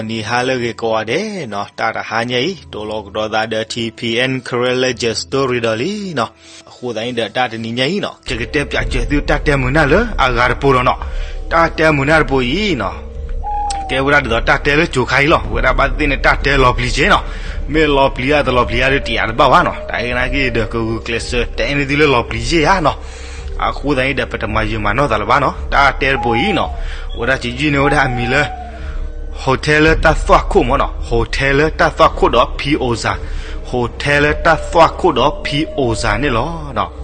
ဂီၤနံၤဟါလၢအဂ့ၤကိးဂၤဒဲးနီၤ, တၢ်တဟါညါအံၤ တိၢ်လီၤကဒီးသးဒီး ထံၣ်ဖံၣ်အဲၣ် Karen လၢ Jet Story ဒီးလံနီၤ. အဃိသတးန့ၣ်ဒီး တၢ်တနံၤညါအံၤနီၤ ယကတဲပၠးစၢၤသုတၢ်တဲမုာ်နၢ်လၢအဂၤတပိၤဒီးနီၤ. တၢ်တဲမုာ်နၢ်တပိၤအံၤနီၤ ကဲဝဲဒၣ်ဒ်သိးတၢ်တဲလၢကၠိၤခါအံၤလီၤ. ဝဲဒၣ်ဘၣ်သ့ၣ်န့ၣ် တၢ်တဲလီၤပျံၤစ့နီၤ. မ့ၢ်လီၤပျံၤဧါတလီၤပျံၤဧါဒီး တယာ်တဘၣ်ဘၣ်နီၤ. တၢ်အံၤနာ်က့ဒီး ကဂုာ်ကျဲးစၢးတဲန့ၢ်သုလၢလီၤပျံၤစ့ဧါနီၤ. အဃိသတးန့ၣ်ဒီး ပတမၤယုာ်မၤနီၢ်သးလၢၤဘၣ်နီၤ. တၢ်တဲတပိၤအံၤနီၤ ဝဲဒၣ်စံးယုၢ်န့ၢ်ဝဲဒၣ်အမံၤလၢ hotel လၢတၢ်သွၣ်ခိၣ်မ့ၢ်နီၤ, hotel လၢတၢ်သွၣ်ခိၣ်ဒီး ဖံအိၣ်စၢ်, hotel လၢတၢ်သွၣ်ခိၣ်ဒီး ဖံအိၣ်စၢ်န့ၣ်လီၤ.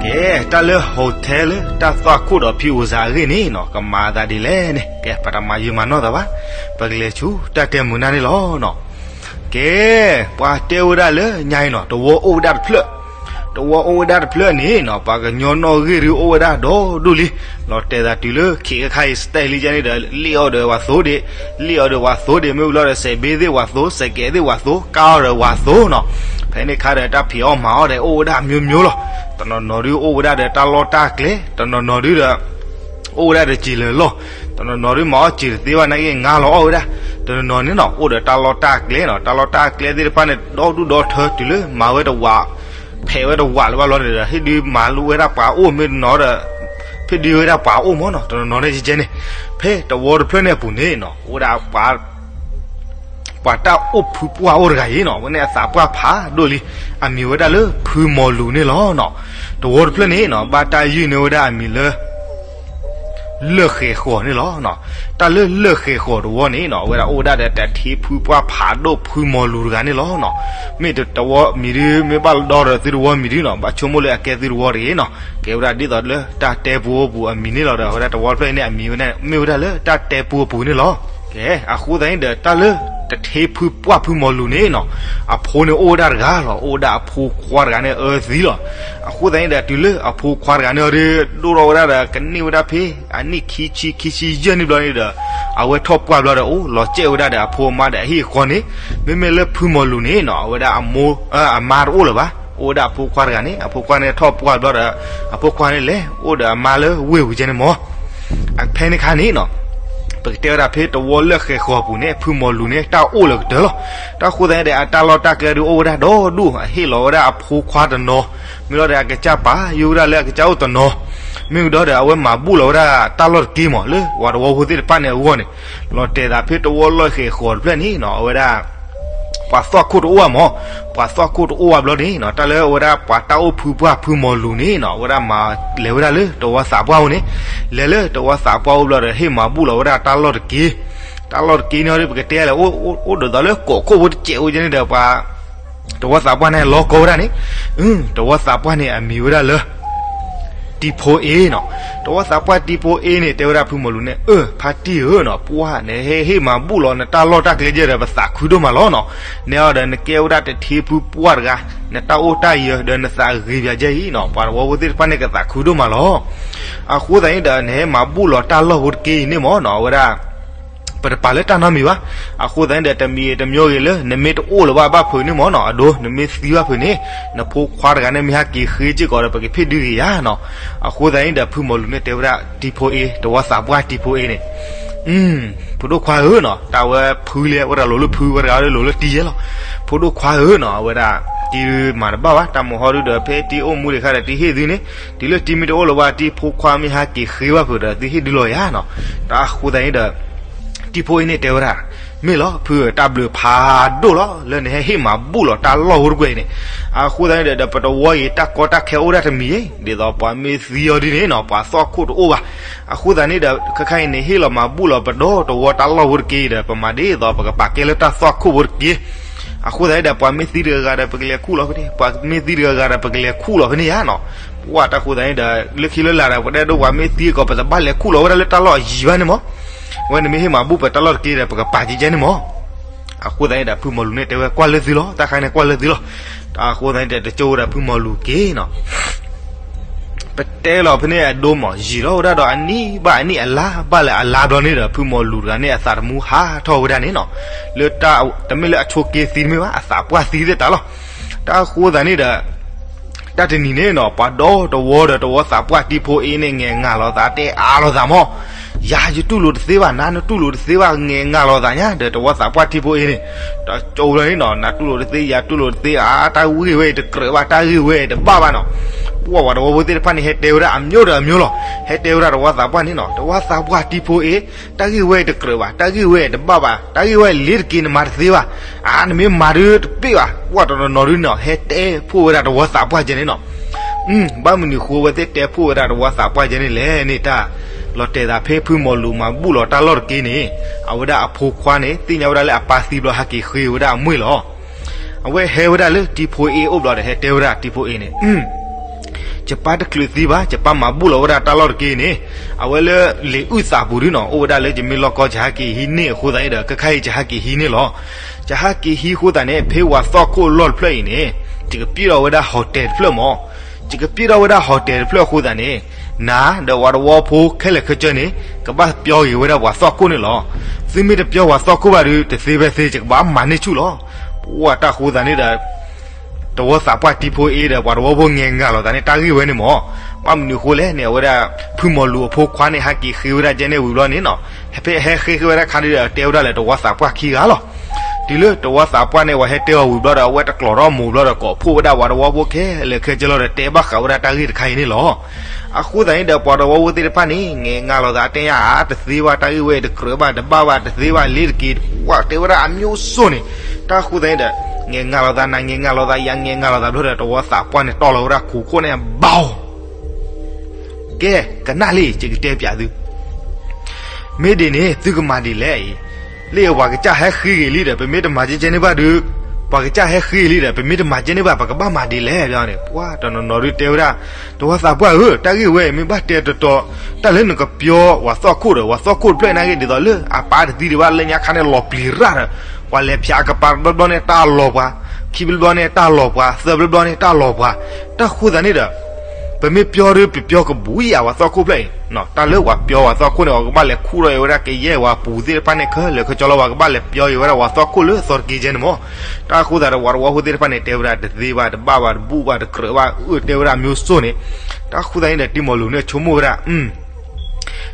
ကဲ တၢ်လၢ hotel လၢတၢ်သွၣ်ခိၣ်ဒီး ဖံအိၣ်စၢ်အဂ့ၢ်န့ၣ်နီၤ ကမၤအသးဒ်လဲၣ်န့ၣ် ကဲ ပတမၤယုာ်မၤနီၢ်သးဘၣ်, ပကလဲၤဆူတၢ်တဲမုာ်နၢ်န့ၣ်လီၤနီၤ. ကဲ ပှၤတဲဝဲဒၣ်လၢညါအံၤနီၤ တဝီအိၣ်ဝဲဒၣ်တဖျၢၣ်, တဝီအိၣ်ဝဲဒၣ်တဖျၢၣ်န့ၣ်နီၤ ပှၤကညီနီၣ်ဂံၢ်ဒုးအိၣ်ဝဲဒၣ်ဒီဒူၣ်လံ. လီၤတဲာ်သးတုၤလၢခံခါအံၤ style လံကန့ၣ်ဒီး လ့ၣ်အီၤဒီးဝၤသိးဒံး, လ့ၣ်အီၤဒီးဝၤသိးဒံး မ့ၢ်ဝံၤလီၤဒီး စဲးဘ့သ့ၣ်ဝၤသိး, စဲးကဲးသ့ၣ်ဝၤသိး, ကါအီၤဒီးဝၤသိးနီၤ. ဖဲန့ၣ်ခါဒီး တၢ်ဖံးအီၣ်မၤအီၣ်ဒီး အိၣ်ဝဲဒၣ်အမျိုးမျိုးလီၤ. တနီၤနီၤဒုးအိၣ်ဝဲဒၣ်ဒီးတၢ်လီၢ်တၢ်ကျဲ, တနီၤနီၤဒုးဒီး အိၣ်ဝဲဒၣ်ဒီးစံာ်လၢာ်လီၢ်, တနီၤနီၤဒုးမၤအီၣ်စံာ်တသ့ဘၣ်နာ်က့ ငါလီၤအီၣ်ဝဲဒၣ်, တနီၤနီၤန့ၣ်နီၤ အိၣ်ဒီးတၢ်လီၢ်တၢ်ကျဲနီၤ, တၢ်လီၢ်တၢ်ကျဲသ့ၣ်တဖၣ်န့ၣ် ဒီဒူၣ်ဒီထၢ တုၤလၢမၤဝဲတဝး ဖဲးဝဲတဝးလၢၤဘၣ်လီၤဒီး ဟ့ၣ်ဒုးမၤလိဝဲဒၣ်ပှၤအိၣ်မ့ၢ်တနီၤဒီး ဖ့ၣ်ဒုးဝဲဒၣ်ပှၤအိၣ်မ့ၢ်နီၤ, တနီၤနီၤန့ၣ်ကဲကဲန့ၣ်, ဖဲတဝီတဖျၢၣ်န့ၣ်အပူၤန့ၣ်နီၤ အိၣ်ဝဲဒၣ် ပှၤတၢ်အိၣ်ဖုပှၢ်အိၣ်တဂၤအံၤနီၤ, အဝဲန့ၣ်အသးပှၢ်ဖးဒိၣ်လံ, အမံၤဝဲဒၣ်လၢဖုမီၤလူၤန့ၣ်လီၤနီၤ. တဝီတဖျၢၣ်န့ၣ်နီၤ ဘၣ်တၢ်ယုၢ်န့ၢ်ဝဲဒၣ်အမံၤလၢ လၢၢ်ဃဲၤဃီၤန့ၣ်လီၤ. တၢ်လၢလၢၢ်ဃဲၤဃီၤတဝီန့ၣ်နီၤ အဝဲဒၣ်အိၣ်ဝဲဒၣ်ဒီးတၢ်ထံဖုပှၢ်ဖးဒိၣ်ဖုမီၤလူၤတဂၤန့ၣ်လီၤနီၤ. မ့ၢ်တဝီမံၤဒု မ့ၢ်ဘၣ်လီၤဒီးသုတဝီမံၤဒုနီၤ ဘၣ်ဆိကမိၣ်လၢအကဲသုတဝီတဂ့ၤနီၤ. ကဲဝဲဒၣ်ဒ်သိးလၢတၢ်တဲပူအပူၤအမံၤန့ၣ်လီၤဒီး အဝဲဒၣ်တဝီတဖျၢၣ်အံၤန့ၣ် အမံၤဝဲန့ၣ် မ့ၢ်ဝဲဒၣ်လၢတၢ်တဲပူအပူၤန့ၣ်လီၤ. ကဲ အဃိသတးန့ၣ်ဒီး တၢ်လၢတထ့ဖုပှၢ်ဖုမီၤလူၤန့ၣ်နီၤ အဖိန့ၣ်အိၣ်ဝဲဒၣ်တဂၤလီၤ, အိၣ်ဝဲဒၣ်အဖိခွါတဂၤန့ၣ်အၢသံလီၤ. အဃိသတးန့ၣ်ဒီး တုၤလၢအဖိခွါတဂၤန့ၣ်အီၤဒုး ဒိၣ်ထီၣ်ဝဲဒၣ်ဒီး ကန့ၢ်ဝဲဒၣ်ဖဲ အနံၣ်ခံဆံ ခံဆံယဲၢ်နံၣ်ဘျီန့ၣ်ဒီး အဝဲထီၣ်ပှၢ်ဘျီဒီး အိၣ်လီၤစဲးဝဲဒၣ်ဒီးအဖိအမါဒီးအဟံၣ်အဃီန့ၣ်, မ့မ့ၢ်လၢဖုမီၤလူၤန့ၣ်နီၤ အဝဲဒၣ်အမိၢ် အမါတအိၣ်လၢၤဘၣ်, အိၣ်ဝဲဒၣ်အဖိခွါတဂၤန့ၣ်, အဖိခွါန့ၣ်ထီၣ်ပှၢ်ဘျီဒီး အဖိခွါန့ၣ်လဲၤအိၣ်ဒီးအမါလၢဝ့ၢ်ပူၤကဲန့ၣ်မၢ်. ဖဲန့ၣ်ခါန့ၣ်နီၤ ပကတဲဝဲဒၣ်ဖဲတဝီလၢၢ်ဃဲၤဃီၤအပူၤန့ၣ် ဖုမီၤလူၤန့ၣ် တၢ်အိၣ်လၢကတၢၢ်လီၤ. တၢ်ဃိသတးန့ၣ်ဒီး အတၢ်လီၢ်တၢ်ကျဲဒုးအိၣ်ဝဲဒၣ်ဒီဒူၣ်, အဟ့ၣ်လီၤဝဲဒၣ်အဖိခွါတနီၤ, မ့ၢ်လီၤဒီးအကစၢ်ပာ်ယိၣ်ဝဲဒၣ်လၢအကစၢ်အိၣ်တနီၤ, မ့ၢ်ဝံၤဒီး အဝဲမၤဘူၣ်လီၤဝဲဒၣ်တၢ်လီၢ်တက့ၢ်မၢ် လၢပှၤတဝီဖိသ့ၣ်တဖၣ်န့ၣ်အဂီၢ်န့ၣ်, လီၤတဲာ်သးဖဲတဝီလၢၢ်ဃဲၤဃီၤတဖျၢၣ်န့ၣ်နီၤ အဝဲဒၣ် ပှၤသွၣ်ခိၣ်တအိၣ်ဘၣ်မၢ်, ပှၤသွၣ်ခိၣ်တအိၣ်ဘၣ်ဘျီန့ၣ်နီၤ တၢ်လၢအဝဲဒၣ်ပှၤတၢ်အိၣ်ဖုပှၢ်ဖုမီၤလူၤန့ၣ်နီၤ အဝဲဒၣ်မၤလဲၤဝဲဒၣ်လၢတဝီသးပှၢ်အိၣ်န့ၣ်, လဲၤလၢတဝီသးပှၢ်အိၣ်ဘျီဒီး ဟ့ၣ်မၤဘူၣ်လီၤဝဲဒၣ်တၢ်လီၢ်တက့ၢ်. တၢ်လီၢ်တက့ၢ်န့ၣ်ဒီး ပကတဲလဲၣ် အိၣ်ဒ်သိးလၢကိးခိၣ်ဖိတစဲးအိၣ်ကဲန့ၣ်ဒီး ပှၤ တဝီသးပှၢ်န့ၣ်လီၤကီဝဲဒၣ်န့ၣ်, တဝီသးပှၢ်န့ၣ်အမံၤဝဲဒၣ်လၢ တံဖိအ့နီၤ. တဝီသးပှၢ်တံဖိအ့န့ၣ် တဲဝဲဒၣ်ဖုမီၤလူၤန့ၣ်, အၢ ဖါတံၢ်ဧၢနီၤ, ပှၢ် နဟဲဟ့ၣ်မၤဘူၣ်လီၤနတၢ်လီၢ်တၢ်ကျဲယဲဒီး ပသးခုဒိၣ်မးလီၤနီၤ. နဲအီၤဒီးနကဲဝဲဒၣ်တထ့ဖုပှၢ်တဂၤ, နတၢ်အိၣ်တၢ်ယၢၤဒီးနသးဂ့ၤဘၣ်ယဲအံၤနီၤ, ပှၤတဝီဖိသ့ၣ်တဖၣ်န့ၣ် ကသးခုဒိၣ်မးလီၤ. အဃိသတးန့ၣ်ဒီး နဟဲမၤဘူၣ်လီၤတၢ်လီၢ်ဖိတက့ၢ်အံၤန့ၣ်မၢ်နီၤ, အဝဲဒၣ် ပတပာ်လၢတၢ်နီတမံၤဘၣ်. အဃိသတးန့ၣ်ဒီး တမံၤတမံၤဂ့ၤလၢ နမ့ၢ်တအိၣ်လၢၤဘၣ်ဘၣ်ဖုးန့ၣ်မၢ်နီၤ, အဒိ နမ့ၢ်သံဘၣ်ဖုးန့ၣ် နဖိခွါတဂၤန့ၣ် မ့ၢ်ဟဲက့ၤဃ့စ့ၢ်ကီးဒီး ပကဖ့ၣ်ဒုးဂ့ၤယၤနီၤ. အဃိသတးန့ၣ်ဒီး ဖုမီၤလူၤန့ၣ်တဲဝဲဒၣ် တံဖိအ့, တဝီသးပှၢ်တံဖိအ့န့ၣ်, ဖိဒိၣ်ခွါဧၢနီၤ, တၢ်ဝဲဖုလဲၣ် ဝဲတဂၤလိၤလၢဖု ဝဲတဂၤလိၤလၢတံယဲလီၤ. ဖိဒိၣ်ခွါဧၢနီၤ, အဝဲဒၣ် တံမၤတဘၣ်ဘၣ်, တၢ်မုၢ်ဟီဒုဒီး ဖဲတံအိၣ်မူဒံးခါဒီး တံဟ့ၣ်သုန့ၣ်, တုၤလၢတံမ့ၢ်တအိၣ်လၢၤဘၣ် တံဖိခွါမ့ၢ်ဟဲက့ၤဃ့ဘၣ်ဖုးဒီး သုဟ့ၣ်ဒုးလီၤယၤနီၤ. တၢ်အဃိသတးန့ၣ်ဒီး တံဖိအ့န့ၣ်တဲဝဲဒၣ်, မ့ၢ်လီၤဖုဧၢ, တၢ်ဘျုးဖးဒိၣ်လီၤ လၢနဟဲဟ့ၣ်မၤဘူၣ်လီၤတၢ်လီၢ်ဖိတကွဲၤအံၤန့ၣ်. အဃိသတးန့ၣ်ဒီး ပတဝီအံၤ တၢ်ကီတၢ်ခဲအိၣ်ဒၣ်တမံၤအံၤ, ဒ်သိးပှၤမ့ၢ်သံအီၤဒ်န့ၣ်နီၤ ပှၤသွၣ်ခိၣ်တအိၣ်ဘၣ်. အဃိသတးန့ၣ်ဒီး ခဲခါအံၤ နဟ့ၣ်လီၤမၤဘူၣ်လီၤပဒီတဝီတၢ်လီၢ်ဖိတက့ၢ်ဒီး ပမၤဒ်သိးပကပာ်ကဲလၢတၢ်သွၣ်ခိၣ်ဖိတက့ၢ်. အဃိသတးန့ၣ်ဒီး ပှၤမ့ၢ်သံတဂၤဂၤဒီး ပကလဲၤခူၣ်လီၤဖဲန့ၣ်, ပှၤမ့ၢ်သံတဂၤဂၤဒီး ပကလဲၤခူၣ်လီၤဖဲန့ၣ်ယၤနီၤ. ပှၤတၢ်ဃိသတးန့ၣ်ဒီး လၢခံလၢလာ်ဒီး ပတဲဒိပှၤမ့ၢ်သံကီး ပတဘၣ်လဲၤခူၣ်လီၤဝဲဒၣ်လၢတၢ်လီၢ်အယံၤဘၣ်န့ၣ်မၢ်. ဝဲနမ့ၢ်ဟ့ၣ်မၤဘူၣ်ပတၢ်လီၢ်တက့ၢ်ဒီး ပကပာ်ကဲကဲန့ၣ်မၢ်. အဃိသတးန့ၣ်ဒီး ဖုမီၤလူၤန့ၣ်တဲဝဲကွၢ်လၢသုလီၤ, တၢ်ခါန့ၣ်ကွၢ်လၢသုလီၤ. တၢ်အဃိသတးန့ၣ်ဒီး တကၠိဝဲဒီးဖုမီၤလူၤက့ၤနီၤ. ပတဲလီၤဖဲန့ၣ်အဒိမး ယံာ်ထီၣ်ဝဲဒၣ်ဒီးအနံၣ်ဘၣ်အနံၣ် အလါဘၣ်လၢအလါဘျီန့ၣ်ဒီး ဖုမီၤလူၤတဂၤန့ၣ် အသးတမူဟးထီၣ်ဝဲဒၣ်န့ၣ်နီၤ, လၢတၢ် တမ့ၢ်လၢအဆိးက့သံတမ့ၢ်ဘၣ် အသးပှၢ်သံသ့ၣ်တၢ်လီၤ. တၢ်အဃိသတးန့ၣ်ဒီး တၢ်တနံၤန့ၣ်နီၤ ပှၤဒီတဝီဒီးတဝီသးပှၢ်တံဖိအ့န့ၣ် ငဲၤငါလီၤသး တဲအါလီၤသးမး, ယၤယတူၢ်လိာ်တသ့ဘၣ်, နၤနတူၢ်လိာ်တသ့ဘၣ် ငဲၤငါလီၤသးညါဒီး တဝီသးပှၢ်တံဖိအ့န့ၣ်, ဒီးကၠိလီၤန့ၣ်နီၤ နတူၢ်လိာ်တသ့ ယၤတူၢ်လိာ်တသ့ အါ တၢ်ဂ့ၢ်ဝဲအံၤတကြၢးဘၣ် တၢ်ဂ့ၢ်ဝဲအံၤတဘၣ်ဘၣ်နီၤ. ပှၤပှၤတဝီဖိသ့ၣ်တဖၣ်န့ၣ် ဟဲတဲဝဲဒၣ်အမျိုးဒီးအမျိုးလီၤ. ဟဲတဲဝဲဒၣ်တဝီသးပှၢ်န့ၣ်နီၤ တဝီသးပှၢ်တံဖိအ့ တၢ်ဂ့ၢ်ဝဲအံၤတကြၢးဘၣ်, တၢ်ဂ့ၢ်ဝဲအံၤတဘၣ်ဘၣ်, တၢ်ဂ့ၢ်ဝဲအံၤလ့ၤတက့ၤ နမၤတသ့ဘၣ်, အါ နမ့ၢ်မၤဒုးတပ့ၢ်ဘၣ်. ပှၤတနီၤနီၤဒုးနီၤ ဟဲတဲဖှိၣ်ဝဲဒၣ်တဝီသးပှၢ်ကဲန့ၣ်နီၤ. ဘၣ်မနုၤဃိအဝဲသ့ၣ်တဲဖှိၣ်ဝဲဒၣ်တဝီသးပှၢ်ကဲန့ၣ်လဲၣ်န့ၣ် တၢ်လီၤတဲာ်သးဖဲ ဖုမီၤလူၤမၤဘူၣ်လီၤတၢ်လီၢ်တက့ၢ်န့ၣ် အဝဲဒၣ်အဖိခွါန့ၣ် သ့ၣ်ညါဝဲဒၣ်လၢအပၢ်သံဘျီ ဟဲက့ၤဃ့ဝဲဒၣ်အမွေၢ်လီၤ. အဝဲဟဲဝဲဒၣ်လၢတံဖိအ့အိၣ်ဘျီဒီး ဟဲတဲဝဲဒၣ်တံဖိအ့န့ၣ် ယပၢ်တချုးသံဘၣ် ယပၢ်မၤဘူၣ်လီၤဝဲဒၣ်တၢ်လီၢ်တက့ၢ်န့ၣ်, အဝဲလၢလံာ်အုၣ်သးပူၤဒုးနီၤ အိၣ်ဝဲဒၣ်လၢ ယမ့ၢ်လီၢ်ကီ ယဟဲက့ၤဟံးန့ၢ်အဃိသတးန့ၣ်ဒီး ခဲခါအံၤယဟဲက့ၤဟံးန့ၢ်လီၤ. ယဟဲက့ၤဟံးအဃိသတးန့ၣ် ဖဲပှၤသီၣ်ခိၣ်အလီၢ်တဖျၢၣ်အံၤန့ၣ် ယကပျဲၢ်ထီၣ်ဝဲဒၣ် hotel တဖျၢၣ်မး, ယကပျဲၢ်ထီၣ်ဝဲဒၣ် hotel တဖျၢၣ်အဃိသတးန့ၣ် နၤဒီးပှၤတဝီဖိခဲလၢာ်ခဲဆ့န့ၣ် ကဘၣ်ပျီက့ၤဝဲဒၣ်ပှၤသီၣ်ခိၣ်န့ၣ်လီၤ. သုမ့ၢ်တပျီပှၤသီၣ်ခိၣ်ဘၣ်ဒုး တသ့ဖဲသ့ ယကဘၣ်မၤန့ၢ်ဆူၣ်လီၤ. ပှၤတၢ်အဃိသတးန့ၣ်ဒီး တဝီသးပှၢ်တံဖိအ့ဒီး ပှၤတဝီဖိငဲၤငါလီၤသးန့ၣ် တၢ်ဂ့ၢ်ဝဲန့ၣ်မး, ဘၣ်မနုၤအဃိလဲၣ်န့ၣ် အဝဲဒၣ် ဖုမီၤလူၤအဖိခွါန့ၣ် ဟဲက့ၤဃ့ဝဲဒၣ်ကဲန့ၣ်ဝံၤဘျီန့ၣ်နီၤ, ဖဲဟဲဃ့ဃ့ဝဲဒၣ်ခါဒုးဒီး တဲဝဲဒၣ်လၢတဝီသးပှၢ်ခံဂၤလီၤ. တုၤလၢတဝီသးပှၢ်န့ၣ် ပှၤဟဲတဲအီၤဝံၤဘျီဒီး အဝဲတကျိးထီၣ်မိၤဘျီဒီး ကိးဖှိၣ်ဝဲဒၣ်ပှၤတဝီဖိခဲလၢာ်ခဲဆ့လီၤဒီး တဲဘၣ်ဃးဝဲဒၣ်တၢ်ဂ့ၢ်တခါအံၤန့ၣ်လီၤ. အဃိသတးန့ၣ်ဒီး ပှၤတဝီဖိသ့ၣ်တဖၣ်န့ၣ် ငဲၤငါလီၤသး တဲညါအါ တသ့ဘၣ် တၢ်ဂ့ၢ်ဝဲအံၤတကြၢးဘၣ် တဘၣ်ဘၣ် တသ့ဘၣ် လ့ၤတက့ၤ ပှၤတဲဝဲဒၣ်အမျိုးစိန့ၣ်, တၢ်အဃိသတးန့ၣ်ဒီး ငဲၤငါလီၤသး နၤငဲၤငါလီၤသး ယၤငဲၤငါလီၤသးဘျီဒီး တဝီသးပှၢ်န့ၣ် တီၢ်လီၤဝဲဒၣ်ခိးခိၣ်န့ၣ် ဘၣ်ဧိၤ ကဲ ကနၣ်လံ ယကတဲပၠးသု, မ့ၢ်ဒ်န့ၣ် သုကမၤဒ်လဲၣ်အံၤ, လၢပှၤကစၢ်ဟဲဃ့ဂ့ၤလံဒီး ပမ့ၢ်တမၤကဲကဲန့ၣ်ဘၣ်ဒုး, ပှၤကစၢ်ဟဲဃ့ဂ့ၤလံဒီး ပမ့ၢ်တမၤကဲန့ၣ်ဘၣ် ပကဘၣ်မၤဒ်လဲၣ်န့ၣ် ပှၤတနီၤနီၤဒုးတဲဝဲဒၣ်, တဝီသးပှၢ်ဧၢ, တၢ်ဂ့ၢ်ဝဲအံၤ မ့ၢ်ဘၣ်တဲတီတီ, တၢ်လၢနကပျီပှၤသီၣ်ခိၣ်ဒီး ပှၤသီၣ်ခိၣ်တဖျၢၣ်နာ်က့ ဒ်သိးလၢအပၢ်တသံဒံးဘၣ် လၢညါခါန့ၣ် လီၤပျံၤရၣ်ဒီး ပှၤလဲၤဖၠးအကပၤတဘျီဘျီန့ၣ် တၢ်လီၤပှၤ, ခံဘျီဘျီန့ၣ် တၢ်လီၤပှၤ, သၢဘျီဘျီန့ၣ် တၢ်လီၤပှၤ, တၢ်ဃိသတးန့ၣ်ဒီး ပမ့ၢ်ပျီဒီး ပပျီကဘူးယၤ ပှၤသီၣ်ခိၣ်ဖျၢၣ်အံၤ, တၢ်လၢပှၤပျီပှၤသီၣ်ခိၣ်န့ၣ် ပှၤကဘၣ်လဲၤခူၣ်ထီၣ်အီၤဝဲဒၣ်ကယဲၢ်ပှၤပူၤသ့ၣ်တဖၣ်န့ၣ် ခဲလၢာ်ခဲဆ့လီၤ ပှၤကဘၣ်လဲၤပျီအီၤဝဲဒၣ်ပှၤသီၣ်ခိၣ်လၢသီတက့ၢ်ကဲန့ၣ်မး, တၢ်ဃိသတးဒီး ပှၤတဝီဖိသ့ၣ်တဖၣ်န့ၣ် တဲဝဲဒၣ်တသ့ဘၣ် တဘၣ်ဘၣ် တဘူၣ်ဘၣ် တကြၢးဘၣ် အၢ တဲဝဲဒၣ်မျိုးစိန့ၣ်, တၢ်ဃိသတးန့ၣ်ဒီး တံမီၤလူၤန့ၣ်ဆိကမိၣ်ဝဲဒၣ်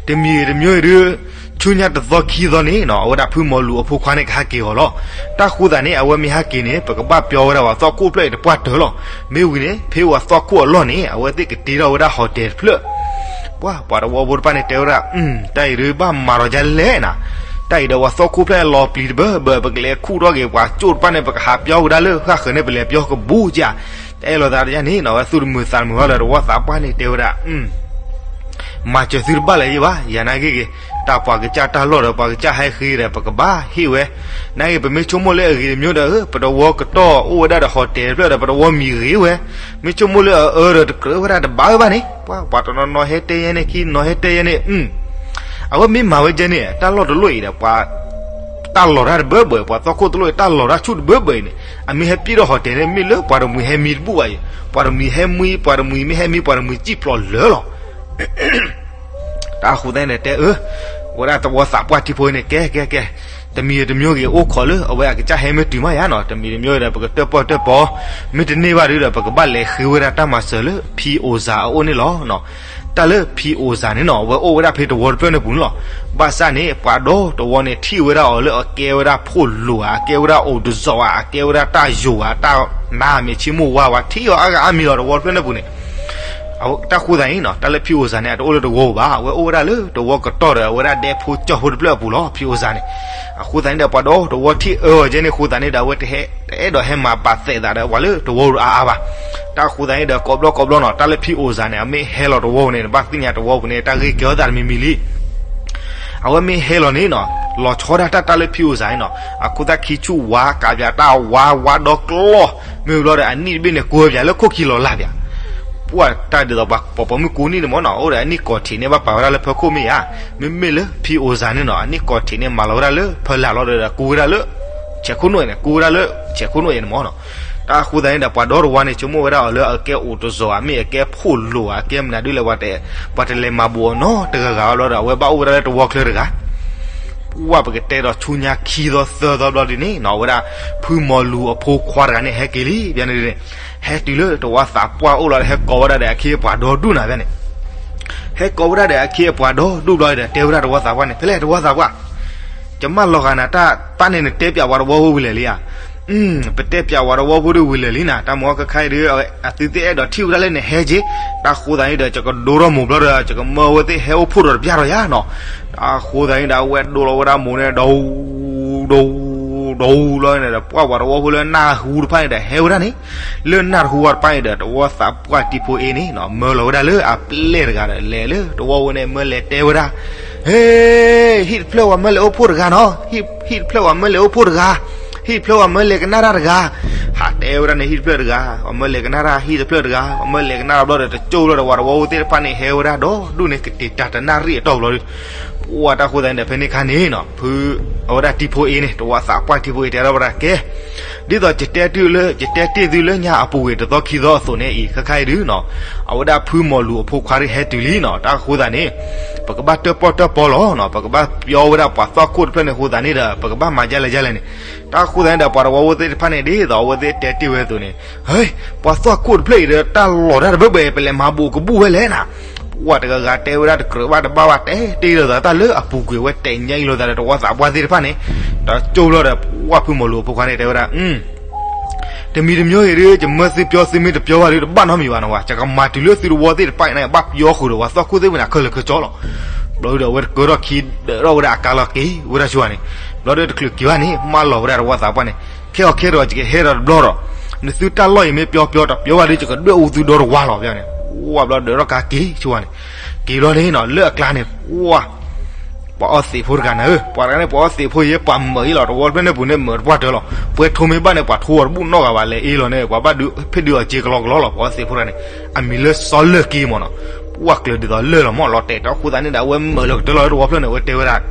တမံၤတမျိုးအံၤဒုး ဆူညါတသီခံသီန့ၣ်နီၤ အဝဲဒၣ်ဖုမီၤလူၤအဖိခွါန့ၣ် ကဟဲက့ၤအီၤလီၤ. တၢ်ဃိသတးန့ၣ် အဝဲမ့ၢ်ဟဲက့ၤန့ၣ် ပကဘၣ်ပျီဝဲဒၣ်ပှၤသီၣ်ခိၣ်ဖျၢၣ်အံၤတပှၢ်တၢၢ်လီၤ. မ့ၢ်ဝံၤန့ၣ် ဖဲပှၤသီၣ်ခိၣ်အလီၢ်န့ၣ် အဝဲသ့ၣ်ကတ့ထီၣ်ဝဲဒၣ် hotel တဖျၢၣ် ပှၤ ပှၤတဝီဖိတဖၣ်န့ၣ် တဲဝဲဒၣ် တၢ်အံၤဒုးဘၣ်မၤဒီးဒ်လဲၣ်နၤ, တၢ်အံၤဒီးပှၤသီၣ်ခိၣ်ဖျၢၣ်လီၤပျံၤတဘၢဘၢ ပကလဲၤခူၣ်ထီၣ်က့ၤပှၤကၠိတဖၣ်န့ၣ် ပကဟးပျီဝဲဒၣ်လၢဃၣ်ဃၢၤန့ၣ် ပလဲၤပျီကဘူးကၠၢ်, တအဲၣ်လိာ်သးတယါန့ၣ်နီၤ ဝဲသူၣ်တမုာ်သးတမုာ်ဘၣ်လၢ တဝီသးပှၢ်န့ၣ် တဲဝဲဒၣ် မၤစၢၤသုတဘၣ်လၢၤယဘၣ် ယၤနာ်က့ဂ့ၤ, တၢ်ပှၤကစၢ်တၢ်လီၢ်ဒီး ပှၤကစၢ်ဟဲဃ့ဒီး ပကဘၣ်ဟ့ၣ်ဝဲ, နာ်က့ ပမ့ၢ်ဆိကမိၣ်လၢအဂ့ၤတမျိုးဒီး ပတဝီကတီၢ်အိၣ်ဝဲဒၣ်ဒီး hotel တဖျၢၣ်ဒီး ပတဝီမံၤဂ့ၤဝဲ, မ့ၢ်ဆိကမိၣ်လၢအအၢဒီး တကြၢးဝဲဒၣ်တဘၣ်ဝဲဘၣ်န့ၣ်, ပှၤ ပှၤတနီၤနီၤဟဲတဲယဲန့ၣ် ခံနီၤဟဲတဲယဲန့ၣ် အဝဲမ့ၢ်မၤဝဲကဲန့ၣ် တၢ်လီၢ်တလီၢ်အံၤဒီး ပှၤ တၢ်လီၤတၢ်တဘၢဘၢ ပှၤသီၣ်ခိၣ်တလီၢ်အံၤ တၢ်လီၤတၢ်ဆူၣ်တဘၢဘၢအံၤန့ၣ် အမ့ၢ်ဟဲပျံၤထီၣ် hotel န့ၣ် မ့ၢ်လၢပှၤတမှံၤဟဲမံတဘူၣ်ဘၣ်အံၤ, ပှၤတမှံၤဟဲမံ ပှၤတမှံၤမ့ၢ်ဟဲမံ ပှၤတမှံၤစံၣ်ဖျိးလၢာ်လီၤ. တၢ်ဃိသတးန့ၣ်တဲအၢ, ဝဲဒၣ်တဝီသးပှၢ်တံဖိန့ၣ် ကဲ ကဲ ကဲ, တမံၤတမျိုးဂ့ၤ အိၣ်ခိးလၢအဝဲအကစၢ်ဟဲမ့ၢ်တုၤမးယါနီၤ, တမံၤတမျိုးဒီး ပကတၢၣ်ပီၣ်တၢၣ်ပီ, မ့ၢ်တန့ၢ်ဘၣ်ဒုးဒီး ပကဘၣ်လဲၤဃ့ဝဲဒၣ်တၢ်မၤစၢၤလၢ ဖံအိၣ်စၢ် အအိၣ်န့ၣ်လီၤ. တၢ်လၢဖံအိၣ်စၢ်န့ၣ်နီၤ အဝဲအိၣ်ဝဲဒၣ်ဖဲတဝီတဖျၢၣ်န့ၣ်ပူၤန့ၣ်လီၤ. ဘၣ်ဆၣ်န့ၣ် ပှၤဒီတဝီန့ၣ် ထံၣ်ဝဲဒၣ်အီၤလၢအကဲဝဲဒၣ်ဖိလိာ်ဧါ, အကဲဝဲဒၣ်အိၣ်တစီးဧါ, အကဲဝဲဒၣ်တၢ်ယိာ်ဧါ, တၢ်နါမ့ၢ်ဆ့မိၣ်ဝါဝါ ထံၣ်အီၤအါဂၤအါမံၤလီၤ တဝီတဖျၢၣ်န့ၣ်ပူၤန့ၣ် တၢ်ဃိသတးန့ၣ်နီၤ တၢ်လၢဖံအိၣ်စၢ်န့ၣ် အတအိၣ်လၢတဝီပူၤဘၣ်, အဝဲအိၣ်ဝဲဒၣ်လၢတဝီကတီၢ်ဒီး အဝဲဒၣ်ဒဲဖိကၠီၣ်ဖိတဖျၢၣ်အပူၤလီၤ ဖံအိၣ်စၢ်န့ၣ်. အဃိသတးန့ၣ်ဒီး ပှၤဒီတဝီထံၣ်အၢအီၤကဲန့ၣ်အဃိသတးန့ၣ်ဒီး အဝဲတဟဲ တအဲၣ်ဒိးဟဲမၤပာ်သဲးသးဒီးပှၤလၢတဝီပူၤအါအါဘၣ်. တၢ်ဃိသတးန့ၣ်ဒီး ကိးဘျီကိးဘျီနီၤ တၢ်လၢဖံအိၣ်စၢ်န့ၣ် အမ့ၢ်ဟဲလီၤတဝီပူၤန့ၣ် နဘၣ်သ့ၣ်ညါတဝီပူၤန့ၣ် တၢ်ဂ့ၢ်ကဲထီၣ်သးတမံၤမံၤလံ အဝဲမ့ၢ်ဟဲလီၤန့ၣ်နီၤ လီၤဆီဒၣ်တၢ်တၢ်လၢဖံအိၣ်စၢ်န့ၣ်နီၤ အခိၣ်သၣ်ခံဆူၣ်ဝါ ကးပၠးတၢ်ဝါ ဝါဒီကျီၢ် မ့ၢ်ဘျီဒီးအနံၣ်တဘ့ၣ်န့ၣ် ကိးပၠးလၢခိၣ်ခံလီၤလၢ်ပၠး ပှၤတၢ်ဒ်သိးပှၤပိာ်ပိာ်မုၣ်ကူနံၣ်န့ၣ်မ့ၢ်နီၤ အိၣ်ဒီးအနံၣ်ကိးထံးန့ၣ် ဘၣ်ပာ်ဝဲဒၣ်လၢဖၢခိၣ်မ့ၢ်ဧါ, မ့မ့ၢ်လၢဖံအိၣ်စၢ်န့ၣ်နီၤ အနံၣ်ကိးထံးန့ၣ် မၤလီၤဝဲဒၣ်လၢဖၢလၢ်လီၤဒီး ကူဝဲဒၣ်လၢ ဆဲးခိၣ်နူာ်န့ၣ် ကူဝဲဒၣ်လၢ ဆဲးခိၣ်နူာ်န့ၣ်မ့ၢ်နီၤ. တၢ်ဃိသတးန့ၣ်ဒီး ပှၤဒီတဝီန့ၣ် ဆိကမိၣ်ဝဲဒၣ်အီၤလၢအကဲအိၣ်တစီၤဧါ, မ့ၢ်အကဲဖှိၣ်လိာ်ဧါ, အကဲမနုၤဒ်လဲၣ်, ပှၤတလဲၤမၤဘူးအီၤနီတဂၤဂၤဘျီဒီး အဝဲဘၣ်အိၣ်ဝဲဒၣ်လၢတဝီချၢတဂၤ ပှၢ်ပကတဲဒီးဆူညါခံသီသၢသီဘျီဒ်န့ၣ်နီၤ, အဝဲဒၣ်ဖုမီၤလူၤအဖိခွါတဂၤန့ၣ် ဟဲက့ၤလံ ဘၣ်န့ၣ်ဒ်န့ၣ်, ဟဲတုၤလၢတဝီသးပှၢ်အိၣ်လီၤဒီး ဟဲကိးဝဲဒၣ်ဒီးအခ့အပှၤဒီဒူၣ်န့ၣ်ဘၣ်န့ၣ်, ဟဲကိးဝဲဒၣ်ဒီးအခ့အပှၤဒီဒူၣ်ဘျီဒီး တဲဝဲဒၣ်တဝီသးပှၢ်န့ၣ်, ဖဲလဲၣ်တဝီသးပှၢ်, ယမၢလီၤဂာ်နၤတၢ်ပၢ်န့ၣ် နတဲပၠးဝဲတဝီဖိဝံၤလဲၣ်လံဧါ. ပတဲပၠးဝဲတဝီဖိဒ်ဝံၤလဲၣ်လံနၤ, တၢ်မၤအီၣ်ခဲခါအံၤဒီး အသုသ့ၣ်အဲၣ်ဒိးထံၣ်ဝဲဒၣ်လၢနဟဲက့ၤ, တၢ်ဃိသတးန့ၣ်ဒီး ယကဒိထီၣ်မိၢ်ဘျီဒီး ယကမၢအဝဲသ့ၣ်ဟဲအိၣ်ဖှိၣ်ဒီးတပျၢ်ဒီးယၤနီၤ. တၢ်ဃိသတးန့ၣ်ဒီး အဝဲဒိလီၤဝဲဒၣ်မိၢ်န့ၣ် ဒိ ဒိ ဒိလီၤန့ၣ်ဒီး ပှၢ်ပှၤတဝီဖိလၢနၢ်ဟူတဖၣ်န့ၣ်ဒီး ဟဲဝဲဒၣ်န့ၣ်, လၢနၢ်တဟူဝဲတဖၣ်န့ၣ်ဒီး တဝီသးပှၢ်တံၤဖိအ့န့ၣ်နီၤ မၢလီၤဝဲဒၣ်လၢအပျဲၢ်တဂၤဒီး လဲၤလၢတဝီဝဲန့ၣ် မၢလဲၤတဲဝဲဒၣ် ဟ့, ဟံၣ်တဖျၢၣ်ဝဲမၢလဲၤအိၣ်ဖှိၣ်တဂၤနီၤ, ဟံၣ်တဖျၢၣ်ဝဲမၢလဲၤအိၣ်ဖှိၣ်တဂၤ, ဟံၣ်တဖျၢၣ်ဝဲမၢလဲၤကနၣ်တၢ်တဂၤ, ဟးတဲဝဲဒၣ်န့ၣ် ဟံၣ်တဖျၢၣ်တဂၤ, ပှၤမၢလဲၤကနၣ်တၢ် ဟံၣ်တဖျၢၣ်တဂၤ, ပှၤမၢလဲၤကနၣ်တၢ်ဘျီဒီး တကၠိၢ်ဘျီဒီး ပှၤတဝီဖိသ့ၣ်တဖၣ်န့ၣ် ဟဲဝဲဒၣ်ဒီဒူၣ်န့ၣ် ကတ့ၤတၢ်တနၣ်ရံၣ်အတီၢ်ဘျီဒီး ပှၢ်တၢ်ဃိသတးန့ၣ်ဒီး ဖဲန့ၣ်ခါန့ၣ်နီၤ ဖု အဝဲဒၣ်တံၤဖိအ့န့ၣ် တဝီသးပှၢ်တံၤဖိအ့တဲထီၣ်ဝဲဒၣ်ကဲ ဒ်သိးယတဲတ့ၢ်လၢ ယတဲတ့ၢ်သုလၢညါအပူၤကွံာ်တသီခံသီအသိးန့ၣ်အံၤ ခဲခါအံၤဒုနီၤ, အဝဲဒၣ်ဖုမီၤလူၤအဖိခွါဒုဟဲတုၤလံနီၤ, တၢ်ဃိသတးန့ၣ် ပကဘၣ်တၢၣ်ပီၣ်တၢၣ်ပီလီၤနီၤ, ပကဘၣ်ပျီဝဲဒၣ်ပှၤသီၣ်ခိၣ်တဖျၢၣ်န့ၣ်အဃိသတးန့ၣ်ဒီး ပကဘၣ်မၤဒ်လဲၣ်ဒ်လဲၣ်န့ၣ်, တၢ်ဃိသတးန့ၣ်ဒီး ပှၤတဝီဖိသ့ၣ်တဖၣ်န့ၣ် ဒ်သိးအဝဲသ့ၣ်တဲတ့ၢ်ဝဲအသိးန့ၣ်, ဟ့, ပှၤသီၣ်ခိၣ်တဖျၢၣ်အံၤဒီး တၢ်လီၢ်တၢ်တဘၢဘၢ ပလဲၤမၤဘူးကဘူးဝဲလဲၣ်နၤ ပှၢ်တဂၤဂၤတဲဝဲဒၣ်တကြၢးဘၣ်တဘၣ်ဘၣ် တဲတ့ၢ်လိာ်သးတၢ်လၢအပူၤကွံာ် အဝဲတဲညါအံၤလိာ်သးဒီးတဝီသးပှၢ်သ့ၣ်တဖၣ်န့ၣ်, ဒီးကၠိၢ်ဘျီဒီး ပှၢ်ဖုမီၤလူၤအဖိခွါန့ၣ်တဲဝဲဒၣ် တမံၤတမံၤအံၤဒီး ယမၢသုပျီသုမ့ၢ်တပျီဘၣ်ဒီး တဘၣ်နီတမံၤဘၣ်နီၤဝဲ, ယကမၤတုၤလၢသုတဝီသ့ၣ်တဖၣ်အံၤန့ၣ် ဘၣ်ပျီဃုာ်ဒီးပှၤသီၣ်ခိၣ်သ့ၣ်မနၤခဲလၢာ်ခဲဆ့လီၤ. ဘျီဒီး အဝဲတကၢထီၣ်ခံ ဒၢးထီၣ်ဝဲဒၣ်အကါလီၤက့ၤဝဲဒၣ်ဆိန့ၣ်, ဘျီဒီးတချုးက့ၤဘၣ်န့ၣ် မၢလီၤဝဲဒၣ်တဝီသးပှၢ်န့ၣ်, ခဲအီၤခဲဒီး ယကဟဲဒီးတဘျီဒီး နသုတၢ်လီၢ်အံၤမ့ၢ်ပျီပျီ တပျီဘၣ်ဒီး ယကဒွဲၣ်အူသုဒီတဝါလီၤ ဘျီန့ၣ်, ဝါဘျီဒၢးထီၣ်ကါက့ၤဆိန့ၣ်, က့ၤဘျီန့ၣ်နီၤ လၢအကျါန့ၣ် ဝါ ပှၤအီသံးဖိတဂၤနၤဧၢ, ပှၤတဂၤန့ၣ် ပှၤအီသံးဖိယဲ ပှၤမၢအ့ၣ်လီၤ တဝီဖျၢၣ်န့ၣ်ပူၤန့ၣ် မၢတပှၢ်တၢၢ်လီၤ, ပှဲၤထိမ့ၢ်ဘၣ်န့ၣ် ပှၤထိအီၤတဘူၣ်နီတဂၤဘၣ် လဲၤအ့ၣ်လီၤန့ၣ် ပှၤဘၣ်ဒုးဖ့ၣ်ဒုးအီၤစ့ကလီကလီလီၤ, ပှၤအီသံးဖိတဂၤန့ၣ် အမံၤလၢစီၤလၢၢ်က့မ့ၢ်နီၤ, ပှၢ်ကျၢၤဒ်သိးလၢၢ်လီၤမ့ၢ်လီၤတဲာ် တၢ်ဃိသတးန့ၣ်ဒီး အဝဲမၢလီၤကတၢၢ်လီၤလၢတဝီဖျၢၣ်န့ၣ် အဝဲတဲဝဲဒၣ်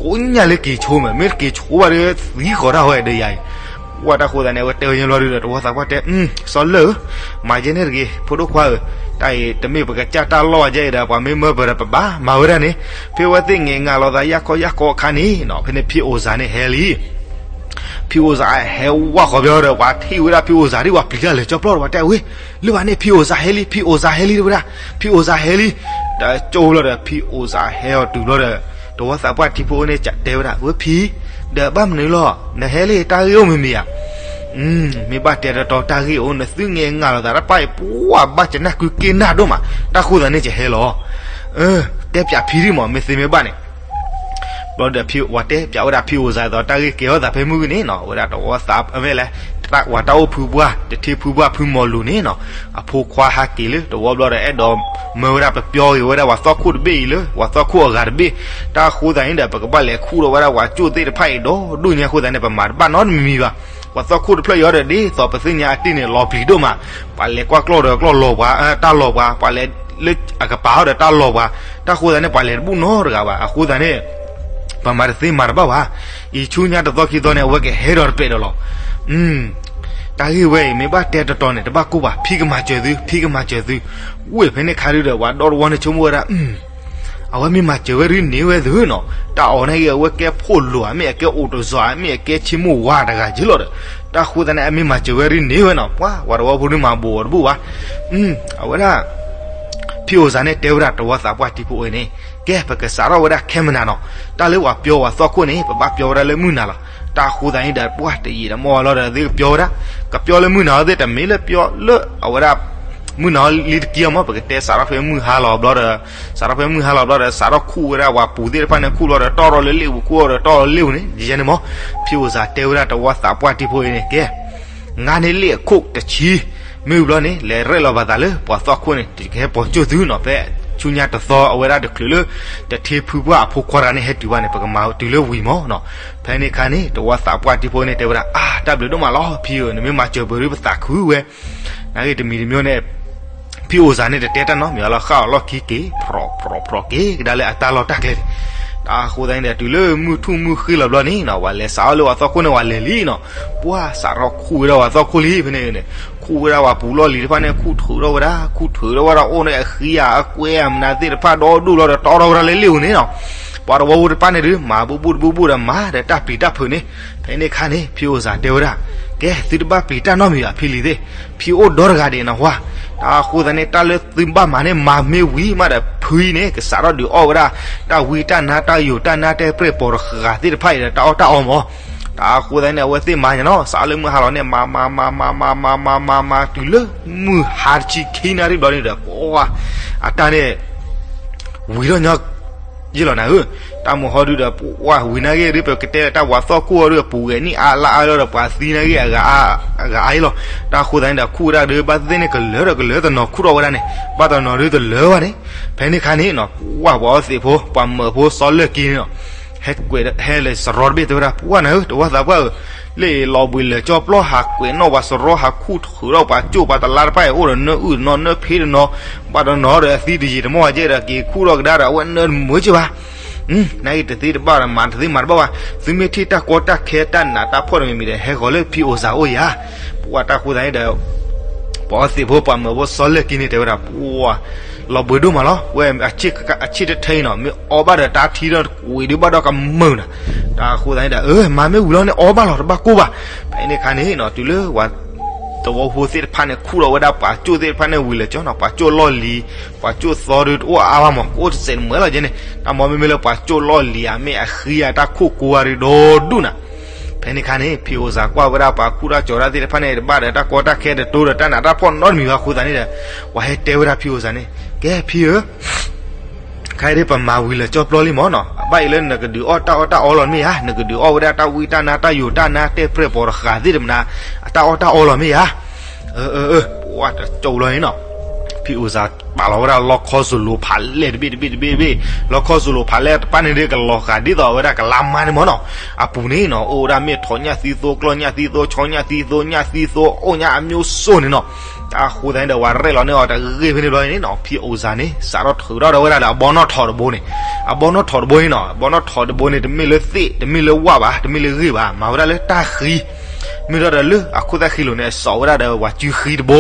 ကိးညါလၢက့ၤဆိမ့ၢ် မ့ၢ်တက့ၤဆိဘၣ်ဒီး သံဃီၤတၢ်ဝဲဒီးယၤအံၤ, ပှၢ်တၢ်ဃိသတးန့ၣ် အဝဲတဲဝဲညါဘျီဒုးဒီး တဝီသးပှၢ်တဲ စီၤလၢၢ်ဧၢ, မၤယဲန့ၣ်တဂ့ၤ ဖိဒိၣ်ခွါဧၢ, တၢ်အံၤတမ့ၢ်ပကစၢ်တၢ်လီၢ်ဝဲယဲအံၤဒီး ပှၤမ့ၢ်မၢပၢၤဒီးပဘၣ်မၤဝဲဒၣ်န့ၣ်, ဖဲဝဲသ့ၣ်ငဲၤငါလီၤသးယၢ်ခီယၢ်ခီအခါန့ၣ်နီၤ ဖဲန့ၣ်ဖံအိၣ်စၢ်န့ၣ်ဟဲလံ ဖံအိၣ်စၢ်ဟဲဝဲဃီၤဘျီဒီး ပှၤထံၣ်ဝဲဒၣ်ဖံအိၣ်စၢ်ဒ်ပှၤပျံၤတၢ်လၢာ်ကၠီပျီဒီး ပှၤတဲဝဲ, လၢပှၤန့ၣ်ဖံအိၣ်စၢ်ဟဲလံ ဖံအိၣ်စၢ်ဟဲလံ တဲဝဲဒၣ်, ဖံအိၣ်စၢ်ဟဲလံ, ဒီးကၠိဘျီဒီး ဖံအိၣ်စၢ်ဟဲအီၤတုၤဘျီဒီး တဝီသးပှၢ်ထံဖိန့ၣ် တဲဝဲဒၣ် ဝဲဖံ, ဒီးဘၣ်မနုၤလီၤ နဟဲလံ တၢ်ဂ့ၢ်အိၣ်မ့ၢ်မ့ၢ်ဧါ မ့ၢ်ဘၣ်တဲတတီတၢ်ဂ့ၢ်အိၣ် နသုငဲၤငါလီၤသးတၢ်ပၢ်အံၤ ပှၢ်ဘၣ်ကနၣ်ကုက့နၢ်ဒိၣ်မး တၢ်ဃိသးန့ၣ်ကဟဲလီၤ, တဲပၠးဖံဒ်မး မ့ၢ်သ့မ့ၢ်ဘၣ်န့ၣ် ဘျီဒီးဖံဝဲတဲပၠးဝဲဒၣ်ဖံအိၣ်စၢ်အသိး တၢ်ဂ့ၢ်ကဲထီၣ်သးဖဲမုၢ်ဂ့ၤန့ၣ်နီၤ ဝဲဒၣ်တဝီသးဝဲလဲၣ်, ဝဲတၢ်အိၣ်ဖုပှၢ် တထံဖုပှၢ်ဖုမီၤလူၤန့ၣ်နီၤ, အဖိခွါဟးက့ၤလၢတဝီဘျီဒီး အဲၣ်ဒိးမၢဝဲဒၣ်ပပျီဂ့ၤဝဲဒၣ်ပှၤသီခိၣ်တဘ့ၣ်အံၤလၢ ပှၤသီခိၣ်အဂၤတဘ့ၣ်, တၢ်ဃိသးန့ၣ်ဒီး ပကဘၣ်လဲၤခူၣ်ထီၣ်ဝဲဒၣ်ပှၤကၠိၣ်သ့ၣ်တဖၣ်အံၤဒီးဒိၣ်ညါဃိသးန့ၣ် ပမၤတဘၣ်နီတမံၤဘၣ်, ပှၤသီခိၣ်တဖျၢၣ်အံၤဒီး ဒ်သိးပသ့ၣ်ညါအတ့ၢ်န့ၣ် လီၤပျံၤဒိၣ်မး, ပှၤလဲၤကွၢ်ကျီၢ်ဒီးကျီၢ်လီၤပှၤ တၢ်လီၤပှၤ, ပှၤလဲၤလၢအကပၤအီၤဒီးတၢ်လီၤပှၤ, တၢ်ဃိသးန့ၣ် ပှၤလဲၤတဘူၣ်နီတဂၤဘၣ်, အဃိသးန့ၣ် ပမၤတသ့မၤတဘၣ်ဘၣ်, အံၤဆူညါတသီခံသီန့ၣ် အဝဲကဟဲဒီးတပဲာ်ဒီးလီၤ, တၢ်ဂ့ၢ်ဝဲအံၤ မ့ၢ်ဘၣ်တဲတတီၤန့ၣ် တဘၣ်ကိၢ်ဘၣ်, ဖံကမၤစၢၤသု ဖံကမၤစၢၤသု, ဝ့ၢ်ဖဲန့ၣ်ခါဒုဒီး ပှၤဒီတဝီန့ၣ်ဆိကမိၣ်ဝဲဒၣ် အဝဲမ့ၢ်မၤစၢၤဝဲဒ်န့ၣ်ဝဲသုနီၤ, တၢ်အီၣ်န့ၣ်ဂ့ၤ အဝဲကဲဖှိၣ်လိာ်ဧါ မ့ၢ်အကဲအိၣ်တစီၤဧါ မ့ၢ်အကဲဆ့မိၢ်ဝါတဂၤက့လီၤဒီး, တၢ်ဃိသးန့ၣ် အမ့ၢ်မၤစၢၤဝဲဒ်န့ၣ်ဝဲနီၤ, ပှၤ ပှၤတဝီဖိဒုမၤဘူးအီၤတဘူၣ်ဘၣ်, အဝဲဒၣ် ဖံအိၣ်စၢ်န့ၣ်တဲဝဲဒၣ်တဝီသးပှၢ်တံၤဖိအံၤန့ၣ်, ကဲ ပကစးထီၣ်ဝဲဒၣ်ခဲမနၤနီၤ, တၢ်လၢပှၤပျီပှၤသီခိၣ်န့ၣ် ပဘၣ်ပျီဝဲဒၣ်လၢမုၢ်နၤလီၤ, တၢ်ဃိသးန့ၣ်ဒီး ပှၤတယံာ်တမီၢ်လီၤဒီး သ့ၣ်ကပျီဝဲဒၣ်, ကပျီလၢမုၢ်နၤလီၤသ့ၣ် တမ့ၢ်လၢပျီလၢအဝဲဒၣ် မုၢ်နၤလီၤလံတကံအီၤမး ပကတဲစးထီၣ်ဖဲမုၢ်ဟါလီၤဘျီဒီး စးထီၣ်ဖဲမုၢ်ဟါလီၤဘျီဒီး စးထီၣ်ခူၣ်ဝဲဒၣ်ပှၤပူၤသ့ၣ်တဖၣ်န့ၣ် ခူၣ်လီၤဒီးတီၢ်ထီၣ်လၢလ့ၣ်ပူၤ ခူၣ်လီၤဒီးတီၢ်လၢလ့ၣ်ပူၤန့ၣ် ယဲန့ၣ်မး, ဖံအိၣ်စၢ်တဲဝဲဒၣ်တဝီသးပှၢ်တံၤဖိအံၤန့ၣ် ကဲ ငါန့ၢ်လ့ၣ်အခိၣ်တဆံ, မ့ၢ်ဝံၤဘျီန့ၣ် လဲၤရဲၣ်လီၤဘၣ်သးလၢပှၤသီခိၣ်န့ၣ် ကဟဲပိာ်ကၠိၣ်သုနီၤ, ဖဲဆူညါတသီအဝဲဒၣ်တချုးလၢ တထ့ဖုပှၢ်အဖိခွါတဂၤန့ၣ် ဟဲတုၤဘၣ်န့ၣ် ပကမၤတုၤလၢဝံၤမးနီၤ, ဖဲန့ၣ်အခါန့ၣ် တဝီသးပှၢ်တံၤဖိန့ၣ် တဲဝဲဒၣ် အါ တၢ်ဘျုးဒိၣ်မးလီၤ ဖံဧၢ, နမ့ၢ်မၤစၢၤပှၤဒုးပသးခုဝဲ နာ်ဂ့ၤတမံၤတမံၤန့ၣ် ဖံအိၣ်စၢ်န့ၣ်တတဲတၢ်နီတမံၤလီၤ, ဃၣ်အီၤလီၢ်ခံက့ၤ ဖြီၣ်ဖြီၣ်ဖြီၣ်က့ၤကဒါလၢအတၢ်လီၢ်တၢ်ကျဲန့ၣ်, တၢ်အဃိသတးန့ၣ်ဒီး တုၤလၢမုၢ်ထူၣ်မုၢ်ဃ့လီၤဘျီန့ၣ်နီၤ ပှၤလဲၤစးထီၣ်လၢပှၤသီခိၣ်န့ၣ် ပှၤလဲၤလံနီၤ, ပှၤစးထီၣ်ခူၣ်ဝဲဒၣ်ပှၤသီခိၣ်လံဖဲန့ၣ်န့ၣ်, ခူၣ်ဝဲဒၣ်ပှၤပူၤလီၢ်လံၤတဖၣ်န့ၣ် ခူၣ်ထုးထီၣ်ဝဲဒၣ်, ခူၣ်ထုးထီၣ်ဝဲဒၣ်အိၣ်န့ၣ် အဃံအကွဲအမနုၤသ့ၣ်တဖၣ်ဒီဒူၣ်လီၤဒီး တီထီၣ်ဝဲဒၣ်လၢလ့ၣ်ဧိၤန့ၣ်နီၤ, ပှၤတဝီဖိတဖၣ်န့ၣ်ဒုး မၤဘူးဘူးတဘူးဘူးဒီးမၤဒီးတၢ်ပျံၤတၢ်ဖုးန့ၣ်, ဖဲန့ၣ်အခါန့ၣ် ဖံအိၣ်စၢ်တဲဝဲဒၣ်, ကဲ သုတဘၣ်ပျံၤတၢ်နီတမံၤဘၣ် ဖံလံၤသ့ၣ်, ဖံအိၣ်ဒီတဂၤဒံးနီၤဝါ, တၢ်အဃိသတးန့ၣ် တၢ်လၢသုဘၣ်မၤန့ၣ် မၤမ့ၢ်ဝံၤမးဒီး ဖုအံၤန့ၣ် ကစးထီၣ်ဒုးအီၣ်ဝဲဒၣ် တၢ်ဝံတၢ်နါတၢ်ယိာ်တၢ်နါ တဲပြဲၢ်ပိာ်တဃာ်သ့ၣ်တဖၣ်အံၤဒီး တၢ်အီၣ်တၢ်အီမး, တၢ်အဃိသတးန့ၣ် အဝဲသ့ၣ်မၤညါနီၤ စးလၢမုၢ်ဟါလီၤန့ၣ် မၤမၤမၤမၤမၤမၤမၤမၤမၤ တုၤလၢမုၢ်ဟါတဆံခံနၣ်ရံၣ်ဘျီန့ၣ်ဒီး ပှၤအတၢ်န့ၣ် ဝံၤထီၣ်ညီ ယ့ၢ်လီၤနၤဧၢ, တၢ်မုၢ်ဟီဒုဒီး ပှၤဝံၤနာ်က့ဒု ပကတဲလၢတၢ်ပှၤသီခိၣ်အီၤဒု ပူၤဂဲၤနံၣ်အါလါအါလီၤဒီး ပှၤသံနာ်က့ အဂၤအါအါအံၤလီၤ, တၢ်အဃိသတးန့ၣ်ဒီး ခူၣ်ဝဲဒၣ်ဒု ဘၣ်သ့ၣ်သ့ၣ်န့ၣ် ကလၢာ်ဒီးကလၢာ်တနီၤခူၣ်ထီၣ်ဝဲဒၣ်န့ၣ် ဘၣ်တနီၤဒုတလၢာ်ဘၣ်န့ၣ်, ဖဲန့ၣ်အခါန့ၣ်နီၤ ပှၤပှၤအီသံးဖိ ပှၤမၢဖိစီလၢၢ်က့န့ၣ်နီၤ ဟဲကွဲး ဟဲလဲၤစရီတဘ့ၣ်တဲဝဲဒၣ် ပှၤနၤဧၢ တဝၢသးပှၢ်ဧၢ, လၢလီၤဘှံးလၢာ်ကၠီပျီ ဟးကွဲးနီၣ်ပှၤစရီ ဟးခူၣ်ထုးထီၣ်ပှၤကၠိၣ်ပှၤတလါတဖၣ်အံၤ အိၣ်ဒီးနၢအုၣ်တနီၤနၢဖ့တနီၤ, ဘၣ်တနီၤဒီးအသံတယံာ်တမီၢ်ဝဲကဲဒီး က့ၤခူၣ်ထီၣ်ကဒါဒီး အဝဲနၢတမုာ်က့ဘၣ် နာ်က့တသ့တဘၣ်ဒီး မၤတသ့မၤတဘၣ်ဘၣ်, သုမ့ၢ်ထံၣ်တၢ်ကီတၢ်ခဲတၢ်နးတၢ်ဖှီၣ်တမံၤမံၤဒီး ဟဲဃီၤလၢဖံအိၣ်စၢ်အိၣ်ယၤ, ပှၤတၢ်ဃိသတးန့ၣ်ဒီး ပှၤအီသံးဖိ ပှၤမၢဖိစီလၢၢ်က့န့ၣ်တဲဝဲဒၣ် ပှၤ လီၤဘှံးဒိၣ်မးလီၤ, ဝဲအဆ့ၣ်တထၢအံၤနီၤ မ့ၢ်အီဘၣ်ဒီးတၢ်ထံထီၣ်ကွံာ်ဒုးဘၣ်ဒီးကမုာ်နၤ, တၢ်ဃိသတးန့ၣ်ဒီး အၢ မၤမ့ၢ်ဝံၤလီၤန့ၣ် အီဘၣ်လီၤ တဘၣ်ကိၢ်ဘၣ်, ဖဲန့ၣ်အခါန့ၣ်နီၤ တုၤလၢပှၤ သဝီဖိသ့ၣ်တဖၣ်န့ၣ် ခူၣ်ထီၣ်ဝဲဒၣ်ပှၤကၠိၣ်သ့ၣ်တဖၣ်န့ၣ် ဝံၤလၢာ်ကၠီနီၤ ပှၤကၠိၣ်လီၢ်လံၤ, ပှၤကၠိၣ်သီဒုတအိၣ်အါဘၣ်မး ကအိၣ်တစဲးတမှဲလီၤကဲန့ၣ်, တၢ်မ့မ့ၢ်လၢပှၤကၠိၣ်လီၢ်လံၤဧါ မ့ၢ်အဃံဧါ တၢ်ခိၣ်ကိဧါဒုဒီဒူၣ်နၤ, ဖဲန့ၣ်အခါန့ၣ် ဖံအိၣ်စၢ်ကွၢ်ဝဲဒၣ်ပှၤခူၣ်တၢ်ကၠီတၢ်သ့ၣ်တဖၣ်န့ၣ် တဘၣ်ဒီးတၢ်ကီတၢ်ခဲတတိဒီးတၢ်နးတၢ်ဖှီၣ်နီတမံၤဘၣ်အဃိသတးန့ၣ်ဒီး ပှၤဟဲတဲဝဲဒၣ်ဖံအိၣ်စၢ်န့ၣ် ကဲဖံဧၢ ခဲအံၤဒ်ပမၤဝံၤလၢာ်ကၠီပျီလံမးနီၤ, အဘၣ်အံၤလၢနကဒုးအီၣ်တၢ်အီၣ်တၢ်အီလီၤမ့ၢ်ဧါ, နကဒုးအီၣ်ဝဲဒၣ်တၢ်ဝံတၢ်နါတၢ်ယိာ်တၢ်နါ တဲပြဲၢ်ပိာ်တဃာ်သ့ၣ်တမနၤ အတၢ်အီၣ်တၢ်အီလီၤမ့ၢ်ဧါ, အၢ အၢ အၢ ပှၤတကၠိၣ်လီၤန့ၣ်နီၤ, ဖံအိၣ်စၢ်ပာ်လီၤဝဲဒၣ်လီခီစလိၤဖးလဲၢ်တဘ့ၣ်တဘ့ၣ်တဘ့ၣ်တဘ့ၣ်, လီခီစလိၤဖးလဲၢ်တဖၣ်န့ၣ်ဒ်ကလီၤဃာ်ဒ်သိးဝဲဒၣ်ကလါမါန့ၣ်မးနီၤ, အပူၤန့ၣ်နီၤ အိၣ်ဝဲဒၣ်မ့ၢ်ထိးညၣ်သံသိ ကျီၢ်ညၣ်သံသိ ဆီညၣ်သံသိ ညၣ်သံသိ အိၣ်ညၣ်အမျိုးစုံန့ၣ်နီၤ, တၢ်အဃိသတးန့ၣ်ဒီး ပှၤရဲၣ်လီၤန့ၢ်အီၤတဂ့ၢ်ဖဲန့ၣ်ဘျီန့ၣ်နီၤ, ဖံအိၣ်စၢ်န့ၣ် စးထီၣ်ထုးထီၣ်ဒီးဝဲဒၣ်ဒီးအဘီနီၣ်ထိးတဘိန့ၣ်, အဘီနီၣ်ထိးတဘိန့ၣ်နီၤ, အဘီနီၣ်ထိးတဘိန့ၣ် တမ့ၢ်လၢသ့ၣ် တမ့ၢ်လၢဝၣ်ဘၣ် တမ့ၢ်လၢဂ့ၢ်ဘၣ် မၤဝဲဒၣ်လၢတၢ်ဃံ မ့ၢ်ဒီးလၢအခိၣ်သၣ်ဃံလိၤန့ၣ် အစိာ်ဝဲဒၣ်ဒီးပှၤစုဃံတဘိ,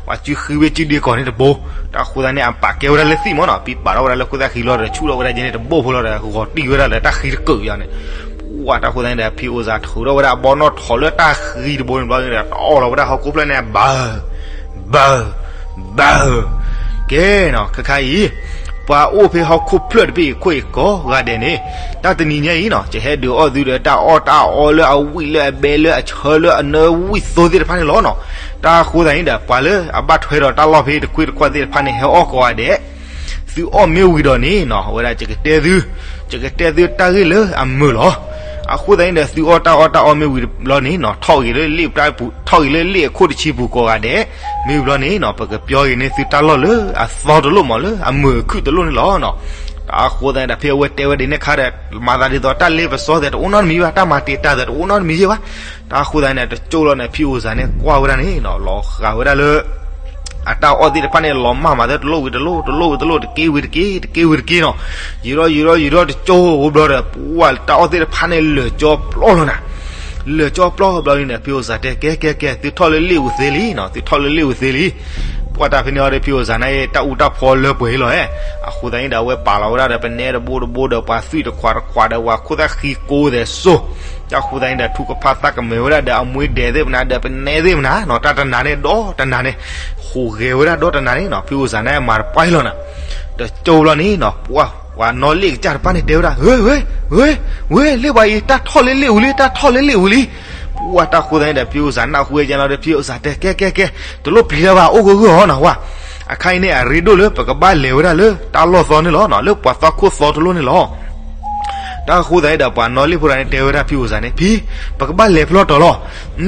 ပှၤစုဃံဝဲစုဒ့ကီၢ်န့ၣ်တဘိ, တၢ်အဃိသတးန့ၣ် အပာ်ကဲဝဲဒၣ်လၢသ့ၣ်မးနီၤ, ဖံပာ်ထီၣ်ဝဲဒၣ်လၢခိၣ်သၣ်ဃံလီၤဒီး ဆူၣ်ထီၣ်ဝဲဒၣ်ကဲန့ၣ်တဘိဖိလီၤဒီး ဂီၤတံၢ်ဝဲဒၣ်လၢတၢ်ဃံတကုာ်ယီၤန့ၣ်, ပှၤတၢ်အဃိသတးန့ၣ်ဒီး ဖံအိၣ်စၢ်ထုးထီၣ်ဝဲဒၣ်အဘီနီၣ်ထိးလၢတၢ်ဃံတဘိန့ၣ်ဘျီန့ၣ်ဒီး တအီၣ်လီၤဝဲဒၣ်ဟီၣ်ခိၣ်ဖျၢၣ်န့ၣ် ဘၢ ဘၢ ဘၢ, ကဲနီၤ ခဲခါအံၤ ပှၤအိၣ်ဖဲဟီၣ်ခိၣ်ဖျၢၣ်တဘ့ၣ်အံၤခိၣ်အံၤကိးဂၤဒဲးန့ၣ်, တၢ်တနံၤညါအံၤနီၤ ယဟဲဒုးအီၣ်သုဒီးတၢ်အီၣ်တၢ်အီလၢအဝံၣ်လၢအဘဲလၢအဆၢလၢအနၢဝံၣ်သိသ့ၣ်တဖၣ်န့ၣ်လီၤနီၤ, တၢ်အဃိသတးန့ၣ်ဒီး ပှၤလၢအဘၣ်ထွဲဒီးတၢ်လီၢ်ဖဲတခွ့တခွါသ့ၣ်တဖၣ်န့ၣ် ဟဲအီၣ်ကိးဂၤဒဲး သုအီၣ်မ့ၢ်ဝံၤဒီးန့ၣ်နီၤ အဝဲဒၣ်ယကတဲသု, ယကတဲသုတၢ်ဂ့ၢ်လၢအမုာ်လီၤ. အဃိသတးန့ၣ်ဒီး သုအီၣ်တၢ်အီၣ်တၢ်အီမ့ၢ်ဝံၤတဘျီန့ၣ်နီၤ ထီၣ်ဂ့ၤလၢလ့ၣ်ပူၤ ထီၣ်ဂ့ၤလၢလ့ၣ်အခိၣ်တဆံပူၤကိးဂၤဒဲး, မ့ၢ်ဝံၤတဘျီန့ၣ်နီၤ ပကပျီက့ၤန့ၢ်သုတၢ်လီၢ်လၢအသီတလိၣ်မး လၢအမုာ်အခုၣ်တလိၣ်န့ၣ်လီၤ. တၢ်အဃိသတးန့ၣ်ဒီး ဖဲအဝဲတဲဝဲဒ်န့ၣ်အခါဒီး မၤသးဒ်သိးတၢ်လ့ပစီသဲးတအိၣ်နီတမံၤဘၣ်, တၢ်မၤတံာ်တာ်သဲးတအိၣ်နီတမံၤယဲၢ်ဘၣ်. တၢ်အဃိသတးန့ၣ်ဒီး တကၠိလီၤန့ၣ် ဖံအိၣ်စၢ်န့ၣ် ကွၢ်ဝဲဒၣ်န့ၣ်နီၤ လီၤဃာ်ဝဲဒၣ်လၢ အတၢ်အီၣ်သ့ၣ်တဖၣ်န့ၣ် လီၤမၢ်မၤသဲတလိၣ်ဝံၤတလိၣ် တလိၣ်ဝံၤတလိၣ် တက့ၢ်ဝံၤတက့ၢ် တက့ၢ်ဝံၤတက့ၢ်နီၤ, ယံာ်ထီၣ်ယံာ်ထီၣ်ယံာ်ထီၣ်တကၠိဖိဘျီဒီး ပှၤတၢ်အီၣ်သ့ၣ်တဖၣ်န့ၣ် လၢာ်ကၠီပျီလီၤနၤ. လၢာ်ကၠီပျီဘျီန့ၣ်ဒီး ဖံအိၣ်စၢ်တဲ ကဲ ကဲ ကဲ သုထီၣ်လၢလ့ၣ်အူၤသ့လံနီၤ, သုထီၣ်လၢလ့ၣ်အူၤသ့လံ. ပှၤတၢ်ဖဲန့ၣ်အီၤဒီး ဖံအိၣ်စၢ်န့ၣ် တၢ်အူတၢ်ဖီလၢပှဲၤလီၤဧါ. အဃိသတးန့ၣ်ဒီး အဝဲပာ်လီၤဝဲဒၣ်ဒီး ပနဲတဘိတဘိဒီး ပှၤသွံၣ်တခွးတခွးဒီး ပှၤခိၣ်သၣ်ဃံကိးသဲးစိ တၢ်အဃိသတးန့ၣ်ဒီး ထုကဖၣ်သးကမဲာ်ဝဲဒၣ်ဒီး အမှ့ဒဲးသ့ၣ်မနုၤဒီး ပနဲသ့ၣ်မနုၤနီၤ, တၢ်တနၤန့ၣ်ဒီးတနၤန့ၣ် ဟူးဂဲၤဝဲဒၣ်ဒီးတနၤန့ၣ်နီၤ, ဖံအိၣ်စၢ်န့ၣ် မၤတပှၢ်လီၤနၤ. ဒီးကၠိဘျီန့ၣ်နီၤ ပှၤ ပှၤနီၣ်လ့ၣ်ကစၢ်တဖၣ်န့ၣ်တဲဝဲဒၣ် ဝဲ ဝဲ ဝဲ ဝဲ လ့ၣ်ပှၤအံၤ တၢ်ထီၣ်လၢလ့ၣ်အူၤလံ တၢ်ထီၣ်လၢလ့ၣ်အူၤလံ. ပှၤတၢ်အဃိသတးန့ၣ်ဒီး ဖံအိၣ်စၢ်နၢ်ဟူဝဲကဲလီၤဒီး ဖံအိၣ်စၢ်တဲ ကဲ ကဲ ကဲ တလိၣ်ပျံၤတၢ်ဘၣ် အိၣ်ဂၢၢ်ဂၢၢ်အီၤနီၤဝဲ. အခါအံၤန့ၣ် အရ့ဒိၣ်လၢပကဘၣ်လဲၤဝဲဒၣ်လၢတၢ်လီၢ်သီန့ၣ်လီၤနီၤ, လၢပှၤသီခိၣ်သီတလိၣ်န့ၣ်လီၤ. တၢ်အဃိသတးန့ၣ်ဒီး ပှၤနီၣ်လ့ၣ်ဖိတဂၤန့ၣ် တဲဝဲဒၣ်ဖံအိၣ်စၢ်န့ၣ် ဖံ ပကဘၣ်လဲၤဖဲလီၤတီၤလီ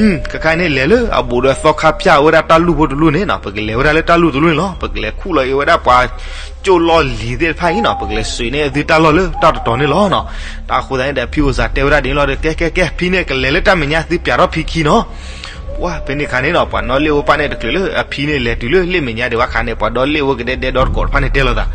ၤ. ခဲခါန့ၣ် လဲၤလၢအဘူးဒီးသီခါဖၠၣ်ဝဲဒၣ်တၢ်လူၢ်ဖိတလူၢ်န့ၣ်နီၤ, ပကလဲၤဝဲဒၣ်လၢတၢ်လူၢ်တလူၢ်န့ၣ်လီၤ. ပကလဲၤခူၣ်လီၤအံၤဝဲဒၣ်ပှၤကၠိၣ်လီၢ်လံၤသ့ၣ်တဖၣ်အံၤနီၤ, ပကလဲၤစံးန့ၢ်သုတၢ်လီၢ်လၢတၢ်တတီၤန့ၣ်လီၤနီၤ. တၢ်အဃိသတးန့ၣ်ဒီး ဖံအိၣ်စၢ်တဲဝဲဒၣ်ဒ်န့ၣ်လီၤဒီး ကဲ ကဲ ကဲ ဖံန့ၣ် ကလဲၤလၢတၢ်မဲာ်ညါ သုပျးထီၣ်ဖံခံနီၤ. ပှၤဖဲန့ၣ်ခါန့ၣ်နီၤ ပှၤနီၣ်လ့ၣ်ဖိတဖၣ်န့ၣ် တချုးလၢအဖံန့ၣ် လဲၤတုၤလၢလ့ၣ်မဲာ်ညါဒံးဘၣ်ခါန့ၣ် ပှၤဒီလ့ၣ်ဖိကဒဲဒဲဒီတကိးတဖၣ်န့ၣ်တဲလိာ်သး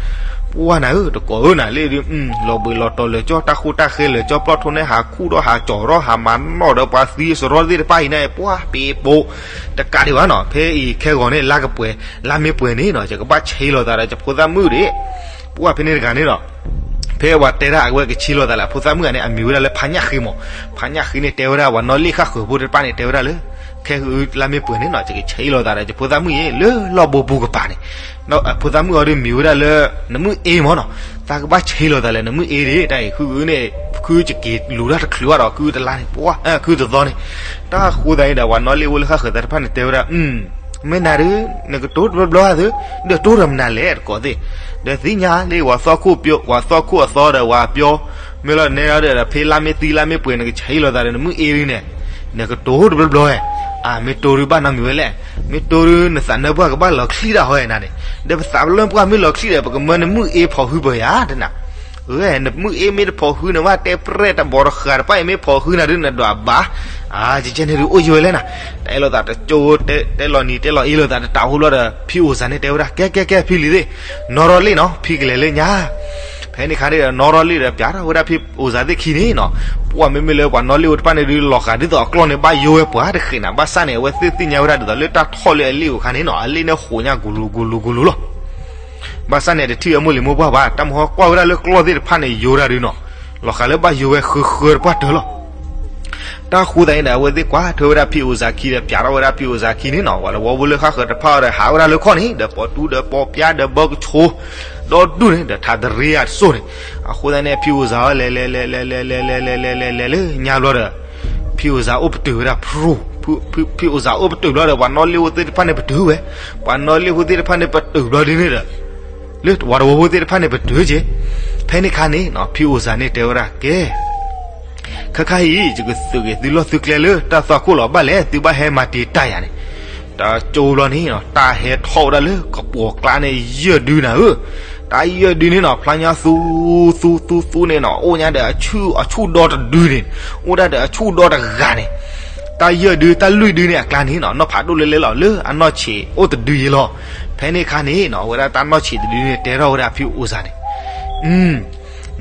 ပှၢ်နၤဧၢ တကိးဧၢနၤလၢဒုး လီၤဘှံးလီၤတီၤလၢာ်ကၠီ တၢ်ဃိတၢ်ဃဲလၢာ်ကၠီ ပျီၢ်ထိၣ်န့ၣ် ဟးခူၣ်ထီၣ်ဟးကၠီထီၣ် ဟးမၤနီၣ်ဒီးပှၤသံစရီသ့ၣ်တဖၣ်အံၤန့ၣ် ပှၢ်ပ့ၤပိာ် တကးဒံးဘၣ်နီၤ ဖဲအံၤခဲဂီၤန့ၣ် လါကပှဲၤ လါမ့ၢ်ပှဲၤန့ၣ်နီၤ ယကဘၣ်ဆဲးလီၤသးဒီးယဖိသၣ်မုၣ်ဒံး ပှၢ်ဖဲန့ၣ်တဂၤန့ၣ်နီၤ ဖဲဝဲတဲဒၣ်အဝဲကဆဲးလီၤသးလၢအဖိသၣ်မုၣ်ဂၤန့ၣ် အမံၤဝဲဒၣ်လၢဖးညၣ်ဃ့မး ဖးညၣ်ဃ့န့ၣ် တဲဝဲဒၣ်ပှၤနီၣ်လ့ၣ်ဃၣ်ဃုာ်ဖိတဖၣ်န့ၣ် တဲဝဲဒၣ်လၢ ခဲဂုာ်လါမ့ၢ်ပှဲၤန့ၣ်နီၤ ယကဆဲးလီၤသးဒီးယဖိသၣ်မုၣ်အံၤ လၢလီၢ်ဘိပူၤကပၤန့ၣ် အဖိသၣ်မုၣ်အီၤဒုးမံၤဝဲဒၣ်လၢ နမုၢ်အ့မးနီၤ သးကဘၣ်ဆဲးလီၤသးလၢနမုၢ်အ့ဒံး တၢ်အံၤ ဃုဂုာ်န့ၣ် ခုယက့ၤလူၤတၢ်တချုးဘၣ်ဒီး ခုတလါန့ၣ် ပှၢ် ခုတသီန့ၣ် တၢ်ဃိသတးန့ၣ်ဒီး ပှၤနီၣ်လ့ၣ်အိၣ်လၢဃၣ်ဃုာ်သ့ၣ်တဖၣ်န့ၣ် တဲဝဲဒၣ် မ့ၢ်နၤဒုး နကတိၤတဘျီဘျီသု ဒီးတိၤတမနၤလဲၣ်တကိးသ့ၣ် ဒီးသ့ၣ်ညါလၢပှၤသီခိၣ်ပှၤသီခိၣ်အသီဒီးပှၤပျီ မ့ၢ်လီၤနဲဒၣ်ဒီး ဖဲလါမ့ၢ်သံလါမ့ၢ်ပှဲၤ နကဆဲးလီၤသးဒီးနမုၢ်အ့ဒံးန့ၣ် နကတိၤတဘျီဘျီဧါ အမ့ၢ်တိၤဒုးဘၣ်နီတမံၤဝဲလဲၣ် မ့ၢ်တိၤဒုးနသးနၢၣ်ပှၢ်ကဘၣ်လီၤချံၣ်တၢ်ဟီဧါနၤန့ၣ် ဒီးပသးလၢပှၢ်မ့ၢ်လီၤချံၣ်ဒီး ပကမၢနမုၢ်အ့ဖီၣ်ဟုပၢၤယၤတနၤ နမုၢ်အ့မ့ၢ်တဖီၣ်ဟုန့ၣ် ဘၣ်တဲပြဲၢ်တၢ်ဘီတဃာ်တဖၣ်အံၤမ့ၢ်ဖီၣ်ဟုနၤဒုးနဒွးဘၣ် ကကဲန့ၣ်ဒုးအိၣ်ယိဝဲလဲၣ်နၤ တၢ်အဲၣ်လိာ်သးတကၠိ တဲလီၤနံၤတဲလီၤအ့လိာ်သးတတးအိၣ်ဘျီဒီး ဖံအိၣ်စၢ်န့ၣ်တဲဝဲဒၣ် ကဲကဲကဲ ဖံလံၤသ့ၣ် နီၢ်ရီလ့ၣ်နီၤ ဖံကလဲၤလၢညါ ဖဲန့ၣ်ခါန့ၣ်ဒီး နီၢ်ရီလ့ၣ်ဒီးပၠးထီၣ်ဝဲဒၣ်ဖံအိၣ်စၢ်သ့ၣ်ခံန့ၣ်နီၤ ပှၢ်မ့မ့ၢ်လၢပှၤနီၣ်လ့ၣ်အိၣ်တဖၣ်န့ၣ်ဒုး လီၤဃာ်ဒ်သိးအကျီၢ်န့ၣ် ဘၣ်ယိဝဲပှၤတဃ့ၣ်နၤ ဘၣ်ဆၣ်န့ၣ် အဝဲသ့ၣ်သ့ၣ်ညါဝဲဒၣ်ဒ်သိးလၢတၢ်ထီၣ်လၢအလ့ၣ်အိၣ်ခါန့ၣ်နီၤ အလ့ၣ်န့ၣ်ဟိးညါကလူၤကလူၤကလူၤလီၤ ဘၣ်ဆၣ်န့ၣ် တထံၣ်အမိၢ်လံၤမိၢ်ပှၢ်ဘၣ် တၢ်မဟီကွၢ်ဝဲဒၣ်လၢကျီၢ်သ့ၣ်တဖၣ်န့ၣ် ယိဝဲဒၣ်ဒုးနီၤ လီၤဃာ်လၢဘၣ်ယိဝဲဃၢဃၢတပှၢ်တၢၢ်လီၤ တၢ်ဃိသတးန့ၣ်ဒီး အဝဲသ့ၣ်ကွၢ်ထွဲဝဲဒၣ်ဖံအိၣ်စၢ်ခံဒီး ပၠးထီၣ်ဝဲဒၣ်ဖံအိၣ်စၢ်ခံန့ၣ်နီၤ ပှၤတဝီဖိလၢဃၣ်ဃၢၤတဖၣ်အံၤဒီး ဟးဝဲဒၣ်လၢခီၣ်န့ၣ် ဒီးပိာ်တူဒီးပိာ်ပၠးဒီးဘၢကဆိ ဒီဒူၣ်န့ၣ် ဒီးထးတရံယၤတစိၢ်န့ၣ် အဃိသတးန့ၣ် ဖံအိၣ်စၢ်အီၤလဲၤလဲၤလဲၤလဲၤလဲၤလဲၤလဲၤလဲၤလဲၤလဲၤလဲၤလဲၤ လဲၤလၢညါဘျီဒီး ဖံအိၣ်စၢ်အိၣ်ပတုာ်ဝဲဒၣ်ဖရူ ဖံအိၣ်စၢ်အိၣ်ပတုာ်ဘျီဒီး ပှၤနီၣ်လ့ၣ်အိၣ်သ့ၣ်တဖၣ်န့ၣ်ပတုာ်ဝဲ ပှၤနီၣ်လ့ၣ်အိၣ်သ့ၣ်တဖၣ်န့ၣ်ပတုာ်ဘျီဒ်န့ၣ်ဒီး လၢပှၤတဝီဖိသ့ၣ်တဖၣ်န့ၣ်ပတုာ်က့ၤ ဖဲန့ၣ်ခါန့ၣ်နီၤ ဖံအိၣ်စၢ်န့ၣ်တဲဝဲဒၣ်ကဲ ခဲခါအံၤ ယကသုးက့ၤသုလီၢ်သုကျဲလၢတၢ်သွၣ်ခိၣ်လီၤ ဘၣ်လဲၣ်သုဘၣ်ဟဲမၤတံာ်တာ်ယၤန့ၣ် တကၠိဘျီန့ၣ်နီၤ တၢ်ဟဲထီၣ်ဝဲဒၣ်လၢကပိာ်ကျါန့ၣ် ယဲၢ်ဒုနၤဧၢ တၢ်ယဲၢ်ဒုန့ၣ်နီၤ ဖျါညါသူ သူ သူ သူန့ၣ်နီၤ အိၣ်ညါဒီးအဆူၣ် အဆူၣ်ဒီတဒုန့ၣ် အိၣ်ဒၣ်ဒီးအဆူၣ်ဒီတဂၤန့ၣ် တၢ်ယဲၢ်ဒု တၢ်လွံၢ်ဒုန့ၣ်အကျါန့ၣ်နီၤ နီၢ်ဖးဒိၣ်လဲလဲလီၤ လၢအနီၢ်ဆံးအိၣ်တဒုယဲလီၤ ဖဲန့ၣ်ခါန့ၣ်နီၤ အဝဲဒၣ်တၢ်နီၢ်ဆံးတဒုန့ၣ် တဲထီၣ်ဝဲဒၣ်ဖံအိၣ်စၢ်န့ၣ်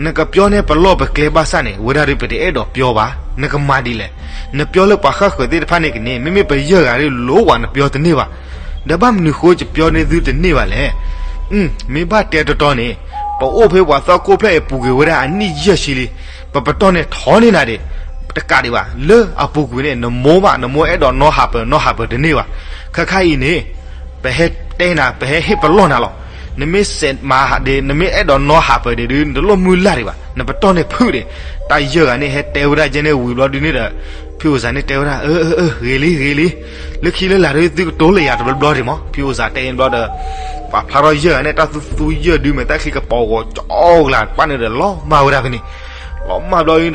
နကပျီန့ၢ်ပလီၢ်ပကျဲဘၣ်ဆၣ်န့ၣ် ဝဲဒၣ်ဒုးပတအဲၣ်ဒိးပျီဘၣ် နကမၤဒ်လဲၣ် နပျီလၢပှၤဃၣ်ဃၢၤသ့ၣ်တဖၣ်န့ၣ်ကန့ၣ် မ့မ့ၢ်ပယဲၢ်ဂၤဒုး လိဝဲနပျီတန့ၢ်ဘၣ် ဒီးဘၣ်မနုၤဃိယပျီန့ၢ်သုတန့ၢ်ဘၣ်လဲၣ် မ့ၢ်ဘၣ်တဲတီတီန့ၣ် ပအိၣ်ဖဲပှၤသီခိၣ်ဖျၢၣ်အံၤပူၤကွံာ်ဝဲဒၣ်အနံၣ်ယဲၢ်ဆံလံ ပပတီၢ်န့ၣ်ထီန့ၢ်နၤဒံး တကးဒံးဘၣ် လၢအပူၤကွံာ်န့ၣ် နမိၢ်ဘၣ် နမိၢ်အဲၣ်ဒိးနီၢ်ဟးပၢၤ နီၢ်ဟးပၢၤတန့ၢ်ဘၣ် ခဲခါအံၤန့ၣ် ပဟဲတဲနၤ ပဟဲဟ့ၣ်ပလီၢ်နၤလီၤ နမ့ၢ်စဲးမၤဟးဒ့ နမ့ၢ်အဲၣ်ဒိးနီၢ်ဟးပၢၤဒံးဒုး နတလိၣ်မုၢ်လၢ်ဒံးဘၣ် နပတီၢ်န့ၣ်ဖုၣ်ဒံး တၢ်ယဲၢ်ဂၤန့ၣ် ဟဲတဲဝဲဒၣ်ကဲန့ၣ်ဝံၤဘျီဒုးန့ၣ်ဒီး ဖံအိၣ်စၢ်န့ၣ်တဲဝဲဒၣ် အၢ အၢ အၢ ဂ့ၤလံ ဂ့ၤလံ လၢခံလၢလာ်ဒုးသုကတိၤလၢယၤတဘျီဘျီဒံးမး ဖံအိၣ်စၢ်တဲအံၤဘျီဒီး ပှၤဖျါထီၣ်ယဲၢ်ဂၤန့ၣ် တၢ်သူသူယဲၢ်ဒုးမဲာ်တၢ်ချံကပီၤဂီၤကၠီကလာ်တဖၣ်န့ၣ်ဒီး လီၤမၢ်ဝဲဒၣ်ဖဲန့ၣ် လီၤမၢ်ဘျီဒုးဒီး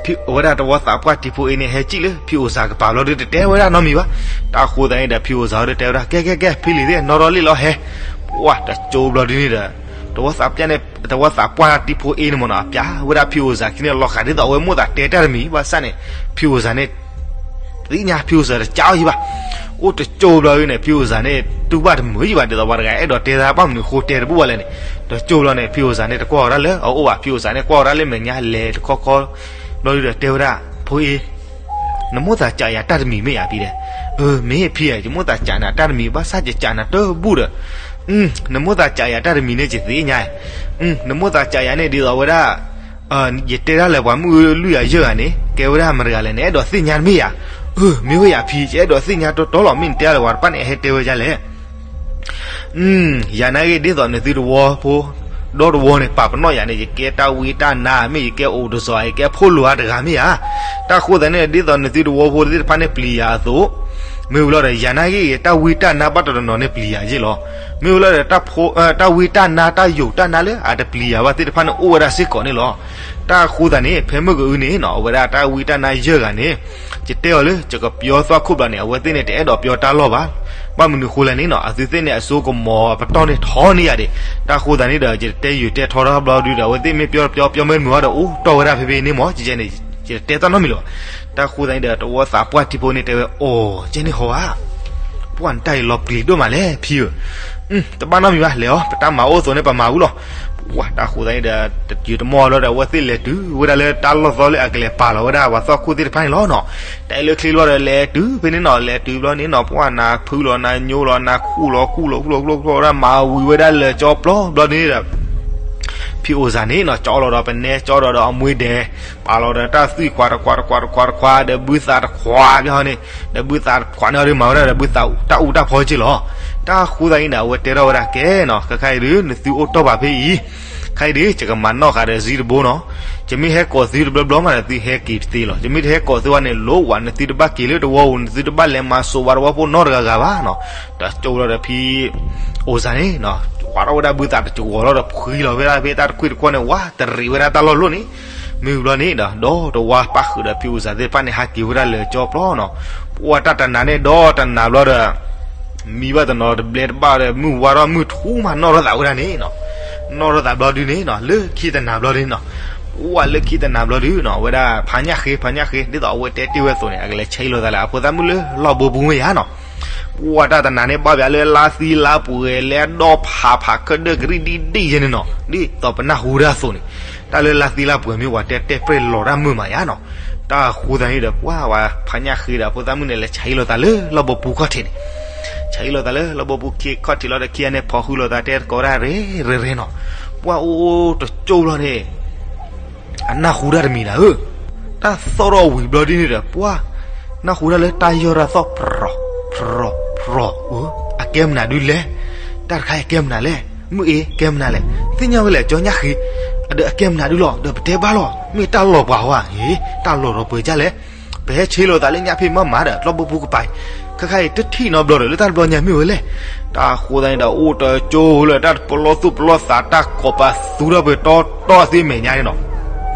ဖံအိၣ်ဝဲဒၣ်တဝီသးပှၢ်တံၤဖိအ့န့ၣ် ဟဲစံၣ်လၢဖံအိၣ်စၢ်ကပၤဘျီဒုး တတဲဝဲဒၣ်နီတမံၤဘၣ်. တၢ်ဃိသတးန့ၣ်ဒီး ဖံအိၣ်စၢ်အီၤဒုးတဲဝဲဒၣ် ကဲ ကဲ ကဲ ဖံလံၤသ့ၣ် နီၢ်ရီလံၣ်လီၤဟဲ, ပှၢ်တကၠိဘျီဒုးန့ၣ်ဒီး တဝီသးပှၢ်န့ၣ် တဝီသးပှၢ်တံၤဖိအ့န့ၣ်မ့ၢ်နီၤ အပျဲဝဲဒၣ်ဖံအိၣ်စၢ်ခံန့ၣ် လီၤဃာ်ဒ်သိးအဝဲမိၣ်သးတဲတၢ်တမံၤ ဘၣ်ဆၣ်န့ၣ် ဖံအိၣ်စၢ်န့ၣ် သ့ၣ်ညါဖံအိၣ်စၢ်တကးအီၤယံၤဘၣ်. အိၣ်တကၠိဘျီဒုးန့ၣ် ဖံအိၣ်စၢ်န့ၣ် တူၢ်ဘၣ်တမုာ်ယံၤဘၣ် ဒ်သိးပှၤတဂၤအဲၣ်ဒိးတဲသး ဘၣ်မနုၤဃိတဲတဘူၣ်ဘၣ်လဲၣ်န့ၣ်, တကၠိဘျီန့ၣ် ဖံအိၣ်စၢ်န့ၣ် တကွၢ်အီၤဒၣ်လၢအအိၣ်ဘၣ် ဖံအိၣ်စၢ်န့ၣ် ကွၢ်အီၤဒၣ်လၢမဲာ်ညါလဲၤတခီခီ ဘျီဒုးဒီးတဲဝဲဒၣ် ဖိအ့ နမိၣ်သးစးယၤတၢ်တမံၤမ့ၢ်ဧါဖံဒီး, အၢ မ့ၢ်ဖံဧါ ယမိၣ်သးစးနၤတၢ်တမံၤ ဘၣ်ဆၣ်ယစးနၤတဘူၣ်ဒီး, နမိၣ်သးစးယၤတၢ်တမံၤန့ၣ် ယသ့ၣ်ညါ, နမိၣ်သးစးယၤန့ၣ် ဒ်သိးဝဲဒၣ် ယတဲဒၣ်လၢပှၤမုၣ်လွံၢ်ဂၤယဲၢ်ဂၤန့ၣ် ကဲဝဲဒၣ်မတၤတဂၤလဲၣ် နအဲၣ်ဒိးသ့ၣ်ညါတမ့ၢ်ဧါ. အၢ မ့ၢ်ဝဲယၤဖံ ယအဲၣ်ဒိးသ့ၣ်ညါတီတီလီၤ မ့ၢ်နတဲလၢပှၤတဖၣ်န့ၣ် အဟဲတဲဝဲဒ်လဲၣ် ယၤနာ်ဂ့ၢ်ဒ်သိးနသုတဝီဖိ ဒီတဝီန့ၣ် ပာ်ပနီၣ်ယၤန့ၣ် ယကဲတၢ်ဝံတၢ်နါမ့ၢ် ယကဲအိၣ်တစီၤ ယကဲဖိလိၤအါတဂၤမ့ၢ်ဧါ. တၢ်ဃိသတးန့ၣ် ဒ်သိးနသုတဝီဖိသ့ၣ်တဖၣ်န့ၣ်ပျံၤယၤအသိး, မ့ၢ်ဝံၤလီၤဒီး ယၤနာ်ဂ့ၢ် တၢ်ဝံတၢ်နါဘၣ်တနီၤနီၤန့ၣ်ပျံၤယၤယ့ၢ်လီၤ. မ့ၢ်ဝံၤလီၤဒီး တၢ်ဝံတၢ်နါ တၢ်ယိာ်တၢ်နါလၢအတပျံၤယၤဘၣ်သ့ၣ်တဖၣ်န့ၣ် အိၣ်ဝဲဒၣ်စ့ၢ်ကီးန့ၣ်လီၤ. တၢ်ဃိသတးန့ၣ် ဖဲမုၢ်ကအုန့ၣ်နီၤ အဝဲဒၣ်တၢ်ဝံတၢ်နါယဲၢ်ဂၤန့ၣ် ယတဲအီၤလၢ ယကပျီသွၣ်ခိၣ်ဘျီန့ၣ် အဝဲသ့ၣ်န့ၣ် တအဲၣ်ဒိးပျီတၢ်လီၢ်ဘၣ်. ဘၣ်မနုၤဃိလဲၣ်န့ၣ်နီၤ အသုသ့ၣ်န့ၣ် အစိကမီၤအပတီၢ်န့ၣ်ထီန့ၢ်ယၤဒံး. တၢ်ဃိသတးန့ၣ်ဒီး ယတတဲယုာ်တဲထီထီၣ်ဘျီဒုးဒီး အဝဲသ့ၣ်မ့ၢ်ပျီတပျီ ပျီမ့ၢ်တမုာ်ဘၣ်ဒီး အိၣ်တီၢ်ဝဲဒၣ်ဖဲဖဲန့ၣ်မး ယကဲန့ၣ် ယတတဲတၢ်နီတမံၤလၢၤဘၣ်. တၢ်ဃိသတးန့ၣ်ဒီး တဝီသးပှၢ်တံၤဖိန့ၣ်တဲဝဲ အိၣ် ကဲန့ၣ်ဟီဧါ. ပှၢ်နတၢ်အံၤလီၤပျံၤဒိၣ်မးလဲၣ်ဖံဧၢ. တဘၣ်နီတမံၤဘၣ် လဲၤအီၤ ပတၢ်မၤအိၣ်အသိးန့ၣ် ပမၤဝံၤလီၤ. ပှၢ် တၢ်ဃိသတးန့ၣ်ဒီး တယုာ်တမီၢ်ဘျီဒီး အဝဲသ့ၣ်လဲၤတုၤဝဲဒၣ်လၢတၢ်လီၢ်သီလၢအကလဲၤပာ်လီၤဝဲဒၣ်ပှၤသီၣ်ခိၣ်သ့ၣ်တဖၣ်န့ၣ်လီၤနီၤ. တၢ်အဲၣ်လၢချ့ဘျီဒီး လဲၤတုၤဖဲန့ၣ်နီၤ, လဲၤတုၤဘျီန့ၣ်နီၤ ပှၢ် နၤဖုလီၤ နၤညိလီၤ နၤခူၣ်လီၤ ခူၣ်လီၤ ခူၣ်လီၤ ခူၣ်လီၤ ခူၣ်လီၤဝဲဒၣ် မၤဝံၤဝဲဒၣ်လၢာ်ကၠီပျီဘျီန့ၣ်ဒီး ဖံအိၣ်စၢ်န့ၣ်နီၤ ကၠီလီၤဒီးပနဲ ကၠီလီၤဒီးအမှ့ဒဲး, ပာ်လီၤဒီးတၢ်သွံၣ်ခွါတခွါတခွါတခွါတခွါ ဒီးဘုသးတခွါဘျီန့ၣ်, ဒီးဘုသးတခွါန့ၣ်ဒီးမၤဝဲဒၣ်ဒီးဘုသးတၢ်အူတၢ်ဖီက့လီၤ. တၢ်ဃိသတးန့ၣ်ဒီး အဝဲတဲထီၣ်ဝဲဒၣ်ကဲနီၤ, ခဲခါအံၤဒုး နသုအိၣ်တီၢ်ဘၣ်ဖဲအံၤ, ခဲအံၤဒုး ယကမၤနီၣ်ဃာ်ဒီးစ့တဘိနီၤ. ယမ့ၢ်ဟဲကိးသုတဘျီဘျီမးဒီး သုဟဲက့ၤသ့လီၤ. ယမ့ၢ်တဟဲကိးသုဘၣ်န့ၣ် လိဝး နသုတဘၣ်က့ၤလၢတဝီပူၤ, နသုတဘၣ်လဲၤမၤစိာ်ဝးတဝီဖိနီတဂၤဂၤဘၣ်နီၤ. ဒီးကၠိလီၤဒီးဖံ အိၣ်စၢ်န့ၣ်နီၤ, ဝးထီၣ်ဝဲဒၣ်ဘုသးတကဝီၤလီၤဒီး ဖှံလီၤဝဲဒၣ်ဖဲတၢ်တခွံၣ်တခီန့ၣ် ဝးတရံးဝဲဒၣ်တၢ်လီၢ်လီၢ်န့ၣ်, မ့ၢ်ဘျီန့ၣ်ဒီး ဒီတဝါပၣ်ဃုာ်ဒီးဖံအိၣ်စၢ်သ့ၣ်တဖၣ်န့ၣ် ဟးက့ၤဝဲဒၣ်လၢာ်ကၠီပျီနီၤ. ပှၢ် တၢ်တနၤန့ၣ်ဒီတနၤဘျီဒီး မံဘၣ်တနီၤတဘျဲတဘၣ်ဒီး မုၢ်ဝါထီၣ်မုၢ်ထူမးနီၣ်ထီၣ်သးဝဲဒၣ်န့ၣ်နီၤ. နီၣ်ထီၣ်သးဘျီဒုန့ၣ်နီၤ, လၢခံတနၤဘျီဒုနီၤ, ပှၢ် လၢခံတနၤဘျီဒုနီၤ ဝဲဒၣ်ဖါညၣ်ဃ့ ဖါညၣ်ဃ့ ဒ်သိးအဝဲတဲတ့ၢ်ဝဲအသိးန့ၣ် အကလဲၤဆဲးလိာ်သးလၢအဖိသၣ်မုၣ်လၢလီၢ်ဘိပူၤမ့ၢ်ယါနီၤ. ပှၢ် တၢ်တနၤန့ၣ် ဘၣ်ပၠးလၢလါသံလါပှဲၤ လဲၤဒီဖးဖးခၢၣ်ဒၢၣ်ကရံၣ်ဒံၣ်ဒံၣ်ယဲန့ၣ်နီၤ, ဒ်သိးပနၢ်ဟူတၢ်အသိးန့ၣ်, တၢ်လၢလါသံလါပှဲၤမ့ၢ်ဝဲတဲတဲပြဲၢ်လီၤတၢ်မုာ်မးယါနီၤ. တၢ်ဃိသတးန့ၣ်ဒီး ပှၢ် ဝဲဖါညၣ်ဃ့ဒီးအဖိသၣ်မုၣ်န့ၣ် လဲၤဆဲးလိာ်သးလၢလီၢ်ဘိပူၤခီၣ်ထံးန့ၣ်, ဆဲးလိာ်သးလၢလီၢ်ဘိပူၤခီၣ်ထံးလီၤဒီး ခံဂၤန့ၣ် ဖီၣ်ဃုာ်လိာ်သးတဲသကိးဝဲဒၣ်ရ့ရ့ရ့နီၤ. ပှၢ် အိၣ်အိၣ်တကၠိဘျီန့ၣ် အနၢ်ဟူတၢ်တမံၤနၤဧၢ, တၢ်သီၣ်ထီၣ်ဝံၤဘျီဒ်န့ၣ်ဒီး ပှၢ် နၢ်ဟူတၢ်လၢတၢ်ယီၢ်တၢ်သီၣ် ဖြီဖြီဖြီ, အကဲမနုၤဒုလဲၣ်, တၢ်တခါအံၤကဲမနုၤလဲၣ်, မုၢ်အ့ ကဲမနုၤလဲၣ်, သ့ၣ်ညါဝဲလဲၣ် ကၠီညၣ်ဃ့, ဒီးအကဲမနုၤဒုလီၤ ဒီးပတဲဘၣ်လီၤ, မ့ၢ်တၢ်လီၤပှၤဝဲ, ဟ့ တၢ်လီၤဒီးပှဲၤဒ်လဲၣ်, ပဟဲဆ့လိာ်သးလၢညါဖဲမးမးဒီး လီၢ်ဘိပူၤကပၤအံၤ, ခဲခါအံၤတထံၣ်နီတဘျီဒီး လၢတၢ်တဘျီညါမ့ၢ်ဝဲလဲၣ်. တၢ်ဃိသတးန့ၣ်ဒီး အိၣ်တကၠိလၢတၢ်ပလီၢ်သူၣ်ပလီၢ်သး တၢ်ကိးပသူထီၣ်ပှဲၤတီတီသ့မဲာ်ညါန့ၣ်နီၤ.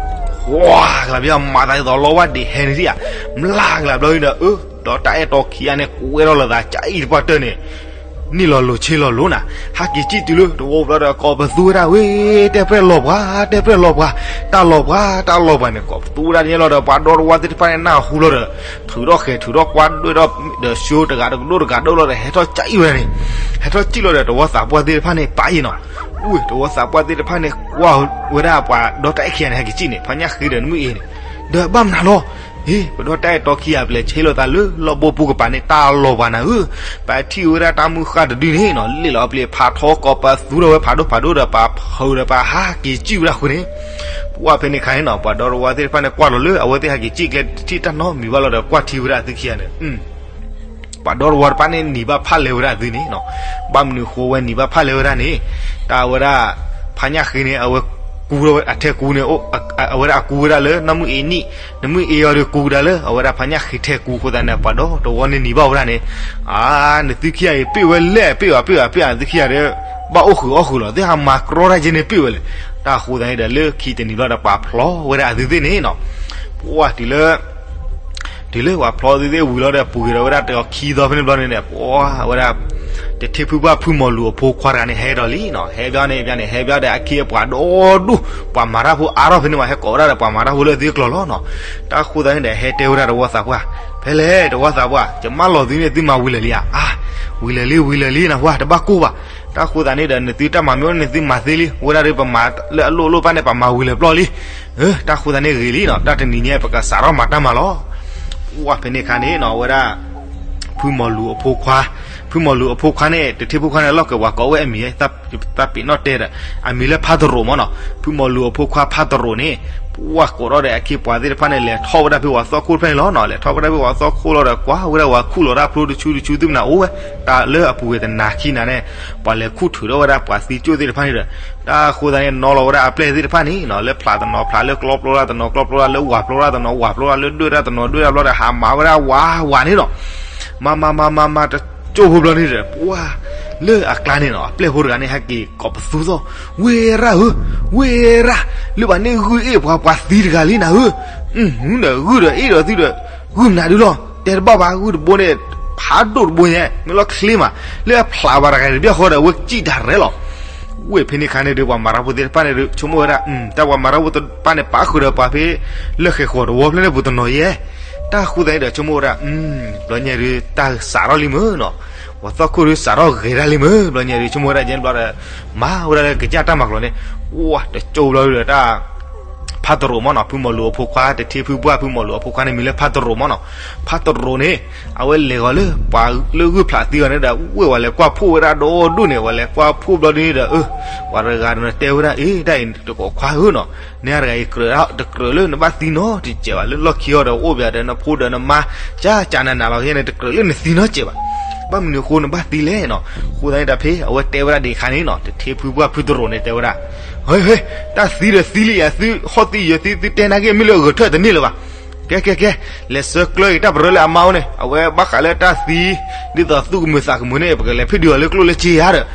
ကွၢ်ကလး ပယီၤမၤသးဒ်သိးလီဝၢ်ဒံးဟဲန့ၣ်ဧါ, မျးကလးဘျီန့ၣ်ဒီး အၢ ဒီးတၢ်အဲၣ်တီခံဂၤန့ၣ် ကွဲထီၣ်လိာ်သး ကအံၤတပှၢ်တၢၢ်န့ၣ် န့ၢ်လီၤလိၤဆ့လီၤလိၤနၤ, ဟဲက့ၤစံၣ်တုၤလၢတဝီဘျီဒီး ကိးပသူဝဲဒၣ်ဝဲ, တဲပြဲၢ်လီၤပှၤ, တဲပြဲၢ်လီၤပှၤ, တၢ်လီၤပှၤ တၢ်လီၤပှၤန့ၣ် ကိးပသူဝဲဒၣ်န့ၣ်လီၤဒီး ပှၤဒီတဝါသ့ၣ်တဖၣ်န့ၣ် နၢ်ဟူလီၤဒီး ထုးထီၣ်ဃဲၤထုးထီၣ်ကွၢ်ဒွဲၣ်ဒီး ဒီးဆိတဂၤတကဒိၣ်တဂၤဒိၣ်လီၤဒီး ဟဲထီၣ်ကအံၤဝဲဒၣ်န့ၣ်, ဟဲထီၣ်စံၣ်လီၤဒီး တဝီသးပှၢ်သ့ၣ်တဖၣ်န့ၣ် ပာ်အံၤနီၤ. ဝ့ၢ် တဝီသးပှၢ်သ့ၣ်တဖၣ်န့ၣ် ကွၢ်ဝဲဒၣ်ပှၤဒီတၢ်အဲၣ်ခံဂၤန့ၣ် ဟဲက့ၤစံၣ်န့ၣ် ဖါညၣ်ဃ့ဒီးနမုၢ်အ့န့ၣ်, ဒီးဘၣ်မနုၤလီၤ ဟ့ ပဒီတၢ်အဲၣ်တီခံဂၤ ပလဲၤဆ့လိာ်သးလၢလီၢ်ဘိပူၤကပၤန့ၣ် တၢ်လီၤပှၤနၤဧၢ, ပထံၣ်ဝဲဒၣ်တၢ်မုၢ်ဃၢ်တဒုန့ၣ်နီၤ လ့ၣ်လီၤအပျ့ၤ ဖးထီကိးပသူထီၣ်ဝဲဖးဒိၣ်ဖးဒိၣ်ဒီး ပှၤဖုးဒီးပှၤဟးက့ၤစံၣ်ဝဲဒၣ်ဃုာ်န့ၣ်, ပှၢ်ဖဲန့ၣ်ခါန့ၣ်နီၤ ပှၤဒီတဝါသ့ၣ်တဖၣ်န့ၣ် ကွၢ်လီၤလၢအဝဲသ့ၣ်ဟဲက့ၤစံၣ်ကျဲတထံၣ်တၢ်နီတမံၤဘၣ်လီၤဒီး ကွၢ်ထံဝဲဒၣ်အသုခံဂၤန့ၣ် ပှၤဒီတဝါတဖၣ်န့ၣ် နံၤဘၣ်ဖၣ်လဲဝဲဒၣ်အသုန့ၣ်နီၤ, ဘၣ်မနုၤဃိဝဲနံၤဘၣ်ဖၣ်လဲဝဲဒၣ်န့ၣ်, တၢ်ဝဲဒၣ် ဖါညၣ်ဃ့န့ၣ် အဝဲကူအထဲကူန့ၣ်, အဝဲဒၣ်အကူဝဲဒၣ်လၢနီၢ်မုၢ်အ့နံၣ်, နမုၢ်အ့အီၤဒီးကူကဒါလၢအဝဲဒၣ်ဖါညၣ်ဃ့ထဲကူအဃိသတးန့ၣ် ပှၤဒီတဝါန့ၣ်နံၤဘၣ်ဝဲဒၣ်န့ၣ်, အါ နသုခံဂၤအံၤ ပ့ၣ်ဝဲလဲၣ် ပ့ၣ်ဘၣ်ပ့ၣ်ဘၣ်ပ့ၣ်ဘၣ် နသုခံဂၤဒီး ဘၣ်အိၣ်ဃုာ်အီၣ်ဃုာ်လီၤ သ့ၣ်ဟးမၤကြီတၢ်က့န့ၣ်ပ့ၣ်ဝဲလဲၣ်, တၢ်ဃိသတးန့ၣ်ဒီး လၢခံတနံၤဘျီဒီး ပှၤဖျီဝဲဒၣ်အသုသ့ၣ်န့ၣ်နီၤ, ပှၢ်တုၤလၢ တုၤလၢပှၤဖျီသုသ့ၣ်ဝံၤလီၤဒီး ပှ့ၤဒီးဝဲဒၣ်တၢ်ခံသီဖဲန့ၣ်ဘျီန့ၣ်ဒီး ပှၢ်ဝဲဒၣ် တထံဖုပှၢ်ဖုမီၤလူၤအဖိခွါတဂၤန့ၣ် ဟဲဒီးလံနီၤ, ဟဲဘျီန့ၣ်ဘျီန့ၣ် ဟဲဘျီဒီး အခ့အပှၤဒီဒူၣ် ပှၤမၤတၢ်ဖိအါထီၣ်ဖဲန့ၣ်မး ဟဲကိးဝဲဒၣ်ဒီးပှၤမၤတၢ်ဖိလၢအသ့ကျီၢ်လီၤနီၤ, တၢ်ဃိသတးန့ၣ်ဒီး ဟဲတဲဝဲဒၣ်တဝီသးပှၢ်, ဖဲလဲၣ်တဝီသးပှၢ် ယမၢလီၤသုန့ၣ် သုမၤဝံၤလၢာ်လံဧါ, အါ ဝံၤလၢာ်လံ ဝံၤလၢာ်လံနၢ်ဟူဧါ တဘၣ်ကိၢ်ဘၣ်, တၢ်ဃိသတးန့ၣ်ဒီး နသုတၢ်မၤမ့ၢ်အိၣ်န့ၣ် နသုမၤသ့လံ, ဝဲဒၣ်ဒီးပမၤလၢအလိၣ်အလိၣ်ဘၣ်န့ၣ် ပမၤဝံၤလၢာ်ပျီလံ, တၢ်ဃိသတးန့ၣ်ဂ့ၤလံနီၤ, တၢ်တနံၤညါ ပကစးထီၣ်မၤတၢ်မၤလီၤ. ပှၢ်ဖဲန့ၣ်အခါန့ၣ်နီၤ ဝဲဒၣ် ဖုမီၤလူၤအဖိခွါ, ဖုမီၤလူၤအဖိခွါန့ၣ် တထံဖုခွါန့ၣ် လီၢ်ကဝၤကိးဝဲအမံၤ သးပ့ၤနီၣ်တဲဒီး အမံၤလၢဖါတရိးမးနီၤ, ဖုမီၤလူၤအဖိခွါဖါတရိးန့ၣ် ပှၢ်ကိးထီၣ်ဒီးအခ့ပှၤသ့ၣ်တဖၣ်န့ၣ် လဲၤထီၣ်ဝဲဒၣ်ဖဲပှၤသီခိၣ်တဖၣ်န့ၣ်လီၤနီၤ, လဲၤထီၣ်ဝဲဒၣ်ဖဲပှၤသီခိၣ်လီၤဒီး ကွၢ်ဝဲဒၣ်ပှၤခူၣ်လီၤတၢ်ဖျိတဆူတဆူ သုမနုၤအိၣ်ဝဲ တၢ်လၢအပူၤကွံာ်တနၤခံနၤန့ၣ် ပှၤလဲၤခူၣ်ထုးထီၣ်ဝဲဒၣ်ပှၤသံကၠိၣ်သ့ၣ်တဖၣ်န့ၣ်ဒီး တၢ်ဃိသတးန့ၣ် နီၤလီၤဝဲဒၣ်အပျဲၢ်သ့ၣ်တဖၣ်န့ၣ်နီၤ လၢဖျးတနီၤဖျး လၢကျီပျီတၢ်တနီၤကျီပျီတၢ် လၢဝၢ်ပျီတၢ်တနီၤဝၢ်ပျီတၢ် လၢဒွဲၣ်တၢ်တနီၤဒွဲၣ်တၢ်ဘျီဒီး ဟးမၤဝဲဒၣ်ဝးဝးန့ၣ်နီၤ, မၤမၤမၤမၤမၤတကၠိဖိဘျီန့ၣ်ဒီး ပှၢ် လၢအကျါန့ၣ်နီၤ အပျဲၢ်ဖိတဂၤန့ၣ် ဟဲက့ၤကိးပသူသိး ဝ့ၢ်ရၣ်ဧၢ, ဝ့ၢ်ရၣ်, လၢပှၤန့ၣ်ဂုၢ်အ့ၣ်ပှၤ ပှၤသံတဂၤလံနၤဧၢ, ဒီးဂုၢ်ဒီးအ့ၣ်ဒီးသုဒီး ဂုၢ်မနုၤဒုလီၤ တဲတဘၣ်ဘၣ် ဂုၢ်တဘိန့ၣ် ဖးဒိၣ်တဘိညါ မ့ၢ်လီၤချ့မး လၢအဖျးဘၣ်တဂၤတဘျီဃီဒီး အဝဲကံၣ်တၢ်ရဲၣ်လီၤ. ဝ့ၢ်ဖဲန့ၣ်ခါန့ၣ်ဒီး ပှၤမၤတၢ်ဖိသ့ၣ်တဖၣ်န့ၣ်ဒီး ဆိကမိၣ်ဝဲဒၣ် တၢ်ပှၤမၤတၢ်ဖိတဖၣ်န့ၣ် ပာ်ဃုာ်ဒီးပှၤဖဲ လၢဃဲၤဃီၤတဝီဖျၢၣ်န့ၣ်ပူၤတနီၤယဲၢ်, တၢ်ဃိသတးန့ၣ်ဒီး ဆိကမိၣ်ဝဲဒၣ် ဘျီညါဒီး တၢ်စးထီၣ်လံမ့ၢ်နီၤ, ပှၤသီၣ်ခိၣ်ဒီးစးထီၣ်ဂဲၤတၢ်လံမ့ၢ် ဘျီညါဒီး ဆိကမိၣ်ဝဲဒၣ်ယဲၢ်ဘျီဒီး မၤဝဲဒၣ်လၢကစၢ်တၢ်မၤကျိၤန့ၣ်, ဝါ တကၠိဘျီဒီးတၢ် ဖါတရူးမ့ၢ်နီၤ, ဖုမီၤလိာ်အဖိခွါ တထ့ဖုပှၢ်ဖုမီၤလိာ်အဖိခွါန့ၣ် မံၤလၢဖါတရူးမ့ၢ်နီၤ, ဖါတရူးန့ၣ် အဝဲလဲၤဂီၤလၢ ပှၤလၢဂုၢ်ဖျးသံအီၤန့ၣ်ဒီး ဝ့ၢ်ဝဲလဲၤကွၢ်ဖှိၣ်ဝဲဒၣ်ဒီဒူၣ်န့ၣ် ဝဲလဲၤကွၢ်ဖှိၣ်ဘျီဒ်န့ၣ်ဒီး အၢ ပှၤတဂၤဒီးတဲဝဲဒၣ် အ့ တၢ်အံၤတကိးခွါဧၢနီၤ, နၤတဂၤအံၤကြၢးတကြၢးလၢနဘၣ်သံနီတစဲးဘၣ်, လၢလီၢ်ခံအီၤဒီးအိၣ်ဘၣ်ဒီးနဖိဒီးနမါ ကၢ်ကၢ်နးနးလီၤယဲန့ၣ် တကြၢးလၢနသံနီတစဲးဘၣ်, ဘၣ်မနုၤအဃိနဘၣ်သံလဲၣ်နီၤ, အဃိသတးန့ၣ်ဒီးဖဲအဝဲတဲဝဲဒၣ်ဒံးအခါန့ၣ်နီၤ တထ့ဖုပှၢ်ဖုတရူးန့ၣ်တဲဝဲဒၣ် ဟဲ ဟဲ တၢ်သံဒီးသံလံယၤ သုဟီၣ်သံယၢၤသံ သုတဲနာ်က့ မ့ၢ်လၢအဂဲၤထၢၣ်တန့ၢ်လၢၤဘၣ်, ကဲ ကဲ ကဲ လဲၤဆှၢကျၢၤက့ၤတၢ်ပရၢလၢအမါအိၣ်န့ၣ် အဝဲဘၣ်ဃးလၢတၢ်သံ ဒ်သိးသူၣ်ကမုာ်သးကမုာ်န့ၣ် ပကလဲၤဖံးဒုးအီၤလၢကျိၣ်လၢစ့ဧါဒီး,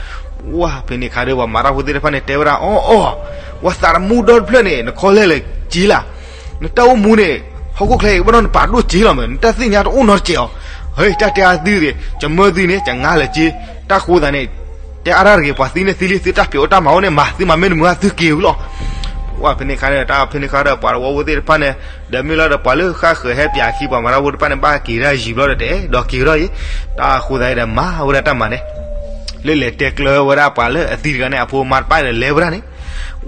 ဝါဖဲန့ၣ်အခါဒီး ပှၤမၤတၢ်ဖိသ့ၣ်တဖၣ်န့ၣ်တဲဝဲဒၣ် အီ အီ ဝဲသးတမူဒီတဖျၢၣ်န့ၣ် နခီလဲၣ်လဲၣ်က့ၤလၢ်, နတၢ်အိၣ်မူန့ၣ် ဟီၣ်ခိၣ်ချၢအံၤ ဘၣ်ဒီးနပာ်ဒိၣ်က့ၤလီၤမး နတၢ်သ့ၣ်ညါတအိၣ်နီတစဲးအီၤ, ဟဲ တၢ်တဲအါသုသ့ၣ် ကမၢသုန့ၣ် ကငါလၢာ်က့ၤ, တၢ်ဃိသးန့ၣ် တဲအါတၢ်တဂ့ၤ ပှၤသံန့ၣ်သံလံ သုတၢ်ဖံးအိၣ်တၢ်မၤအိၣ်န့ၣ်မၤ သုမၤမ့ၢ်တမုာ်ဘၣ် သုက့ၤဝံၤလီၤ, ဝါဖဲန့ၣ်အခါဒီး တၢ်ဖဲန့ၣ်အခါဒီး ပှၤတဝီဖိသ့ၣ်တဖၣ်န့ၣ် ဒီးမ့ၢ်လီၤဒီးပှၤလၢဃၣ်ဃၢၤဟဲပၠးခံ ပှၤမၤတၢ်ဖိတဖၣ်န့ၣ် ဘၣ်က့ၤဒၣ်ယံာ်ဘျီဒီး တအဲၣ်ဒိးက့ၤကဒီးအံၤ, တၢ်ဃိသးန့ၣ်ဒီး မၤဝဲဒၣ်တၢ်မၤန့ၣ် လၢလဲၤတဲကျၢၤဝဲဒၣ်ပှၤလၢအသံတဂၤန့ၣ် အဖိမါတဖၣ်ဒီးလဲၤဝဲဒၣ်န့ၣ်,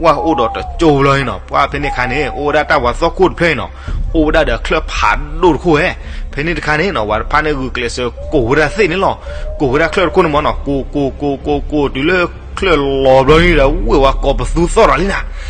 ဝါအိၣ်ဒီးတကၠိဘျီန့ၣ်နီၤ, ပှၤဖဲန့ၣ်အခါန့ၣ် အိၣ်ဝဲဒၣ်တၢ်ပှၤသီၣ်ခိၣ်တဖျၢၣ်န့ၣ်နီၤ, အိၣ်ဝဲဒၣ်ဒီးချၢၣ်ဖးဒိၣ်တခိၣ်ဝဲ, ဖဲန့ၣ်တခါန့ၣ်နီၤ ပှၤတဖၣ်န့ၣ်ဂုာ်ကျဲးစၢးကိးဝဲဒၣ်သ့ၣ်န့ၣ်လီၤ, ကိးဝဲဒၣ်ချၢၣ်တခိၣ်န့ၣ်မ့ၢ်နီၤ ကိး ကိး ကိး ကိး ကိး တုၤလၢချၢၣ်လီၤဘျီန့ၣ်ဒီး ဝ့ၢ်ဝဲကိးပသူသီၣ်ထီၣ်လံနၤ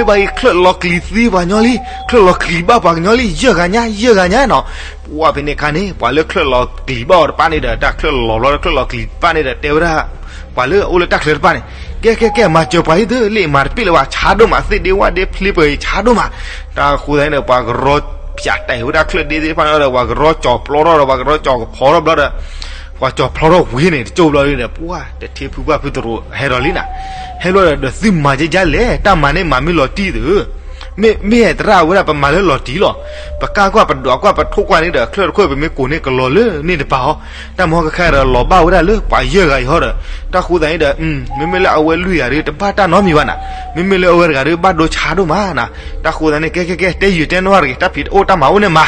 ဝ့ၢ် လၢဘၣ်အံၤချၢၣ်လီၤကျံၤသံပှၤညီလံ, ချၢၣ်လီၤကျံၤဘၣ်ပှၤကညီလံ ယဲၢ်ဂၤညါ ယဲၢ်ဂၤညါနီၤ, ပှၤဖဲန့ၣ်အခါန့ၣ် ပှၤလၢချၢၣ်လီၤကျံၤဘၣ်အီၤတဖၣ်န့ၣ်ဒီး တၢ်ချၢၣ်လီၤဘျီဒီးချၢၣ်လီၤကျံၤတဖၣ်န့ၣ်ဒီး တဲဝဲဒၣ် ပှၤလၢအအိၣ်လၢတၢ်ချၢတဖၣ်န့ၣ်, ကဲ ကဲ ကဲ မၤစၢၤပှၤလံသု လၢအံၤမၤတပ့ၢ်လၢၤဘၣ် ဆါဒိၣ်မး သ့ၣ်ဒ့ဝၣ်ဒ့ဖျ့ပှဲၤအံၤ ဆါဒိၣ်မး, တၢ်ဃိသတးန့ၣ်ဒီး ပှၤကရီပၠးတဲာ်ဝဲဒၣ်ချၢၣ်ဒ့သ့ၣ်တဖၣ်န့ၣ်ဒီး ပှၤကရီကၠီၤပျီထီၣ်ဒီး ပှၤကရီကၠီၤကဖီထီၣ်ဘျီဒီး ပှၤကၠီၤဖျီထီၣ်ဝံၤန့ၣ် တကၠိဘျီဒီး ပှၤတထ့ဖုပှၢ်ဖုတရူးဟဲဒီးလံနၤ, ဟဲဘျီဒီး ဒီးသုမၤကဲကဲလဲၣ် တၢ်မၤန့ၣ်မၤမ့ၢ်လီၤတံၢ်သု မ့ၢ် မ့ၢ်ဟဲသရၣ်ဝဲဒၣ် ပမၤလၢလီၤတံၢ်လီၤ, ပကၢ်ကွၢ် ပဒွးကွၢ် ပထိၣ်ကွၢ်န့ၣ်ဒီး ချၢၣ်တခိၣ် ပမ့ၢ်ကိးန့ၢ်ကလီၤလၢန့ၣ်တပၤဟီ, တၢ်မဟီကခါဒီးလီၤဘၣ်ဝဲဒၣ်လၢပှၤယဲၢ်ဂၤအံၤဟီဒီး, တၢ်ဃိသတးန့ၣ်ဒီး မ့မ့ၢ်လၢအဝဲလွံၢ်ဂၤဒီး တဘၣ်တၢ်နီတမံၤဘၣ်နၤ, မ့မ့ၢ်လၢအဝဲတဂၤဒီး ဘၣ်ဒိဆါဒိၣ်မးနၤ, တၢ်ဃိသတးန့ၣ် ကဲ ကဲ ကဲ တဲယုာ်တဲနီၢ်တဂ့ၤ တၢ်ဖံးတအိၣ်တၢ်မၤအိၣ်န့ၣ်မၤ,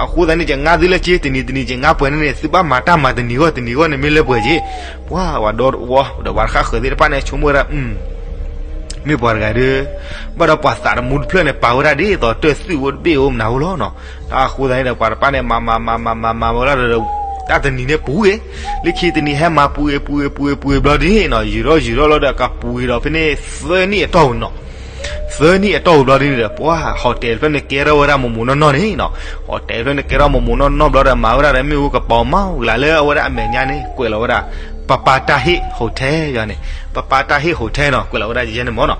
အဃိသတးန့ၣ် ယငါသုလၢက့ တနံၤတနံၤ ယငါပှဲၤန့ၣ်န့ၣ် သုဘၣ်မၤတၢ်မၤတနံၤဂီၢ်တနံၤဂီၢ်န့ၣ် မ့ၢ်လၢပှဲၤက့, ပှၤဝဲဒီတဝီ ဒီးပှၤတဃၣ်ဃၢၤသ့ၣ်တဖၣ်န့ၣ် ဆိကမိၣ်ဝဲဒၣ် မ့ၢ်ပှၤတဂၤဒီး ဘၣ်ဒီးပှၤသးတမူတဖျၢၣ်န့ၣ် ပာ်ဝဲဒၣ်ဒ်သိးတၢ်သွံၣ်အိၣ်တဘ့ၣ်အိၣ်မနုၤအိၣ်လီၤနီၤ, တၢ်အဃိသတးန့ၣ်ဒီး ပှၤတဖၣ်န့ၣ် မၤမၤမၤမၤမၤမၤဝဲဒၣ်ဒီး တၢ်တနံၤန့ၣ်ပူၤဂ့ၤ, လၢခံတနံၤဟဲမၤပူၤဂ့ၤ ပူၤဂ့ၤ ပူၤဂ့ၤ ပူၤဂ့ၤဘျီဒ်န့ၣ်နီၤ ယံာ်ထီၣ်ယံာ်ထီၣ်လီၤဒီး ကပူၤဂ့ၤဒီးဖဲန့ၣ် သၢနံၣ်အတီၢ်ပူၤနီၤ သၢနံၣ်အတီၢ်ပူၤဘျီဒ်န့ၣ်ဒီး ပှၤ hotel တဖျၢၣ်န့ၣ် ကဲထီၣ်ဝဲဒၣ်မိၢ်မိၢ်နီၢ်နီၢ်န့ၣ်နီၤ, hotel တဖျၢၣ်န့ၣ် ကဲထီၣ်မိၢ်မိၢ်နီၢ်နီၢ်ဘျီဒီး မၤဝဲဒၣ်ဒီး မ့ၣ်အူကပီၤမး ကလၢ်လၢအဝဲဒၣ်အမဲာ်ညါန့ၣ် ကွဲးလီၤဝဲဒၣ် ပပၢ်တၢ်ဟ့ၣ် hotel ယၤန့ၣ် ပပၢ်တၢ်ဟ့ၣ် hotel နီၤ ကွဲးလီၤဝဲဒၣ်ယဲန့ၣ်မ့ၢ်နီၤ,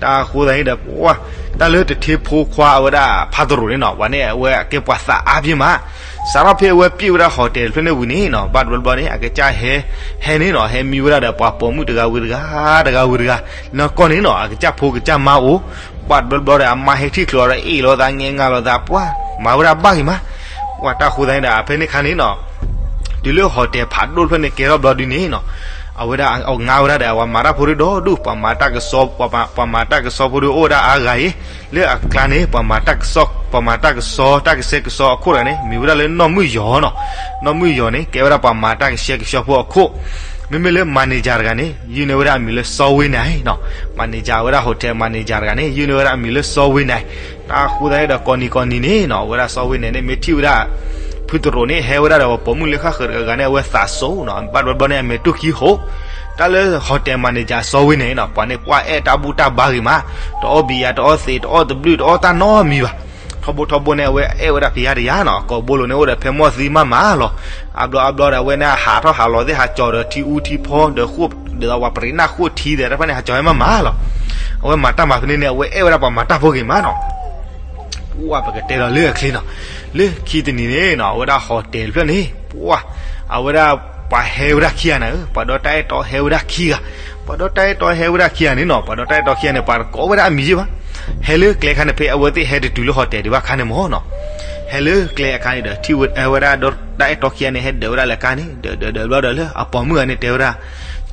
တၢ်အဃိသတးန့ၣ်ဒီး ပှၤ တၢ်လၢတထ့ဖိခွါအဝဲဒၣ်ဖါတရူးန့ၣ်နီၤ ပှၤန့ၣ်အဝဲအကဲပှၤသးအါပ့ၢ်မး, စးထီၣ်ဖဲအဝဲပျံၢ်ဝဲဒၣ် hotel တဖျၢၣ်န့ၣ်ဝံၤန့ၣ်နီၤ ဘၣ်တဘျီဘျီန့ၣ် အကစၢ်ဟဲ ဟဲန့ၣ်နီၤ ဟဲမံဝဲဒၣ်ဒီး ပှၤပိာ်မုၣ်တဂၤဝံၤတဂၤ တဂၤဝံၤတဂၤ နီၢ်ကီၢ်န့ၣ်နီၤ အကစၢ်ဖိကစၢ်မါအိၣ်, ဘၣ်တဘျီဘျီဒီး အမါဟဲထံၣ်ချုးအီၤဒီး အ့ၣ်လိာ်သး ငဲငါလိာ်သး ပှၤ မၤဝဲဒၣ်ဘၣ်ဂ့ၤမး, ပှၤတၢ်ဃိသတးန့ၣ်ဒီး ဖဲန့ၣ်ခါန့ၣ်နီၤ တုၤလၢ hotel ဖးဒိၣ်တဖျၢၣ်န့ၣ် ကဲထီၣ်ဘျီဒ်န့ၣ်နီၤ အဝဲဒၣ်အငါဝဲဒၣ်ဒီး အဝဲမၤတၢ်ဖိဒ်ဒီဒူၣ် ပှၤမၤတၢ်ကစီ ပှၤမၤတၢ်ကစီဖိဒ်အိၣ်ဝဲဒၣ်အါဂၤအံၤ, လၢအကျါန့ၣ် ပှၤမၤတၢ်ကစီ ပှၤမၤတၢ်ကစီ တၢ်ကဆှဲကဆှီအခိၣ်တဂၤန့ၣ် မံၤဝဲဒၣ်လၢနီၢ်မုၣ်ယီၤနီၤ, နီၢ်မုၣ်ယီၤန့ၣ် ကဲဝဲဒၣ်ပှၤမၤတၢ်ကဆှဲကဆှီဖိအခိၣ်, မ့မ့ၢ်လၢ manager တဂၤန့ၣ် ယုၢ်န့ၢ်ဝဲဒၣ်အမံၤလၢစီဝ့နၤနီၤ, manager ဝဲဒၣ် hotel manager တဂၤန့ၣ် ယုၢ်န့ၢ်ဝဲဒၣ်အမံၤလၢစီဝ့နၤ, တၢ်ဃိသတးန့ၣ်ဒီး ကိးနံၤကိးနံၤန့ၣ်နီၤ အဝဲဒၣ်စီဝ့နၤန့ၣ် မ့ၢ်ထံၣ်ဝဲဒၣ် ဖုတရူးန့ၣ် ဟဲဝဲဒၣ်ဒီးပှၤပိာ်မုၣ်လၢဃၣ်ဃၢၤတဂၤဂၤန့ၣ် အဝဲသးစိနီၤ ဘၣ်တဘျီဘျီန့ၣ် အမဲာ်တူၢ်ခံဟိး, တၢ်လၢ hotel manager စီဝ့နၤနီၤ ပှၤန့ၣ် ပှၤအဲၣ်တၢ်ဘူၣ်တၢ်ဘါဂ့ၤမး, တအီၣ်ဘံယၤ တအီၣ်သ့း တအီၣ်တဘျုး တအီၣ်တၢ်နီတမံၤဘၣ်, ထီဘိထီဘိန့ၣ် အဝဲအဲၣ်ဝဲဒၣ်ဖဲယါတယါနီၤ ကိာ်ဘိလိၤန့ၣ် အိၣ်ဒီးဖဲမီၢ်သံမးမးလီၤ, အါဘျီအါဘျီဒီး အဝဲန့ၣ်ဟးထီၣ်ဟးလီၤသ့ၣ် ဟးကၠီၤဒီးထံအူထံဖီဒီးဃိၣ် ဒ်သိးပှၤပရံးနၢ်ဃိၣ်ထံသ့ၣ်တဖၣ်န့ၣ် ဟးကၠီၤဝဲမးမးလီၤ, အဝဲမၤတၢ်မၤဖဲန့ၣ်န့ၣ် အဝဲအဲၣ်ဝဲဒၣ်ပှၤမၤတၢ်ဖိဂ့ၤမးနီၤ ပှၤပကတဲဒီးလၢအချ့နီၤ, လၢခံတနံၤန့ၣ်နီၤ အဝဲဒၣ် hotel တဖျၢၣ်န့ၣ် ပှၤ အဝဲဒၣ်ပှၤဟဲဝဲဒၣ်ခံဂၤန့ၣ်ဧၢ ပှၤဒီတၢ်အဲၣ်တီဟဲဝဲဒၣ်ခံဂၤ, ပှၤဒီတၢ်အဲၣ်တီဟဲဝဲဒၣ်ခံဂၤန့ၣ်နီၤ ပှၤဒီတၢ်အဲၣ်တီခံဂၤန့ၣ် ပှၤတကိးဝဲဒၣ်အမံၤယ့ၢ်ဘၣ်, ဟဲလၢကျဲခါန့ၣ် ဖဲအဝဲသ့ၣ်ဟဲတတုၤလၢ hotel ဒံးဘၣ်ခါန့ၣ်မ့ၢ်နီၤ, ဟဲလၢကျဲအခါန့ၣ်ဒီး ထံၣ်ဝဲဒၣ်ဒီတၢ်အဲၣ်တီခံဂၤန့ၣ် ဟဲဒၢးဝဲဒၣ်လၢကျဲန့ၣ် ဒၢးဒၢးဒၢးဘျီဒီးလၢအပိာ်မုၣ်ဂၤန့ၣ်တဲဝဲဒၣ်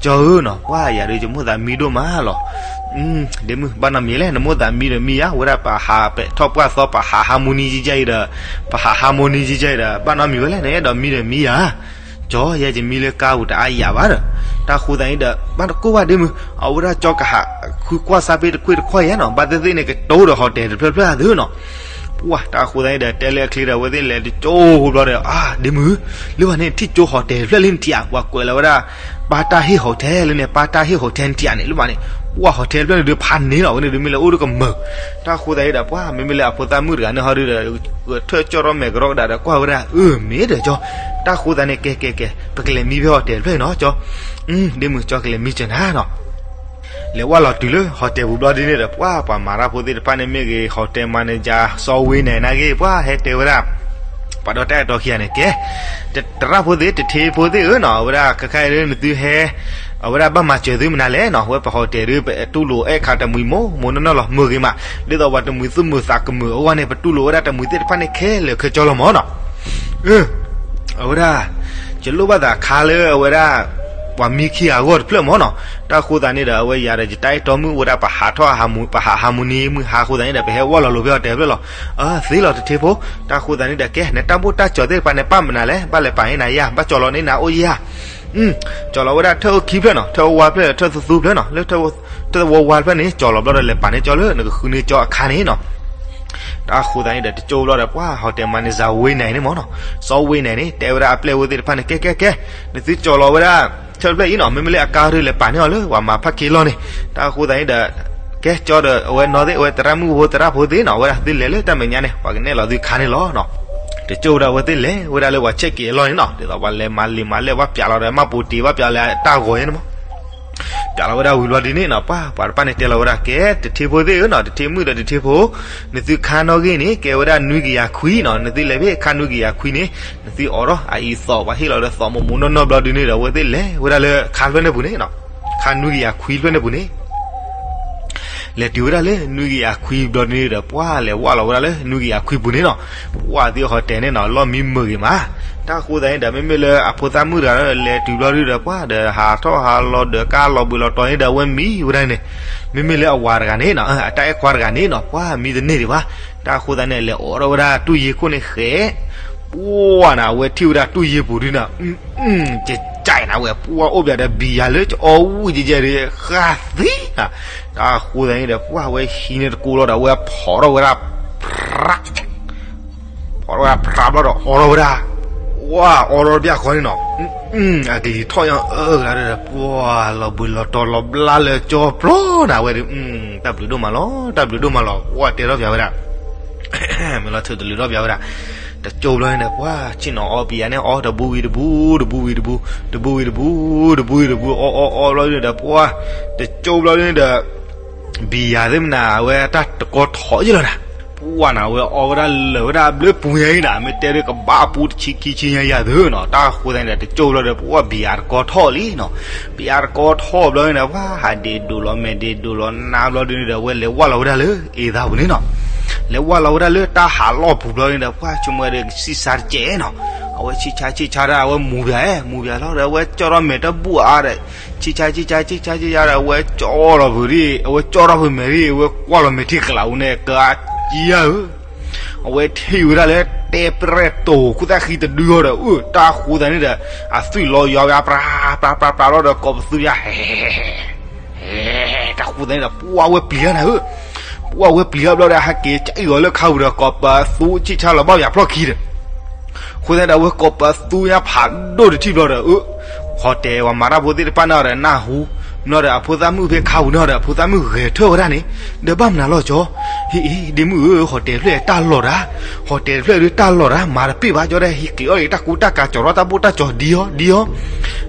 ကၠီဧၢနီၤ, ပှၢ်ယၤဒီးယမိၣ်သးမံဒိၣ်မးလီၤ. ဒ့မုၣ် ဘၣ်နီတမံၤလဲၣ်, နမိၣ်သးမံဒီးမံယၤ, ဝဲဒၣ်ပဟးပဲာ်ထီၣ်ပှၢ်သီ ပဟးဟါမူနံယံယဲအံၤဒီး, ပဟးဟါမူနံယံယဲအံၤဒီး ဘၣ်နီတမံၤဝဲလဲၣ်, နအဲၣ်ဒိးမံဒီးမံယၤ. ကၠီ ယဲယမံလၢကါပူၤတအါယၤဘၣ်ဒီး, တၢ်ဃိသတးန့ၣ်ဒီး ဘၣ်တကိၢ်ဘၣ်ဒ့မုၣ်, အဝဲဒၣ်ကၠီကဟးဃုကွၢ်စါဖဲတခွ့ၣ်တခီၣ်ယဲနီၤ, ဘၣ်သ့ၣ်သ့ၣ်န့ၣ်ကတိၤဒီး hotel တဖျၢၣ်တဖျၢၣ်အသိးနီၤ. ပှၢ် တၢ်ဃိသတးန့ၣ်ဒီး တဲလၢအချ့ဒီး အဝဲသ့ၣ်လဲၤတကၠိဖိဘျီဒီး အါ ဒ့မုၣ်, လၢပှၤန့ၣ်ထံၣ်ကၠိ hotel တဖျၢၣ်လံနထံၣ်ဧါ, ပှၤကွဲးလီၤဝဲဒၣ် ပၢ်တၢ်ဟ့ၣ် hotel လၢန့ၣ်, ပၢ်တၢ်ဟ့ၣ် hotel နထံၣ်ဧါန့ၣ် လၢပှၤန့ၣ်, ပှၢ် hotel တဖျၢၣ်န့ၣ်ဒုးဖးန့ၢ်လီၤ, အဝဲန့ၣ်ဒုးမ့ၢ်လၢအိၣ်ဒီးကမၢၢ်. တၢ်ဃိသတးန့ၣ်ဒီး ပှၢ် မ့မ့ၢ်လၢအဖိသၣ်မုၣ်တဂၤန့ၣ်ဟီဒုးဒီး ထၢၣ်ကၠီၣ်ထီၣ်မဲာ်ကရီကဒးဒီးကွၢ်ဝဲဒၣ်, အၢ မ့ၢ်ဒီးကၠီ, တၢ်ဃိသတးန့ၣ် ကဲကဲကဲ ပကလဲၤမံဖဲ hotel တဖျၢၣ်အံၤနီၤ ကၠီ. ဒ့မုၣ် ကၠီကလဲၤမံစၢၤနၤနီၤ. လဲၤဝဲလီၤတုၤလၢ hotel ပူၤဘျီဒ်န့ၣ်ဒီး ပှၢ် ပှၤမၤတၢ်ဖိသ့ၣ်တဖၣ်န့ၣ်မ့ၢ်ဂ့ၤ, hotel manager စီၤဝ့နၤနာ်က့ ပှၢ် ဟဲတဲဝဲဒၣ် ပှၤဒီးတၢ်အဲၣ်တီခံဂၤန့ၣ် ကဲ, တရၣ်ဖိသ့ၣ် တထ့ဖိသ့ၣ်ဧၢနီၤ, အဝဲဒၣ်ခဲခါအံၤလၢနသုဟဲ အဝဲဒၣ်ဘၣ်မၤစၢၤသုမနုၤလဲၣ်နီၤ, ဝဲပ hotel ဒုး ပတူၢ်လိာ်အဲၣ်ခါတမှံၤမိၢ်မိၢ်နီၢ်နီၢ်လီၤ, မုာ်ဂ့ၤမး, ဒ်သိးပှၤတမှံၤသူၣ်မုာ်သးကမုာ်အဂီၢ်န့ၣ် ပတူၢ်လိာ်ဝဲဒၣ်တမှံၤသ့ၣ်တဖၣ်န့ၣ်ခဲလၢာ်ခဲဆ့လီၤမၢ်နီၤ. အဝဲဒၣ် ယလိၣ်ဘၣ်သးခါလၢအဝဲဒၣ် ပှၤမံခံဂၤအဂီၢ်တဖျၢၣ်မၢ်နီၤ. တၢ်ဃိသတးန့ၣ်ဒီး အဝဲယၤဒီးယတၢ်အဲၣ်တီမုၣ်ဝဲဒၣ် ပဟးထီၣ်ဟးမူ, ပဟးဟးမူန့ၣ် မုၢ်ဟါဃိသတးန့ၣ်ဒီး ပဟဲဝဲလီၤလိၤဖဲ hotel တဖျၢၣ်လီၤ. အၢ သ့လီၤတထ့ဖိ, တၢ်ဃိသတးန့ၣ်ဒီး ကဲ နတၢ်ဘိၣ်တၢ်ကၠီၤသ့ၣ်တဖၣ်န့ၣ် ပာ်မနုၤလဲၣ်, ဘၣ်လဲၤပာ်န့ၢ်နၤယၤ, ဘၣ်ကၠီၤလီၤန့ၢ်နၤအိၣ်ယၤ ကၠီၤလီၤဝဲဒၣ်ထၢၣ်အိၣ်ခံဖျၢၣ်နီၤ, ထၢၣ်အိၣ်ဝါဖျၢၣ် ထၢၣ်သူသူဖျၢၣ်နီၤ, လၢထၢၣ်ဝါဝါတဖျၢၣ်န့ၣ် ကၠီၤလီၤဘျီဒီး လဲၤပာ်န့ၢ်ကၠီလၢနကဃုန့ၢ်ကၠီအခါန့ၣ်နီၤ. တၢ်ဃိသတးန့ၣ်ဒီး တကၠိဘျီဒီး ပှၢ် hotel manager ဝ့နၤအံၤန့ၣ်မၢ်နီၤ, စီၤဝ့နၤအံၤန့ၣ် တဲဝဲဒၣ်အပျဲၢ်ဝဲသ့ၣ်တဖၣ်န့ၣ် ကဲကဲကဲ, နသုကၠီၤလီၤဝဲဒၣ် ထၢၣ်ဖျၢၣ်အံၤနီၤ, မ့မ့ၢ်လၢအကါဒုးလဲၤပာ်န့ၢ်အီၤလၢပှၤမၤဖးခ့လီၢ်န့ၣ်. တၢ်ဃိသတးန့ၣ်ဒီး ကဲကၠီဒီး အဝဲနီၢ်သ့ၣ် အဝဲသရၣ်မုၣ်ဖိသရၣ်ဖိသ့ၣ်နီၤ, အဝဲဒၣ်သုလဲၤလၢတၢ်မဲာ်ညါန့ၣ် ပှၤကနဲၣ်လီၤသုခါန့ၣ်လီၤနီၤ. တကၠိဒီး အဝဲသ့ၣ်လဲၤဝဲဒၣ်လၢပှၤဆဲးက့ၤအလီၢ်န့ၣ်နီၤ, ဒ်သိးပှၤလဲၤမၤလ့ၤမၤလဲၢ် ဘၣ်ပျးလီၤဒီး မၤပိာ်တ့ၢ်ဘၣ်ပျးလီၤဒီးမၤပိာ်တ့ၢ်ဘၣ်ပျးလီၤဝဲဒၣ်ဝံၤဘျီဒ်န့ၣ်နီၤ, ပှၢ် ပှၤတဖၣ်န့ၣ်တဲလီၤဝဲဒၣ် ကဲ တထ့ဖိသ့ၣ်ဧၢနီၤ, တထ့မုၣ်ဒီးတထ့ဖိ, နသုခါနီၣ်ဂံၢ်န့ၣ် ကဲဝဲဒၣ်နွံကယၤခွံနီၤ, နသုလဲၤဖဲခါနွံကယၤခွံန့ၣ် နသုအိးထီၣ်အအံၤသီး, ပှၤဟ့ၣ်လီၤဒီးသီးမိၢ်မိၢ်နီၢ်နီၢ်ဘျီဒ်န့ၣ်ဒီး အဝဲသ့ၣ်လဲၤဝဲဒၣ်လၢခါတဖျၢၣ်န့ၣ်ပူၤန့ၣ်နီၤ, ခါနွံကယၤခွံတဖျၢၣ်န့ၣ်ပူၤန့ၣ် လဲၤတုၤဝဲဒၣ်လၢနွံကယၤခွံဘျီဒ်န့ၣ်ဒီး ပှၢ် လဲၤဝဲလီၤဝဲဒၣ်လၢနွံကယၤခွံပူၤန့ၣ်နီၤ, ပှၢ် သု hotel န့ၣ်နီၤ လီၢ်မံမုာ်ဂ့ၤမး. တၢ်ဃိသတးန့ၣ်ဒီး မ့မ့ၢ်လၢအဖိသၣ်မုၣ်တဂၤဒီး လဲၤတုၤဘျီဒ်ဒီး ပှၢ် ဒီးဟးထီၣ်ဟးလီၤဒီး ကါလီၤဘှံးလီၤတီၤန့ၣ်ဒီး အဝဲမံဝဲဒၣ်န့ၣ်, မ့မ့ၢ်လၢအဝၤတဂၤန့ၣ်နီၤ, အတၢ်အဲၣ်ခွါတဂၤန့ၣ်နီၤ, ပှၢ် မံတန့ၢ်ဒံးဘၣ်. တၢ်ဃိသတးန့ၣ် လဲၤအိးထီၣ်ဝဲဒၣ်တူၢ်ယ့ၢ်ခိၣ်န့ၣ်ဃဲး ပှၢ်နၤ အဝဲထံၣ်ဝဲဒၣ်တူၢ်ယ့ၢ်ပူၤဒ်နၤ, ကကနၤဝဲ ပှၢ် အိၣ်ဘၣ်ဒီးဘံယၤလၢကအိၣ်ဝံၣ်ကဲကဲဒီး ဃၣ်သံနၤ. တၢ်ဃိသတးန့ၣ်ဒီး ပှၢ် အဝဲဟံးန့ၢ်တကိးလီၤဒီး အဝဲဖီၣ်ထီၣ်ဝဲဒၣ် ဖီၣ်ထီၣ်ဝဲဒၣ်ဖျါဘျီဒီး အိးထီၣ်ဝဲဒၣ်, ပှၢ် အိးထီၣ်တဘျီဃီန့ၣ်နီၤ, အကလံၤထီၣ်ညါအၢကလါဒီး ပှၢ် လီၤဘှံးလီၤတီၤလီၤဘျါလၢကၠီပျီနၤဝဲဒီး, တၢ်ဘျုးဒိၣ်မးလီၤ, တၢ်ဘျုးဒိၣ်မးလီၤ, ပှၢ် တဲထီၣ်ပၠးဝဲဒၣ် မ့ၢ်လီၤထုးတလုးထီၣ်ပၠးဝဲဒၣ်, တကၠိဘျီန့ၣ်ဒီး ပှၢ် ဆ့ၣ်နီၤအီဘံယၤန့ၣ် အီတဘူဝံၤတဘူ, တဘူဝံၤတဘူ, တဘူဝံၤတဘူ, တဘူဝံၤတဘူ, အီအီအီဘျီန့ၣ်ဒီး ပှၢ် တကၠိဘျီန့ၣ်ဒီး ဘံယၤသ့ၣ်မနၤ အဝဲတၢ်တကီထီၣ်ယလီၤနၤ, ပှၢ်နၤ အဝဲအီဝဲဒၣ်လၢာ်ဝဲဒၣ်ဘျၢပူၤညါအံၤနၤ, မ့ၢ်တဲဒ်ကဘၣ်အပူတဆံခံဆံညါယၤသုနီၤ, တၢ်ဃိသတးန့ၣ်ဒီး တကၠိဘျီဒီး ပှၢ် ဘံယၤတကီထီၣ်လံနီၤ, ဘံယၤတကီထီၣ်ဘျီန့ၣ်ဒီး ပှၢ် ဟးဒ့ဒိၣ်လီၤ မဲာ်ဒ့ဒိၣ်လီၤနါဘျီဒ်န့ၣ်ဒီး အဝဲလဲၤဝဲလီၤဝဲဒၣ်လၢအ့သးပူၤန့ၣ်နီၤ, လဲၤဝဲလီၤဝဲဒၣ်လၢတၢ်ဟးလီၢ်ပူၤဘျီန့ၣ်ဒီး ပှၢ် ဆိကမိၣ်ဝဲဒီးကဆံၣ်ဆါတကဲးနီၤ, အဝဲဆံၣ်ဆါဆံၣ်ဆါဒီး အဝဲမူၤပၠးဧဲ မူၤပၠးလီၤဒီး အဝဲကၠီထီၣ်မဲာ်တဘူၣ်အါဒီး ဆံၣ်ဆါဆံၣ်ဆါဆံၣ်ဆါဆံၣ်ဆါဒီး အဝဲကၠီထီၣ်ဖုးဒ် အဝဲကၠီထီၣ်ဖုးမဲာ်ဒ် အဝဲကွၢ်လီၤမဲာ်ထံကလးပူၤန့ၣ် ကအကံဧါဧၢ အဝဲထံၣ်ဝဲဒၣ်လၢတဲပြဲၣ်တိာ်ခိၣ်သၣ်ဃံတဒုအီၤဒီး အၢ တၢ်ဃိသတးန့ၣ်ဒီး အသွံၣ်လီၤယွၤဝဲ ပြးပြးပြးပြးလီၤဒီး ကိးပသူယၤ ဟဲ တၢ်ဃိသတးန့ၣ်ဒီး ပှၢ်ဝဲပျံၤဧါနၤဧၢ, ပှၢ်ဝဲပျံၤဧါဘျီဒီး ဟဲက့ၤကအံၣ်အီၤလၢခါပူၤဒီး ကိးပသူဆံၣ်ဆါလီၤဘၣ်ယၤဖျီၣ်ခံဒီး ဃိသတးဒီး အဝဲကိးပသူညါဖးဒိၣ်တထံၣ်ဘျီဒီး အၢ ဟီၣ်တဲာ်ဝဲမၤတၢ်ဖိသ့ၣ်တဖၣ်န့ၣ်ဒီး နၢ်ဟူ ဘျီဒီး အဖိသၣ်မုၣ်ဖဲခါပူၤန့ၣ်ဒီး အဖိသၣ်မုၣ်ဂဲၤထၢၣ်ဝဲဒၣ်န့ၣ် ဒီးဘၣ်မနုၤလီၤကၠီ, ဟ့ၣ်အ့ ဒ့မုၣ်ဧၢ ဟီၣ်တဲာ်တဖျၢၣ်တၢ်လီၢ်တၢ်, ဟီၣ်တဲာ်တဖျၢၣ်ဒုးတၢ်လီၢ်တၢ် မၤတပ့ၢ်ဘၣ်ကၠီဒီး ဟံးက့ၤအီၣ်က့ၤတၢ်ကူတၢ်ကၤ ကၠီၤထီၣ်တၢ်ဘိၣ်တၢ်ကၠီၤဒံအီၤဒံအီၤ,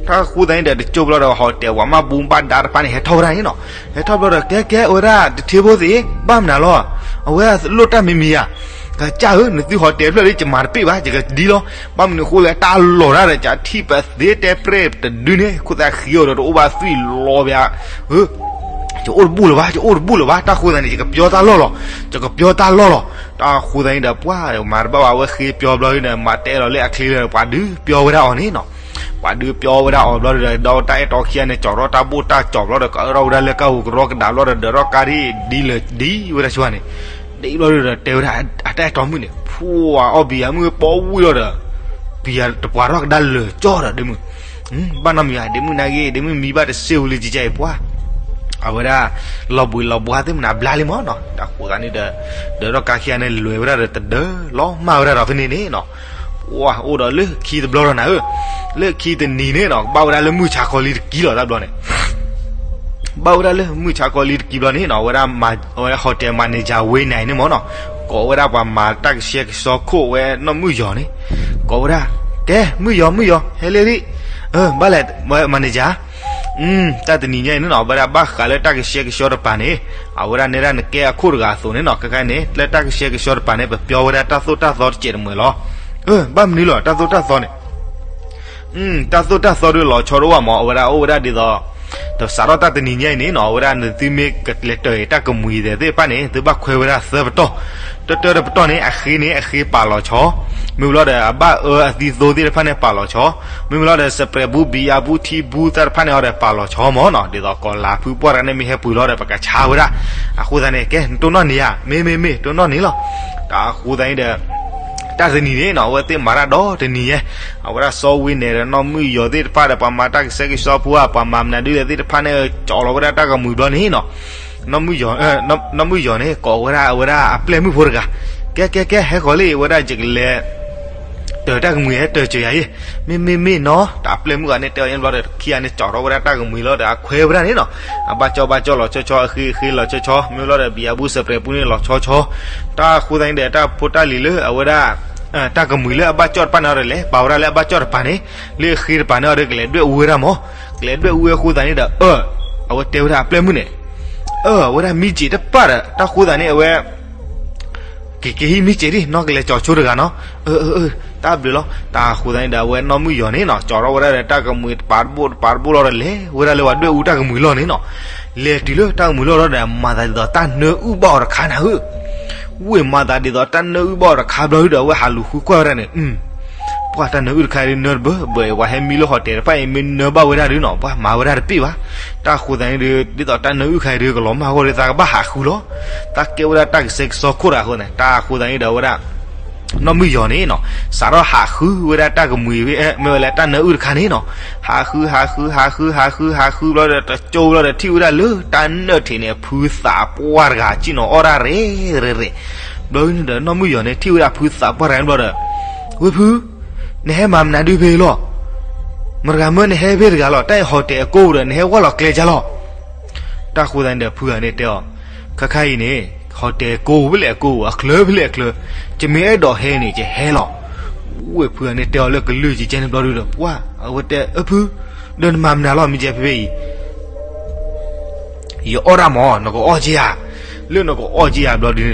တၢ်ဃိသတးန့ၣ်ဒီး တကၠိဘျီဒီး ဟီၣ်တဲာ်ဝဲမၤဘူဘၣ်ဒါတဖၣ်န့ၣ် ဟဲထီၣ်ဝဲဒၣ်န့ၣ်နီၤ, ဟဲထီၣ်ဘျီဒီး ကဲကဲဝဲဒၣ်တထ့ဖိသ့ၣ် ဘၣ်မနုၤလီၤ, အဝဲလိၣ်တၢ်မံၤမံၤယၤ ကစၢ်ဧၢ နသုဟီၣ်တဲာ်တဖျၢၣ်လၢယမၤတပ့ၢ်ဘၣ် ယကဒံလီၤ, ဘၣ်မနုၤအဃိလဲၣ် တၢ်လီၢ်တၢ်ဒီး ကထံၣ်ပသ့တဲပြဲၣ်တဒုန့ၣ် ခိၣ်သးဃံအီၤဒီးတအိၣ်ဘၣ်သွံၣ်လီၤဘၣ်, ယအိၣ်တဘူၣ်လၢၤဘၣ် ယအိၣ်တဘူၣ်လၢၤဘၣ် တၢ်ဃိသတးန့ၣ် ယကပျီတၢ်လီၢ်လီၤ, ယကပျီတၢ်လီၢ်လီၤ, တၢ်ဃိသတးန့ၣ်ဒီး ပှၤမၤတဘၣ်ဘၣ် အဝဲဃ့ပျီဘျီန့ၣ် မၤတဲလီၤလၢအချ့လၢပှၤဒုးပျီဝဲဒၣ်အီၤန့ၣ်နီၤ ပှၤဒုးပျီဝဲဒၣ်အီၤဘျီဒီး ဒီးတၢ်အဲၣ်တီခံဂၤန့ၣ် ကၠီၤထီၣ်တၢ်ဘိၣ်တၢ်ကၠီၤဘျီဒီး ကအၢထီၣ်ဝဲဒၣ်လၢကၢ်ဟူးကရီကဒါဘျီဒီး ဒၢးထီၣ်ကါဒ်ဒ်လၢဒ်ဝဲဒၣ်ဆူန့ၣ်, ဒ်ဘျီဒီးတဲဝဲဒၣ် အတၢ်အဲၣ်တီမုၣ်န့ၣ် ဖှိၣ်အီၣ်ဘံယၤမုၣ်ပီဝံၣ်လီၤဒီး ဘံယၤတပှၤထီၣ်ကဒါလၢာ်ကၠီဒီးဒ့မုၣ်, ဘၣ်နီတမံၤဧါ ဒ့မုၣ်နာ်က့ ဒ့မုၣ်မံဘၣ်တစ့ဝံၤလံကကဲအံၤပှၤ အဝဲဒၣ် လီၤဘှံးလီၤဘှါသ့ၣ်မနုၤဘျါလံမးနီၤ, တၢ်ဃိသးန့ၣ်ဒီး ဒၢးထီၣ်ကါခံဂၤန့ၣ် လဲၤဝဲဒၣ်ဒီးတဒၢလီၤမၢ်ဝဲဒၣ်ဒီးဖဲန့ၣ်န့ၣ်နီၤ, ပှၤအိၣ်ဒီးလၢခံတဘျီဒီးနၤဧၢ, လၢခံတနံၤန့ၣ်နီၤ ကဘၣ်ဝဲဒၣ်လၢမုၢ်ဆါခီလံတကံလီၤတဘျီန့ၣ် ဘၣ်ဝဲဒၣ်လၢမုၢ်ဆါခီလံတကံဘျီန့ၣ်နီၤ အဝဲဒၣ် အဝဲဒၣ် hotel manager ဝ့နၤအံၤန့ၣ်မးနီၤ, ကိးဝဲဒၣ်ပှၤမၤတၢ်ကဆှဲကဆှီခိၣ်ဝဲနီၢ်မုၣ်ယီၤန့ၣ်, ကိးဝဲဒၣ် ကဲ မုၣ်ယီၤ မုၣ်ယီၤ ဟဲလၢလံ, ဘၣ်လဲၣ် manager တၢ်တနံၤညါအံၤန့ၣ်နီၤ အဝဲဒၣ်ဘၣ်ဃးလၢတၢ်ကဆှဲကဆှီတပၤန့ၣ်, အဝဲဒၣ်နဲဒၣ်နကဲအခိၣ်တဂၤအသိးန့ၣ်နီၤ ခဲခါန့ၣ် လၢတၢ်ကဆှဲကဆှီတပၤန့ၣ် ပပျီဝဲဒၣ်တၢ်သိၣ်တၢ်သီတစဲးတမှဲၤလီၤ. ဘၣ်မနုၤလီၤ တၢ်သိၣ်တၢ်သီန့ၣ် တၢ်သိၣ်တၢ်သီဒုးလီၤဆီတအိၣ်ဘၣ်မး အဝဲဒၣ်အိၣ်ဝဲဒၣ်ဒ်သိး ဒီးစးထီၣ်တၢ်တနံၤညါအံၤန့ၣ်နီၤ အဝဲဒၣ်နသုမ့ၢ်ကလဲၤတၢၢ်အံၤတၢ်ကမှံၤသ့ၣ်တဖၣ်န့ၣ် သုဘၣ်ခွဲဝဲဒၣ်သၢပတီၢ်, တၢတၢတပတီၢ်န့ၣ် အဃ့န့ၣ် အဃ့ပာ်လီၤဆီ, မ့ၢ်လီၤဒီး အဘၣ်အၢအသံသိသ့ၣ်တဖၣ်န့ၣ် ပာ်လီၤဆီ, မ့ၢ်လီၤဒီး စပြဲးဘူး ဘံယါဘူး ထံဘူး တၢ်တဖၣ်န့ၣ်အီၤဒီး ပာ်လီၤဆီမးနီၤ ဒ်သိးကီၤလၤဖုပှၢ်တဂၤန့ၣ်မ့ၢ်ဟဲပှ့ၤလီၤဒီး ပကဆါဝဲဒၣ်, အဃိသတးန့ၣ် ကဲ နတိၢ်နီၣ်န့ၢ်ဧါ မ့ၢ်မ့ၢ်မ့ၢ် တိၢ်နီၣ်န့ၢ်လီၤ, တၢ်အဃိသတးန့ၣ်ဒီး တၢ်တနံၤန့ၣ်နီၤ အဝဲသ့ၣ်မၤတၢ်ဒီတနံၤယဲ, အဝဲဒၣ်စီဝ့နဲၣ်ဒီးနီၢ်မုၣ်ယီၤသ့ၣ်တဖၣ်ဒီး ပှၤမၤတၢ်ကဆှဲကဆှီဖိဧါ ပှၤမၤမနုၤဒုးသ့ၣ်တဖၣ်န့ၣ် ကၠီၤလီၤဝဲဒၣ်တၢ်ကမှံၤဘျီန့ၣ်နီၤ, နီၢ်မုၣ်ယီၤ နီၢ်မုၣ်ယီၤန့ၣ် ကိးဝဲဒၣ်အဝဲဒၣ်အပျဲၢ်မုၣ်ဖိတဂၤ, ကဲကဲကဲ ဟဲဃီၤလံ အဝဲဒၣ်ယကလဲၤ တၢၢ်တၢ်ကမှံၤ ဟဲတၢၢ်စၢၤယၤအံၤ, မ့မ့မ့မ့ၢ်နီၤ တၢ်အပျဲၢ်မုၣ်ဂၤန့ၣ် တဲအီၤဘျီဒီး ခံဂၤန့ၣ် ကၠီၤထီၣ်ဝဲဒၣ်တၢ်ကမှံၤလီၤဒီး အခွဲဝဲဒၣ်န့ၣ်နီၤ, အဘၣ်ကၠီဘၣ်ကၠီလီၤဆီဆီ အဃ့အဃ့လီၤဆီဆီ မ့ၢ်လီၤဒီး ဘံယါဘူး စပြဲးဘူးန့ၣ် လီၤဆီဆီ, တၢ်အဃိသတးန့ၣ်ဒီး တၢ်ဖိတၢ်လံၤလၢအဝဲဒၣ် တၢ်ကမှံၤလၢအဘၣ်ကၠီၣ်တဖၣ်န့ၣ်အီၤဒီးလဲၤ ပာ်ဝဲဒၣ်လၢအဘၣ်ကၠီၣ်တပၤန့ၣ်, လၢအဃ့တပၤန့ၣ်အီၤဒီး ကလဲၤဒွဲၣ်အူဝဲဒၣ်မး, ကလဲၤဒွဲၣ်အူဝဲအဃိသတးန့ၣ်ဒီး အၢ အဝဲတဲဝဲဒၣ်အပျဲၢ်မုၣ်န့ၣ် အၢ အဝဲဒၣ်မံစ့းတပၣ်ဒီး တၢ်ဃိသတးန့ၣ် အဝဲ က့ၤက့ၤဟံးမံစ့းဒံး နီၢ်ကလဲၤကၠီၤဆိတဂၤနီၤ, အၢ အၢ တၢ်ဘျုးလီၤ, တၢ်ဃိသတးန့ၣ်ဒီး အဝဲနီၢ်မုၣ်ယီၤန့ၣ်နီၤ ကၠီၤထီၣ်ဝဲဒၣ်ဒီးတၢ်ကမှံၤတပၤတဘိတပၤတဘိလီၤဒီး လဲၤဝဲဒၣ်လၢပှၤဒွဲၣ်အူတၢ်ကမှံၤလီၢ်န့ၣ်နီၤ, လဲၤတုၤလၢတၢ်ကမှံၤလီၢ်ဒီး မၤသးဒ်သိးတၢ်နၢအုၣ်ဘၣ်အီၤတခါနၤဧၢ, ဝ့ၢ်မၤသးဒ်သိးတၢ်နၢအုၣ်ဘၣ်အီၤတခါဘျီဒီး အဝဲဟးလူၤဃုကွၢ်ဝဲဒၣ်န့ၣ် ပှၤတၢ်နၢအုၣ်တခါဒ်နၢတဘၢ ဘၣ်အံၤ ပှၤဟဲမံလၢ hotel တဖၣ်အံၤ မ့ၢ်နၢဘၣ်ဝဲဒၣ်ဒုးနီၤ ပှၤမၤဝဲဒၣ်တပ့ၢ်ဘၣ်, တၢ်ဃိသတးန့ၣ်ဒီး ဒ်သိးတၢ်နၢအုၣ်တခါအံၤဒီး ကလီၤမၢ်အဂီၢ်ဒီး သးကဘၣ်ဟးဃုလီၤ, သးကဲဝဲဒၣ်တၢ်ကဆှဲကဆှီခိၣ်တဂၤအဃိန့ၣ် တၢ်ဃိသတးန့ၣ်ဒီး အဝဲဒၣ် နီၢ်မုၣ်ယီၤန့ၣ်နီၤ စးထီၣ်ဟးဃုဝဲဒၣ်တၢ်ကမှံၤ မ့ၢ်ဝဲလၢတၢ်နၢအုၣ်တခါန့ၣ်နီၤ, ဟးဃု ဟးဃု ဟးဃု ဟးဃု ဟးဃုဘျီဒီး တကၠိဘျီဒီး ထံၣ်ဝဲဒၣ်လၢတၢ်နၢၣ်ထံးန့ၣ် အဖုသးပှၢ်တဂၤ ကံၣ်နီၤအီၣ်တၢ်ရဲၣ်ရဲၣ်ရဲၣ်, ဘျီန့ၣ်ဒီး နီၢ်မုၣ်ယီၤန့ၣ် ထံၣ်ဝဲဒၣ်ဖုသးပှၢ်တဂၤန့ၣ်ဘျီဒီး ဝ့ၢ်ဖု, နဟဲမၤမနုၤဒုးဖဲအံၤလီၤ, မတၤတဂၤမၢနဟဲဖဲတဂၤလီၤ, တၢ်အံၤ hotel အကိးဒီး နဟဲဝဲလီၤကျဲကၢ်လီၤ တၢ်ဃိသတးန့ၣ်ဒီး ဖုဂၤန့ၣ်တဲအီၤ, ခါခါအံၤန့ၣ် hotel ကိးဖဲလဲၣ်အကိး အချၢဖဲလဲၣ်အချၢ, ယမ့ၢ်အဲၣ်ဒိးဟဲန့ၣ် ယဟဲလီၤ, ဝ့ၢ်ဖုဂၤန့ၣ်တဲအီၤလၢကလုၢ်ကကဲန့ၣ်ဘျီဒုးဒီး ပှၢ် အဝဲတဲ အၢဖု, ဒီးနမၤမနုၤလီၤ မ့ၢ်ယဲဖဲဖဲအံၤ ယအီၣ်တၢ်မး နကအီၣ်က့ယၤ, လၢနကအီၣ်က့ယၤဘျီဒုန့ၣ်ဒီး,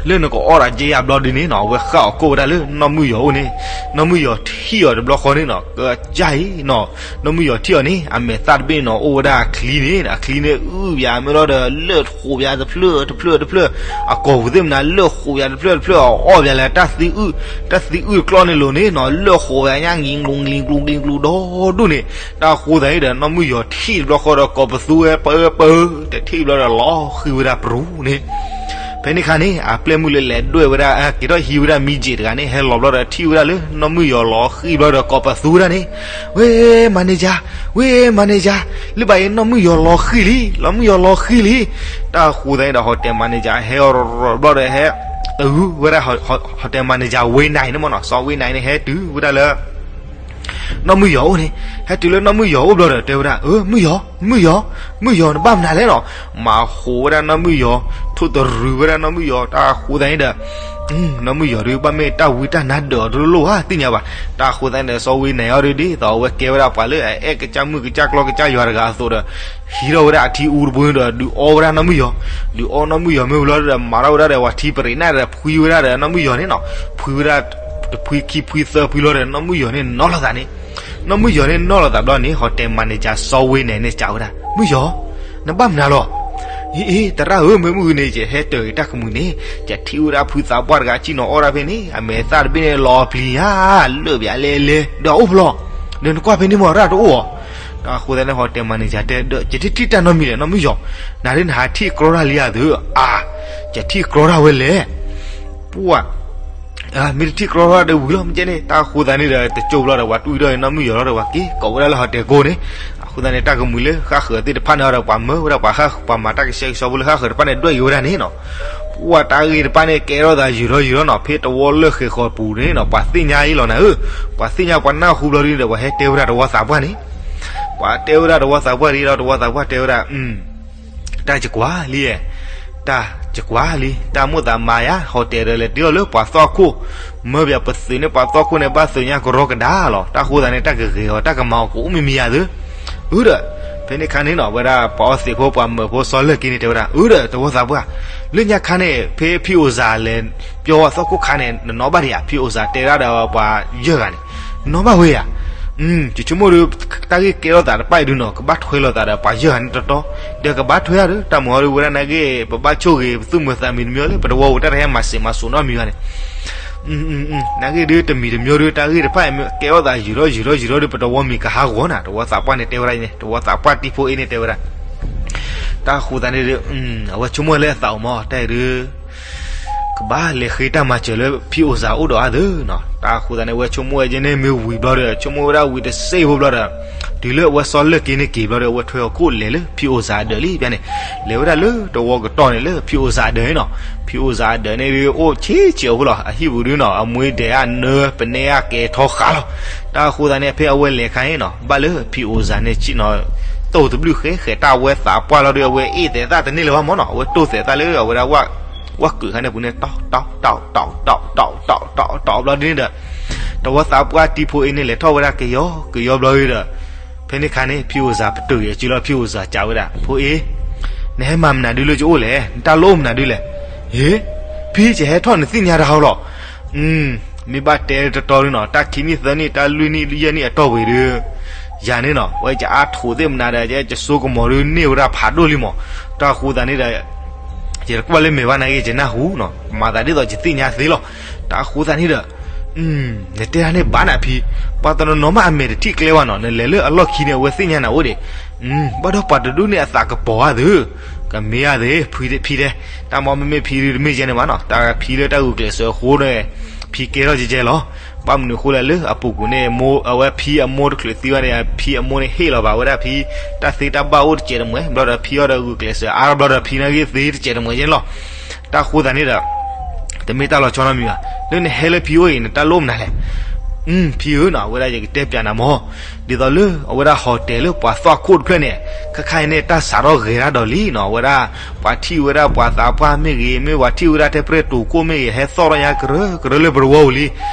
လၢနကအီၣ်တၢ်က့ယၤဘျီဒုန့ၣ်နီၤ အဝဲဃၣ်အီၤကိးဝဲဒၣ်လၢနီၢ်မုၣ်ယီၤအိၣ်န့ၣ်, နီၢ်မုၣ်ယီၤထံၣ်အီၤတဘျီဃီန့ၣ်နီၤ ကစၢ်အံၤနီၤ, နီၢ်မုၣ်ယီၤထံၣ်အီၤန့ၣ် အမဲာ်သၣ်တဘ့ၣ်နီၤ အိၣ်ဝဲဒၣ်အချံန့ၣ် အချံန့ၣ်အုၣ်ပၠးမ့ၢ်လီၤဒီး လၢၢ်ဃိးပၠးတဖျၢၣ်တဖျၢၣ်တဖျၢၣ်, အကိာ်ပူၤသ့ၣ်မနုၤ လၢၢ်ဃိးပၠးတဖျၢၣ်တဖျၢၣ် အီၣ်ပၠးလၢတၢ်သံအုၣ်, တၢ်သံအုၣ်တကျီန့ၣ်လိၤန့ၣ်နီၤ လၢၢ်ဃိးပၠးညါ ငံၤကျူၤ ငံၤကျူၤ ငံၤကျူၤ ဒီဒူၣ်န့ၣ်, တၢ်ဃိသတးန့ၣ်ဒီး နီၢ်မုၣ်ယီၤထံၣ်တဘျီဃီဒီး ကိးပသူဝဲပၢပၢ, တထံၣ်ဘျီဒီးလီၤဃံၤဝဲဒၣ်ပရူၤန့ၣ်, ဖဲန့ၣ်ခါန့ၣ် အပျဲၢ်မုၣ်လၢလဲၤဒွဲၣ်ဝဲဒၣ် က့ၤထီၣ်ဟံးဝဲဒၣ်မံစ့းတဂၤန့ၣ် ဟဲလီၤဘျီဒီးထံၣ်ဝဲဒၣ်လၢ နီၢ်မုၣ်ယီၤလီၤဃံၤဘျီဒီး ကိးပသူဝဲဒၣ်န့ၣ်, ဝ့ၢ် manager, ဝ့ၢ် manager, လၢဘၣ်အံၤ နီၢ်မုၣ်ယီၤလီၤဃံၤလံ, နီၢ်မုၣ်ယီၤလီၤဃံၤလံ, တၢ်ဃိသတးန့ၣ်ဒီး hotel manager ဟဲအီၤရီၤရီၤဘျီဒီး ဟဲတုၤဝဲဒၣ် hotel manager ဝ့ၢ်နၤန့ၣ်မ့ၢ်နီၤ စီၤဝ့ၢ်နၤန့ၣ် ဟဲတုၤဝဲဒၣ်လၢ နီၢ်မုၣ်ယီၤအိၣ်န့ၣ်, ဟဲတုၤလၢနီၢ်မုၣ်ယီၤအိၣ်ဘျီဒီး တဲဝဲဒၣ် အၢ မုၣ်ယီၤ, မုၣ်ယီၤ, မုၣ်ယီၤ နဘၣ်မနုၤလဲၣ်နီၤ, မၤဟူးဝဲဒၣ်နီၢ်မုၣ်ယီၤ, ထိၣ်တရူးဝဲဒၣ်နီၢ်မုၣ်ယီၤ, တၢ်ဃိသတးန့ၣ်ဒီး နီၢ်မုၣ်ယီၤဒုး ဘၣ်မ့ၢ်တၢ်ဝံတၢ်နါဒၢးအီၤတလိၣ်ဧါ သ့ၣ်ညါဘၣ်, တၢ်ဃိသတးန့ၣ်ဒီး စီၤဝ့ၢ်နၤအီၤဒုး ဒ်သိးအဝဲကဲဝဲဒၣ်ပှၤလၢအအဲၣ်ကစၢ်မုၣ်ကစၢ်ကျီၢ်ကစၢ်ယွၤတဂၤအသိးဒီး ဟံးထီၣ်ဝဲဒၣ်အထံအူတဘိန့ၣ်ဒီး ဒုးအီဝဲဒၣ်နီၢ်မုၣ်ယီၤ, ဒုးအီနီၢ်မုၣ်ယီၤမ့ၢ်ဝံၤလီၤဒီး မၤထီၣ်ဝဲဒၣ်ဒီး ပှၤထံပရံးနၢ်ဒီး ဖှံဝဲဒၣ်ဒီးနီၢ်မုၣ်ယီၤန့ၣ်နီၤ, ဖှံဝဲဒၣ် တဖှံခံဖှံသၢဖှံလီၤဒီး နီၢ်မုၣ်ယီၤန့ၣ်နီၤလိာ်သးန့ၣ်, နီၢ်မုၣ်ယီၤန့ၣ်နီၤလိာ်သးဘျီန့ၣ် hotel manager စီၤဝ့ၢ်နၤန့ၣ် စံးဝဲဒၣ် မုၣ်ယီၤ, နဘၣ်မနုၤလီၤ, အ့ အ့ သရၣ်ဧၢ မ့ၢ်မုၢ်ဂ့ၤန့ၣ် ယဟဲတၢၢ်ဂ့ၤတၢ်ကမှံၤန့ၣ် ယထံၣ်ဝဲဒၣ်ဖုသးပှၢ်တဂၤ ကံၣ်နီၤအီၣ်ဒၣ်ဖဲန့ၣ် အမဲာ်သၣ်တဘ့ၣ်န့ၣ် လီၤပျံၤညါ လၢၢ်ပၠးလဲလဲ ဒီးအိၣ်ဖျီၣ် ဒီးနကွၢ်ဖဲန့ၣ်မ့ၢ်ရၣ်တအိၣ်ဧါ. တၢ်အဃိသတးန့ၣ် ဟီၣ်တဲၣ်မၤန့ၢ်ယၤတဲ ဒီးယထံၣ်တၢ်နီတမံၤလဲၣ် နီၢ်မုၣ်ယီၤ, နၤဒ်နဟးထံၣ်ကြီတၢ်လံဧါသၢ, အါ, ယထံၣ်ကြီတၢ်ဝဲလဲၣ်. ပှၤ မ့ၢ်တထံၣ်ကြီတၢ်ဒီးဝံၤလီၤ မ့ၢ်ကဲန့ၣ် တၢ်အဃိသတးန့ၣ်ဒီး တကၠိဘျီဒီး ပှၤတူၢ်အံၤဒီးနီၢ်မုၣ်ယီၤလီၤဒီး ပှၤက့ၤကိးဝဲဒၣ်လၢဟီၣ်တဲၣ်ကိးန့ၣ်, အဃိသတးန့ၣ် တၢ်ကမှံၤလၢဃၣ်ဃၢၤသ့ၣ်တဖၣ်န့ၣ်ဒီး ပှၤမၢဝဲဒၣ်ပှၤဃၣ် ပှၤမၤတၢ်ကဆှဲကဆှီဖိလၢဃၣ်ဃၢၤတဖၣ်န့ၣ် ဒွဲၣ်က့ၤဝဲဒၣ်န့ၣ်နီၤ. ပှၤတၢ်ဂ့ၢ်တဖၣ်န့ၣ် ကဲထီၣ်သးယုာ်ထီၣ်ယုာ်ထီၣ်နီၤ, ဖဲတဝီလၢၢ်ဃဲၤဃီၤပူၤန့ၣ်နီၤ ပှၤသ့ၣ်ညါအံၤလီၤနၤဧၢ, ပှၤသ့ၣ်ညါပှၤနၢ်ဟူဘျီဒ်န့ၣ်ဒီး ပှၤဟဲတဲဝဲဒၣ်တဝီသးပှၢ်န့ၣ်, ပှၤတဲဝဲဒၣ်တဝီသးပှၢ်ဒ်ဒီး တဝီသးပှၢ်တဲဝဲဒၣ် တၢ်ယကွၢ်လံ, တၢ်ယကွၢ်လံ, တၢ်မိၣ်သးမၤယၤ ဟီၣ်တဲၣ်ဒီးလဲၤတ့လီၤလၢပှၤသွၣ်ခိၣ်, မၢပယၤပသုးန့ၣ် ပှၤသွၣ်ခိၣ်န့ၣ် ဘၣ်သုးညါကရီကဒါလီၤ. တၢ်ဃိသတးန့ၣ် တၢ်ကဂ့ၤအီၤ တၢ်ကမၤအီၤကအိၣ်မံၤမံၤယၤသၢ. အုဒီး ဖဲန့ၣ်ခါန့ၣ်နီၤ ဝဲဒၣ်ပှၤအီသံးဖိ ပှၤမၢဖိစီၤလၢၢ်က့န့ၣ် တဲဝဲဒၣ် အုဒီး တဝီသးပှၢ်, လၢညါခါန့ၣ် ဖဲဖံအိၣ်စၢ်လဲၤ ပျီဝဲသွၣ်ခိၣ်ခါန့ၣ် နနီၣ်ဘၣ်ဒံးဧါ, ဖံအိၣ်စၢ်တဲဒၣ်ဒီးပှၤယဲၢ်ဂၤန့ၣ်, နနီၣ်ဘၣ်ဝဲဧါ. ယဆိကမိၣ်ဒီး တၢ်ဂ့ၢ်ကဲထီၣ်သးတဖၣ်အံၤဒုနီၤ ကဘၣ်ထွဲလိာ်သးဒီးပှၤယဲၢ်ဂၤန့ၣ်တီတီ, ဒီးကဘၣ်ထွဲဧါဒီး တၢ်မုၢ်ဟီဒုဝဲဒၣ်နာ်က့ ပဘၣ်ဆိၣ်ဂ့ၤ ပသူၣ်မုာ်သးမုာ်တမံၤအီၤလၢ ပတဝီပူၤတၢ်တဟဲမၤစဲးမၤစိးနီတမံၤဘၣ်န့ၣ် နာ်က့ဒု တမံၤတမံၤဒု တၢ်ဂ့ၢ်တဖၣ်အံၤ ကဲထီၣ်သးယုာ်ထီၣ်ယုာ်ထီၣ်ယုာ်ထီၣ်ဒု ပတဝီမံၤကဟးဂီၤနၤ, တဝီသးပှၢ်န့ၣ်တဲဝဲဒၣ်န့ၣ်, တဝီသးပှၢ်တံၤဖိအ့န့ၣ်တဲဝဲဒၣ် တၢ်ဃိသတးန့ၣ်ဒီး အဝဲဆိကမိၣ်လၢအသးအိၣ်မး တၢ်အံၤဒု ကဘၣ်လဲၤဃ့တၢ်မၤစၢၤလၢဖံအိၣ်စၢ်အိၣ်ဒီးအါသၢနီၤ. တၢ်ဃိသတးန့ၣ် အဝဲဆိကမိၣ်ဝဲကဲန့ၣ် မ့ၢ်ဝံၤဘျီဒီး ဆိကမိၣ်ဝဲဒၣ်ဝံၤတစဲးဖိဘျီဒီး တုၤလၢအဝဲစီၤလၢၢ်က့န့ၣ်က့ၤဘျီဒီး အဝဲထွဲအီၤခိၣ်လဲၤလၢဖံအိၣ်စၢ်အဒၢးလံ ဖဲန့ၣ်, လဲၤဝဲဒၣ်လၢတဝီကတီၢ်န့ၣ်လၢဖံအိၣ်စၢ်အဒၢးန့ၣ်နီၤ. ဖံအိၣ်စၢ်အဒၢးန့ၣ်ဒု အိၣ်ဆံးဆံးအဖိလီၤ. အဟံၣ်ပူၤဒုနီၤ အမှ့ဒဲးအနၢ ပနဲအကဲထီဃာ်လီၤ. တၢ်ဃိသတးန့ၣ် ဖဲအဝဲလဲၤခါန့ၣ်နီၤ ဘၣ်လၢဖံအိၣ်စၢ်န့ၣ် တိၢ်တဘျုးဃဲဃဲးတၢ်ဝဲသးပှၢ်လီၤဒီး အဝဲအ့ၣ်သဲးသၣ်တန့ၢ်လၢၤဘၣ်မးနီၤ. အဝဲတိၢ်သဲးသၣ်လၢအဝဲဒၣ် ဝၣ်ကုာ်ခါန့ၣ်ပူၤန့ၣ် တီတီတီတီတီတီတီတီဘျီဒ်န့ၣ်ဒီး တဝီသးပှၢ်တံၤဖိအ့န့ၣ် လဲၤထီၣ်ဝဲဒၣ်ကယီကယီဘျီဒီး ဖဲန့ၣ်ခါန့ၣ် ဖံအိၣ်စၢ်ပတုာ်ဂ့ၤအစုလီၤ. ဖံအိၣ်စၢ်စံးဝဲဒၣ် ဖိအ့ နဟဲမၤမနုၤဒုလၢယအိၣ်လဲၣ်, နတၢ်လိၣ်အိၣ်မနုၤဒုလဲၣ်. ဟ့ ဖံယဟဲထီၣ်နသ့ၣ်ညါတၢ်ဟီလီၤ. မ့ၢ်ဘၣ်တဲတတီဒုနီၤ တၢ်ခံနံၣ်သၢနံၣ် တၢ်လွံၢ်နံၣ်ယဲၢ်နံၣ်အတီၢ်ပူၤဒု ယၤန့ၣ်နီၤ ဝဲယအါထိးသ့ၣ်မနုၤဒီး ယစိကမီၤဒုန့ၢ်ဝဲဒၣ်ဖးဒိၣ်လံမး. တၢ်အဃိသတးန့ၣ်ဒီး ယတကွၢ်လၢမဲာ်ဘၣ်နာ်က့ ယနၢ်ဟူနီၤ မၤသးဒ်သိးယသ့ၣ်ညါသ့လီၤ. တၢ်အဃိသတးန့ၣ်ဒီး နတဲဒၣ်န့ၣ်ဘၣ်နၤဖံ, ပှၤတနီၤနီၤမးအမဲာ်တထံၣ်ကျဲဘၣ်နီၤ နလဲၤလၢအလီၢ်ခံန့ၣ် အဝဲသ့ၣ်ညါနၤအိၣ်ဒံး. ဘၣ်ဒီးပှၤတဒူၣ်န့ၣ်အသးကပီၤဧါသၢ, ကမ့ၢ်ဧါသ့, ဖံတဲ, တၢ်မ့ၢ်မ့မ့ၢ်ဖံဒုတမ့ၢ်ယဲန့ၣ်ဘၣ်နီၤ တၢ်ဖံလၢတၢ်ဂုာ်ကျဲးစၢးအဃိန့ၣ် ဖံကဲထီၣ်ကဲကဲလီၤ. ဘၣ်မနုၤအဃိလဲၣ်လၢအပူၤကွံာ်န့ၣ် အဝဲဖံအမိၢ်တချုးသံဘၣ်န့ၣ် ဖံအမိၢ်န့ၣ်ဟ့ၣ်လီၤဘၣ်ဝဲဒၣ်ဖံ တၢ်သ့တၢ်ဘၣ်အိၣ်တစဲးတမှဲၤ ဘျီဒီးဖံအီၤဒီးဂုာ်ကျဲးစၢးအါထီၣ်ဘျီဒီးဖံနာ်က့သ့တစဲးတမှဲၤယဲန့ၣ်လီၤ. တၢ်အဃိသတးန့ၣ်ဒီး တမ့ၢ်တၢ်လီၤဆီနီတမံၤဘၣ်. လၢနဟဲလၢဖံအိၣ်အံၤ နတၢ်လိၣ်မနုၤလဲၣ်. ဖံဧၢနီၤ အဝဲဒၣ်ယကတဲပျးနၤမး ဒ်သိးလၢအဝဲဒၣ်ဟီၣ်တဲၣ်လၢပှၤသွၣ်ခိၣ်တဖျၢၣ်န့ၣ် ခဲခါအံၤန့ၣ် တၢ်စးထီၣ်ဂဲၤတၢ်ဒီးလံနီၤ အဝဲဒၣ် ပှၤထံၣ်ဝဲဒၣ်ပှၤသးပှၢ်မ့ၢ်ဂ့ၤ မ့ၢ်ပှၤထံၣ်ဝဲဒၣ်တဲပရဲၣ်တူၤခိၣ်မ့ၢ်ဂ့ၤ ဟဲသီၣ်ထီၣ်ညါကရၢကရၢလၢပတဝီပူၤလံ.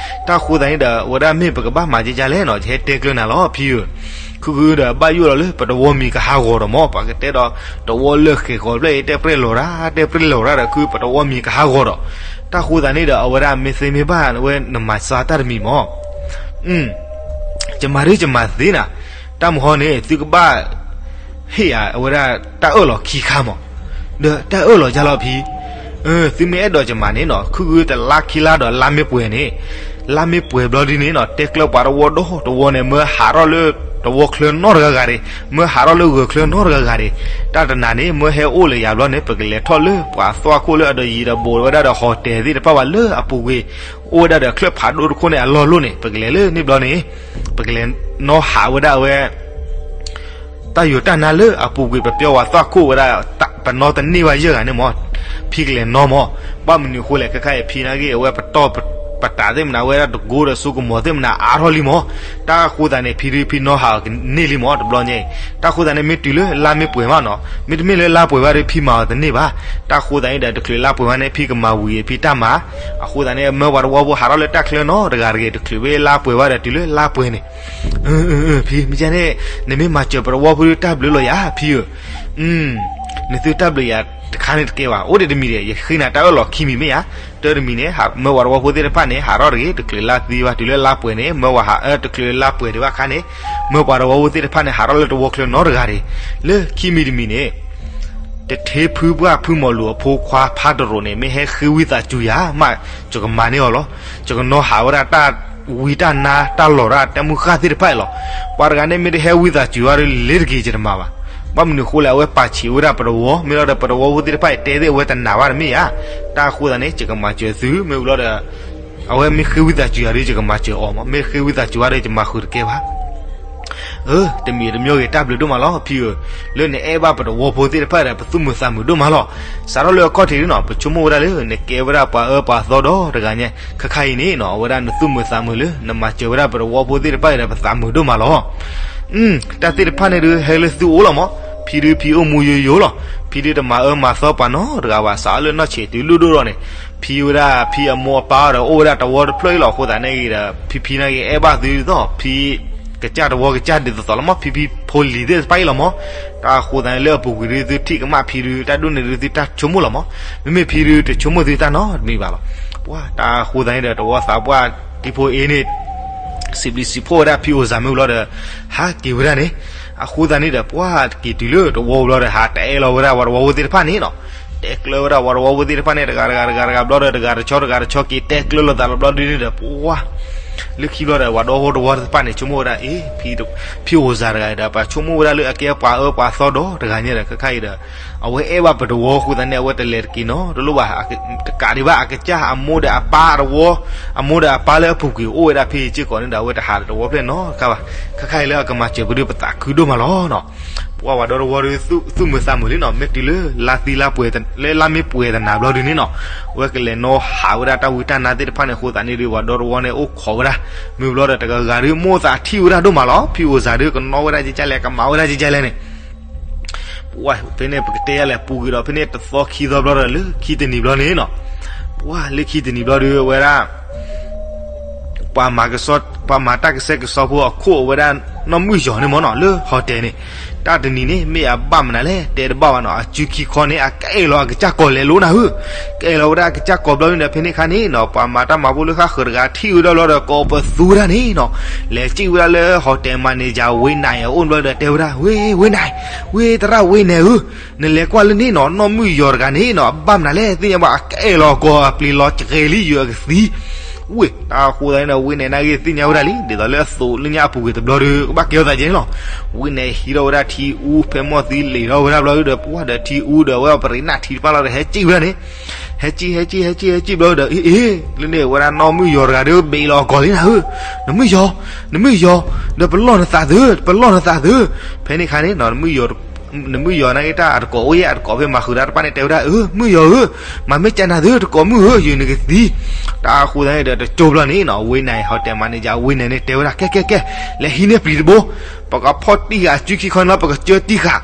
တၢ်ဃိသတးန့ၣ်ဒီး အဝဲဒၣ်မ့ၢ်ပကဘၣ်မၤကဲကဲလဲၣ်နီၤ ယဟဲတဲကျၢၤနၤလီၤ ဖံဧၢ. ခုခုဒီးဘၣ်ယိၣ်လီၤလၢပတဝီမံၤကဟးဂီၤဒီးမး ပှၤကတဲဒီး တဝီလၢၢ်ဃဲၤဃီၤဖျၢၣ်အံၤ တဲပရဲၣ်လီၤရၣ် တဲပရဲၣ်လီၤရၣ်ဒီး ခုပတဝီမံၤကဟးဂီၤဒီး တၢ်ဃိသတးန့ၣ်ဒီး အဝဲဒၣ်မ့ၢ်သ့မ့ၢ်ဘၣ် အဝဲနမၤစၢၤတၢ်တမံၤမး ယမၤဒ်ယမၤသ့နၤ, တၢ်မုၢ်ဟီန့ၣ် သုကဘၣ်ဟ့ၣ်ယၤ အဝဲဒၣ်တၢ်အၢၣ်လီၤခံခါမး, ဒီးတၢ်အၢၣ်လီၤယါလီၤဖံ, သုမ့ၢ်အဲၣ်ဒိးယမၤန့ၣ်နီၤ ခုဂုတလါခံလါဒီးလါမ့ၢ်ပှဲၤန့ၣ်, လါမ့ၢ်ပှဲၤဘျီဒ်န့ၣ်နီၤ တဲကျၢၤပှၤတဝီဒီတဝီန့ၣ် မၢဟးထီၣ်လၢတဝီချၢနီတဂၤဂၤဒံး, မၢဟးထီၣ်လၢဂၢၤချၢနီတဂၤဂၤဒံး, တၢ်တနၤန့ၣ် မၢဟဲအိၣ်လၢယၤဘျီန့ၣ် ပကလဲၤထီၣ်လၢပှၤသွၣ်ခိၣ်လၢအဒီးယံၤဒီးဘူးဝဲဒၣ်ဒီးဟီၣ်တဲၣ်သ့ၣ်တဖၣ်ဘၣ်လၢအပူၤကွံာ် အိၣ်ဝဲဒၣ်ဒီးချၢၣ်ဖးဒိၣ်တခိၣ်န့ၣ်အလီၢ်လိၣ်န့ၣ် ပကလဲၤလၢန့ၣ်ဘျီန့ၣ် ပကလဲၤနီၣ်ဟးဝဲဒၣ်အဝဲ တၢ်ယိာ်တၢ်နါလၢအပူၤကွံာ် ပပျီဝဲသွၣ်ခိၣ်ဝဲဒၣ် ပနီတန့ၢ်ဘၣ်ယဲၢ်ဂၤန့ၣ်မး, ဖံကလဲၤနီၣ်မး, ဘၣ်မနုၤအဃိလဲၣ် ခဲခါအံၤဖံနာ်က့ အဝဲပတီၢ်ပတးသ့ၣ်မနုၤ အဝဲဒၣ်တကိဒီးစိကမီၤသ့ၣ်မနုၤအါထီၣ်လံမး, တၢ်ဃိသတးန့ၣ် ဖံဒုဖံနီၣ်ဟးအီၤကန့ၢ်လံမး တဘျီညါအံၤ, တၢ်ဃိသတးန့ၣ် မ့ၢ်တုၤလၢလါမ့ၢ်ပှဲၤမးနီၤ, မ့တမ့ၢ်လၢလါပှဲၤဘၣ်ဒီး ဖံမၤအီၤတန့ၢ်ဘၣ်, တၢ်ဃိသတးန့ၣ်ဒီး တချုးလါပှဲၤဘၣ်န့ၣ် ဖံကမၤဝံၤဖံတၢ်မၤ, အဃိသတးန့ၣ် မၢပှၤတဝီဖိဟးထီၣ်လၢတၢ်ချၢနီတဂၤတဂ့ၤ တချုးဝဲလါပှဲၤဘၣ်ဒီး တုၤလၢလါပှဲၤန့ၣ် ဖံ မ့ၢ်န့ၣ် နမ့ၢ်မၤစၢၤပတဝီဖိတၢ်ဘျုးလီၤယၤ ဖံဧၢ, နသုတၢ်ဘျုးယၤတခါန့ၣ်တကဲဘၣ် အိၣ်ဒံးတမံၤဒီး ယဃ့နၤတၢ်အၢၣ်လီၤခံမံၤမ့ၢ်ဧါ, တၢ်တမံၤန့ၣ် မၢပှၤတဝီဖိသ့ၣ်တဖၣ်န့ၣ် ဟးထီၣ်တဂ့ၤ တချုးလါသံဘၣ် တုၤလၢလါပှဲၤန့ၣ် မၢဝဲဟးအၢ တချုးလါပှဲၤဒံးဘၣ်ခါန့ၣ် မၢပှၤတဝီဖိသ့ၣ်တဖၣ်န့ၣ် ဟးထီၣ်လၢတဝီချၢနီတဂၤဒံး, လၢခံမံၤတမံၤန့ၣ် တထ့ဖုပှၢ်ဖုမီၤလူၤအဖိခွါဖးတရိးန့ၣ် မ့ၢ်ဟဲဃ့ဝံသးစူၤယၤမး ယကမၤန့ၢ်အီၤလီၤ, ယကနီၣ်ဟးဝဲဒၣ်တၢ် ဝံတၢ်နါတၢ်လီၤတၢ်တၢ်မုၢ်ဃၢ်သ့ၣ်တဖၣ်အံၤလီၤ. ပှၤတဂၤန့ၣ်မ့ၢ်တဟဲဝံသးစူၤဝဲဒၣ်လၢတဂ့ၤ ယတမၤဘၣ်. ဘၣ်မနုၤအဃိလဲၣ် အဝဲပာ်ဆံးဝဲဒၣ်ပတဝီ မ့ၢ်လီၤဒီး ပတဝီဖိသ့ၣ်တဖၣ်အံၤတဲသ့ၣ်အဝဲတနာ်ဘၣ်တမ့ၢ်ဧါ. တၢ်အဃိသတးန့ၣ် ယကမၤစၢၤသု မ့ၢ်လီၤဒီး အဝဲမ့ၢ်ဃ့ဝံသးစူၤယၤဒီး ယကမၤစၢၤအီၤမး, မ့ၢ်ဃ့ဝံသးစူၤဝဲဒီး ယမၤဃုာ်တကဲဘၣ်. အၢ တမံၤတမံၤဂ့ၤ တၢ်ဘျုးဒိၣ်မးလီၤ ဖံဧၢ, လၢနအဲၣ်ဘၣ်ပတဝီဖိသ့ၣ်တဖၣ်ဒီး ပသူၣ်မုာ်သးမုာ်ဒိၣ်မးလီၤ. စးထီၣ်လၢအခီၣ်ထံးဒ်နီၤ ပဆိကမိၣ်ဝဲဒၣ်လၢ နကဲဝဲဒၣ်ပှၤအၢပှၤသီဒီတဂၤညါ, ခဲခါအံၤန့ၣ်နီၤ အဝဲဒၣ်နသူၣ်မုာ်သးမုာ်လၢ နမၤစၢၤဝဲဒၣ်ပတဝီဖိသ့ၣ်တဖၣ်အံၤဒီး ပသးမုာ်ဒိၣ်မးလီၤ. တၢ်သ့ၣ်တဖၣ်န့ၣ်ဒုး ဟဲလၢသုအိၣ်လီၤမး, ဖံဒုးဖံအိၣ်မူယိယိလီၤ. ဖံဒုးတမၤအၢမၤသီပှၤနီတဂၤဘၣ်, စးထီၣ်လၢနီၢ်ဆံးတုၤလုၢ်ဒိၣ်ထီၣ်န့ၣ် ဖံဝဲဒၣ်ဖံအမိၢ်အပၢ်ဒီး အိၣ်ဝဲဒၣ်တဝီတဖျၢၣ်အံၤလီၤ. အဃိသတးန့ၣ်ဂ့ၤဒီး ဖံဖံန့ၣ်ဂ့ၤ အဲၣ်ဘၣ်သုဒ်သိး ဖံကစၢ်တဝီကစၢ်ဒ်သိးသိးလီၤမး, ဖံဖံဖိလံၤသ့ၣ်တဖၣ်အံၤလီၤမး. တၢ်အဃိသတးန့ၣ် လၢအပူၤကွံာ်ဒုး သုထံၣ်ကမၣ်ဖံဒုး တၢ်ဒိၣ်န့ၣ်ဒုး သုတၢ်ဆိကမိၣ်လီၤမး, မ့မ့ၢ်ဖံဒုးတဆိကမိၣ်သုတၢ်နီတမံၤဘၣ်လီၤ. ပှၤတၢ်အဃိသတးန့ၣ်ဒီး တဝီသးပှၢ်တံၤဖိအ့န့ၣ် စံးဘျုးစံးဖှိၣ်ဝဲဒၣ်ဖံအိၣ်စၢ်မ့ၢ်ဘျီဒီး ဟးက့ၤဝဲဒၣ်န့ၣ်, အဃိသတးန့ၣ်ဒီး ပှၤတက့ၤတုၤလၢတဝီဘျီဒီး ဟးတဲလီၤဝဲဒၣ်ပှၤတဝီဖိသ့ၣ်တဖၣ်န့ၣ်နီၤ, တဲကျၢၤဝဲဒၣ်ပှၤတဝီဖိသ့ၣ်တဖၣ်န့ၣ် တဂၤတဂၤတဂၤတဂၤဘျီဒီး တဂၤတဆီတဂၤတဆီက့ၤတဲကျၢၤလိာ်သးလီၤဘျီဒုန့ၣ်ဒီး ပှၤလၢခံဘျီဒီး ပှၤဒီဖိတဝီသ့ၣ်တဖၣ်န့ၣ် ဆိကမိၣ်ဝဲဒၣ် အ့ ဖံ ဖံအိၣ်စၢ်တဂၤဒီး ပှၤဆိကမိၣ်ဝဲဒၣ်လၢအကဲပှၤအၢပှၤသီဒီတဂၤညါဒီး ခဲခါအံၤဒီး အဝဲအဲၣ်ဘၣ်ပတဝီအဃိသတးန့ၣ် အဝဲတလဲၤတက့ၤနီတလိၣ်ဘၣ်, တကးဒံးဘၣ် အကစၢ်အမိၢ်ဒီးအပၢ်တဝီ, အမိၢ်ဒီးအပၢ်လၢအပူၤကွံာ်အိၣ်ဝဲဒၣ်ဖဲအံၤစ့ၢ်ကီးန့ၣ်ဒီး အဝဲတဟးဒီးတဝီဖျၢၣ်နီတခါဘၣ်. ခဲခါအံၤလၢအကမၤစၢၤပဒုး ပသးခုဒိၣ်မးလီၤနီၤ. ပှၤဝဲဒီတဝီဒီး သူၣ်မုာ်သးမုာ်လံနီၤ, မ့ၢ်တုၤလၢလါသံလါပှဲၤ လၢလါမ့ၢ်ပှဲၤသနၤဘျီဒုန့ၣ်နီၤ, အဝဲကလဲၤနီၣ်ဟးဝဲဒၣ်တၢ်ဝံတၢ်နါသ့ၣ်တဖၣ်န့ၣ်အဃိသတးန့ၣ်ဒီး ပှၤဒီတဝီန့ၣ်အိၣ်ခိးဝဲဒၣ်, မ့ၢ်ဘျီဒီးတဂၤဂၤဒီး မိၢ်သးထံၣ်ဝဲဒၣ်ဒိၣ်မးလီၤ. ဖံအိၣ်စၢ်ဒီး ကနီၣ်ဝဲဒၣ်ကကလဲၣ် ကမၤဝဲဒၣ်ကကလဲၣ်န့ၣ် ပှၤဖဲန့ၣ် ပကတဲယၤလဲၣ် ပူၤကွံာ်ဒီးဖဲန့ၣ် တသီခံသီဘျီဒီး လၢခံတနံၤဘျီန့ၣ်နီၤ, ပှၤလၢခံတနံၤဘျီဒီး အဝဲဒၣ် ပှၤမၤကဆှီ ပှၤမၤတၢ်ကဆှဲကဆှီဖိအခိၣ်အဝဲဒၣ် နီၢ်မုၣ်ယီၤန့ၣ်မ့ၢ်နီၤ လၢ hotel န့ၣ်, တၢ်တနံၤန့ၣ် မ့ၢ်အဘၣ်မနုၤလဲၣ် တဲတဘၣ်ဘၣ်နီၤ, အစုခံခီန့ၣ် အကအဲၣ်လီၤအကစၢ်ကီၢ်လဲၤလိနၤဧၢ, ကအဲၣ်လီၤဝဲဒၣ်အကစၢ်ကီၢ်ဘျီန့ၣ်ဒီး ဖဲန့ၣ်ခါန့ၣ်နီၤ ပှၤမၤတၢ်မၤဖိလၢဃၣ်ဃၢၤတဂၤထံၣ်ဝဲဒၣ်ဘျီဒီး ကိးပသူဝဲဒၣ်န့ၣ်နီၤ, လဲၤစံၣ်ဝဲဒၣ်လၢ hotel manager ဝ့နၤအအိၣ်ဘျီဒီး တဲဝဲဒၣ် ဝ့ ဝ့နၤ, ဝ့သရၣ်ဝ့နၤဧၢ, နလဲၤကွၢ်လၢန့ၣ်နီၤ နီၢ်မုၣ်ယီၤတဂၤန့ၣ်နီၤ အဘၣ်မနုၤလဲၣ် သ့ၣ်ညါဘၣ် အကအဲၣ်လီၤအကီၢ် အပျံၤလီၤကဂဲၤလံယွၤအကသံ ဝ့ၢ် တၢ်အဃိသတးန့ၣ်ဒီး ဝ့နၤန့ၣ်ဂ့ၤသ့ၣ်ညါဝဲဒၣ်လံ ဒ်သိးလၢအသိးလၢညါအပူၤကွံာ်တဘျီဒီး ကဘၣ်ကဲထီၣ်သးကဲန့ၣ်လီၤ. ဝ့နၤဟံးထီၣ်ဝဲဒၣ်ထံအူ ဖဲမီၢ်သံလံာ်ထီၣ်ဝဲဒၣ်ဘျီဒီး ပှၤဒီးထံအူဒီး အဝဲပရံးနၢ်ထံတဖၣ်လီၤဒီး ဟဲစံၣ်ဝဲဒၣ်န့ၣ်, ဟဲစံၣ် ဟဲစံၣ် ဟဲစံၣ် ဟဲစံၣ်ဘျီဒီး အ့ အ့ လၢန့ၣ် ဝဲဒၣ်နီၢ်မုၣ်ယီၤတဂၤဒီး ဘ့ၣ်လီၤအကီၢ်လံနၤဧၢ, နမုၣ်ယီၤ, နမုၣ်ယီၤ, ဒီးပလီၢ်နသးသု, ပလီၢ်နသးသု, ဖဲန့ၣ်ခါန့ၣ်နီၤ နမုၣ်ယီၤန့ၣ်ဂ့ၤ တၢ်အတကိးအိၣ်ယဲၢ် အတကိးဖဲမၤဃုာ်တၢ်တဖၣ်န့ၣ် တဲဝဲဒၣ် အၢ မုၣ်ယီၤဧၢ, မၤမ့ၢ်ကနၤသု တကိးမုၣ်ဧၢ ယွၤနကသံ, တၢ်အဃိသတးန့ၣ်ဒီး တကၠိဘျီန့ၣ်နီၤ ဝ့နၤ hotel manager ဝ့နၤန့ၣ် တဲဝဲဒၣ် ကဲ ကဲ ကဲ, လဲၤဟံးန့ၢ်ပျံၤတဘိ, ပကဖီၣ်တံၢ်ဃာ် စုခံခီန့ၣ်လီၤ ပကစၢတံၢ်ဃာ်,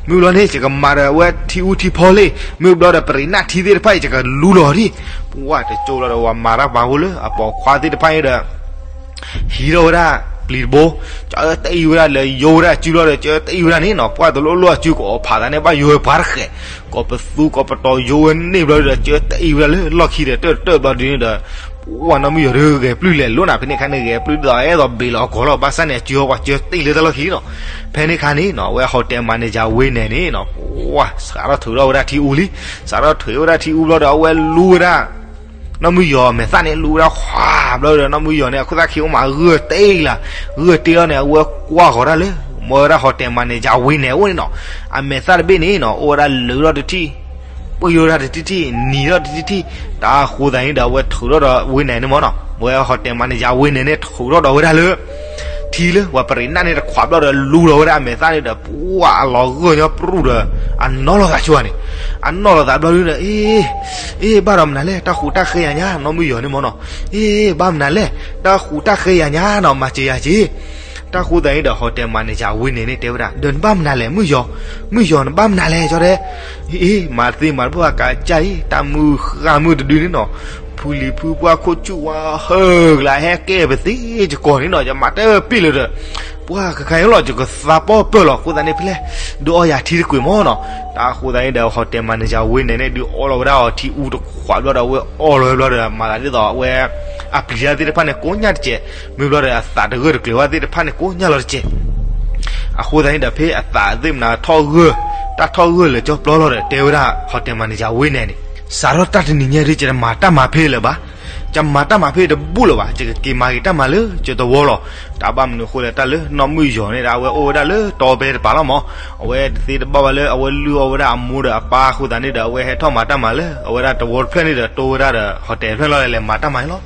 မ့ၢ်ဘျီန့ၣ် ယကမၤဒီးအဝဲထံအူထံဖီလံ, မ့ၢ်ဘျီဒီး ပရံးနၢ်ထံသ့ၣ်တဖၣ်အံၤ ယကလူလီၤဒံး, ပှၤတကၠိဘျီဒီး ပှၤမၤတၢ်မၤဖိလၢအပိာ်ခွါသ့ၣ်တဖၣ်အံၤဒီး ဟံးထီၣ်ဝဲဒၣ်ပျံၤတဘိ, ကၢတံၢ်ဝဲဒၣ်လၢယိဝဲဒၣ်စုဘျီဒီး ကၢတံၢ်ဝဲဒၣ်န့ၣ်နီၤ ပှၤတလိၣ်လိၣ်အစုကအိးဖးသးန့ၣ် ဘၣ်ယိဝဲပှၤတဃဲး, ကိးပသူကိးပတီၤယိဝဲန့ၣ်ဘျီဒီး ကၢတံၢ်ဝဲဒၣ်လၢလီၢ်ခံဒီး တၢၢ်တၢၢ်ဘျီဒုန့ၣ်ဒီး ပှၤနီၢ်မုၣ်ယီၤဒုဂဲၤပျုၢ်လဲၤလိၤနၤ ဖဲန့ၣ်ခါန့ၣ် ဂဲၤပျုၢ်ဒ်သိးအဲၣ်ဒိးဘ့ၣ်လီၤအကီၢ်လီၤ ဘၣ်ဆၣ်န့ၣ် အစုဟီၣ်ပှၤကၢတံၢ်လၢတၢ်လီၢ်ခံနီၤ, ဖဲန့ၣ်ခါန့ၣ်နီၤ အဝဲ hotel manager ဝ့နၤန့ၣ်နီၤ ပှၤစးထီၣ်ထုးထီၣ်ဝဲဒၣ်ထံအူလံ, စးထီၣ်ထုးဝဲဒၣ်ထံအူဘျီဒီး အဝဲလူဝဲဒၣ် နီၢ်မုၣ်ယီၤမဲာ်သၣ်န့ၣ် လူဝဲဒၣ်ဃးဘျီဒီး နီၢ်မုၣ်ယီၤန့ၣ် အခိၣ်သၣ်ခံအိၣ်မး ဂၢၢ်တ့ၢ်လၢ, ဂၢၢ်တ့ၢ်လီၤန့ၣ် အဝဲကွၢ်ဃီၤတၢ်လၢ မ့ၢ်ဝဲဒၣ် hotel manager ဝ့နၤအိၣ်န့ၣ်နီၤ, အမဲာ်သၣ်တဘ့ၣ်န့ၣ်နီၤ အိၣ်ဝဲဒၣ်လၢထီၣ်တထံၣ်, ပှ့ၤထီၣ်တထံၣ်ထံၣ် နံၤထီၣ်တထံၣ်ထံၣ်, တၢ်အဃိသတးန့ၣ်ဒီး အဝဲထုးထီၣ်ဒီးဝ့နၤန့ၣ်မ့ၢ်နီၤ, အဝဲ hotel manager ဝ့နၤန့ၣ် ထုးထီၣ်ဒီးဝဲဒၣ်လၢ ထံလၢပှၤပရံးနၢ်န့ၣ်တခွးဘျီဒီး လူလီၤဝဲဒၣ်အမဲာ်သၣ်န့ၣ်ဒီး ပှၤအလီၤဂၢၢ်ညီပြူၣ်ဒီး အနီၢ်လီၤသးဆိန့ၣ်, အနီၢ်လီၤသးဘျီဒုန့ၣ် အ့ အ့ ဘၣ်ဒီးမနုၤလဲၣ် တၢ်ဃူတၢ်ဃဲယၤညါ နီၢ်မုၣ်ယီၤန့ၣ်မ့ၢ်နီၤ, အ့ ဘၣ်မနုၤလဲၣ် တၢ်ဃူတၢ်ဃဲယၤညါနီၤ မၤစၢၤယၤက့ၤ, တၢ်ဃိသတးန့ၣ်ဒီး hotel manager ဝ့နၤန့ၣ် တဲဝဲဒၣ် ဒီးနဘၣ်မနုၤလဲၣ် မုၣ်ယီၤ, မုၣ်ယီၤနဘၣ်မနုၤလဲၣ် ကၠီတဲ, အ့ မၤသ့မၤတဖၣ်ကးကၢ်အံၤ တၢ်မုၢ်ဃၢ်မုၢ်တဒုန့ၣ်နီၤ, ဖုလံၤဖုပှၢ်ခိၣ်ဆူၣ်ဝါဟၢကလါ ဟဲကဲပသ့ကကီၢ်န့ၣ်နီၤ ယမၤတပ့ၢ်လၢၤဒီး ပှၤခဲခါအံၤလီၤ ယကသးပီၢ်ပၢၢ်လီၤ အဃိသတးန့ၣ် ဖဲလဲၣ် ဒုးအီယၤထံတကွံာ်မ့ၢ်နီၤ, တၢ်အဃိသတးန့ၣ်ဒီး hotel manager ဝ့နၤန့ၣ် ဒုးအီလီၤဝဲဒၣ်အီၤထံအူတခွးဘျီဒီး အဝဲအီလီၤဝဲဘျီဒီး မၤသးဒ်သိးအဝဲ အပျံၤတၢ်သ့ၣ်တဖၣ်န့ၣ် ကိးညါတကဲး, မ့ၢ်ဘျီဒီး အသးတဂၢၢ်တကျၢၤဘၣ်သ့ၣ်တဖၣ်န့ၣ် ကိးညါလီၤတကဲး အဃိသတးန့ၣ်ဒီး ဖဲအသးသ့ၣ်မနၤထီၣ်ဂၢၢ်, တၢ်ထီၣ်ဂၢၢ်လၢာ်ကၠီပျီလီၤဒီး တဲဝဲဒၣ် hotel manager ဝ့နၤန့ၣ်, စးထီၣ်တၢ်တနံၤညါဒုး ယတမၤတၢ်မၤဖဲလၢၤဘၣ်, ယမၤတၢ်မၤဖဲတဘူၣ်လၢၤဘၣ်, ယကက့ၤမၤက့ၤတၢ်မၤလၢယသဝီလီၤ. တၢ်ဘၣ်မနုၤအဃိလဲၣ်, တၢ်လၢနီၢ်မုၣ်ယီၤန့ၣ်ဒီး အဝဲအိၣ်ဝဲဒၣ်လၢတီဖဲတပၤလီၤမး. အဝဲတသ့တဘၣ်ဘၣ်လၢအဝဲလုၢ်အီၣ်ဝဲဒၣ်အမိၢ်ဒီးအပၢ်အဃိသတးန့ၣ်ဒီး အဝဲဟဲထီၣ်မၤတၢ်မၤလၢအဝဲဒၣ်သဝီတဖျၢၣ်န့ၣ်ဒီး တိဝဲဒၣ်ဒီး hotel တဖျၢၣ်လီၤ, လဲၤမၤတၢ်မၤန့ၣ်လီၤ.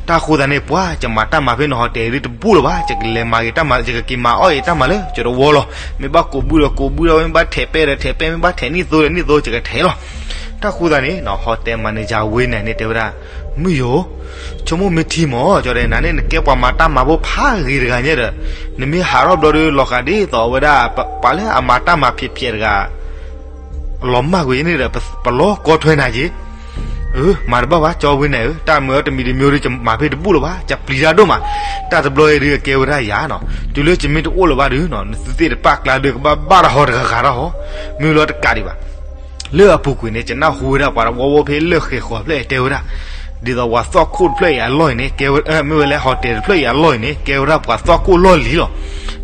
တၢ်အဃိသတးန့ၣ် ပှၤ ယမၤတၢ်မၤဖဲန hotel ဒ်တဘူၣ်လၢၤဘၣ်, ယကလဲၤမၤက့ၤတၢ်မၤ, ယကက့ၤမၤအီၣ်အံၤတၢ်မၤလၢယသဝီလီၤ. မ့ၢ်ဘၣ်ကိးဘုဒီးကိးဘုဒီး မ့ၢ်ဘၣ်ထဲးပဲဒီးထဲးပဲ, မ့ၢ်ဘၣ်ထဲးနံၣ်သိဒီးနံၣ်သိ ယကထဲးလီၤ. တၢ်အဃိသတးန့ၣ် hotel manager ဝ့ၢ်နၤန့ၣ်တဲဝဲဒၣ်, မုၢ်ယီၤ, ဆိကမိၣ်မ့ၢ်ထံမး, ကၠီဒီး နၤန့ၣ်နကဲပှၤမၤတၢ်မၤဖိဖးဂ့ၤတဂၤညါဒီး, နမ့ၢ်ဟးထီၣ်ဘျီဒီး လီၤဃးဒ်သိးအဝဲဒၣ် ပှၤလၢအမၤတၢ်မၤဖျဲးဖျဲးတဂၤ လီၤမၢ်ကွံာ်န့ၣ်ဒီး ပလီၤကီထွဲနၤက့ၤ. မၤတဘၣ်ဘၣ် ကၠီဝ့ၢ်နၤဧၢ, တၢ်မၤတမံၤတမံၤဒီး ယမၤဖဲတဘူၣ်လၢၤဘၣ်, ယပျံၤတၢ်ဒိၣ်မး. တၢ်တဘျီအံၤဒုးကဲဝဲဒၣ်ယၤနီၤ, တုၤလၢယမ့ၢ်တအိၣ်လၢၤဘၣ်ဒီးနီၤ နသုသ့ၣ်တဖၣ်ကျါဒီး ကဘၣ်ဘၣ်တၢ်ဟီတဂၤဂၤတၢ်ဟီ, မ့ၢ်လီၤတကးဒံးဘၣ်. လၢအပူၤကွံာ်န့ၣ် ယနၢ်ဟူဝဲဒၣ်ပှၤတဝီဝီဖဲလၢၢ်ဃဲၤဃီၤဖျၢၣ်တဲဝဲဒၣ်, ဒ်သိးပှၤသွၣ်ခိၣ်တဖျၢၣ်အံၤအလီၢ်အံၤန့ၣ် ကဲဝဲ, မ့ၢ်ဝဲလၢ hotel တဖျၢၣ်အံၤအလီၢ်အံၤန့ၣ် ကဲဝဲဒၣ်ပှၤသွၣ်ခိၣ်လီၢ်လံၤလီၤ.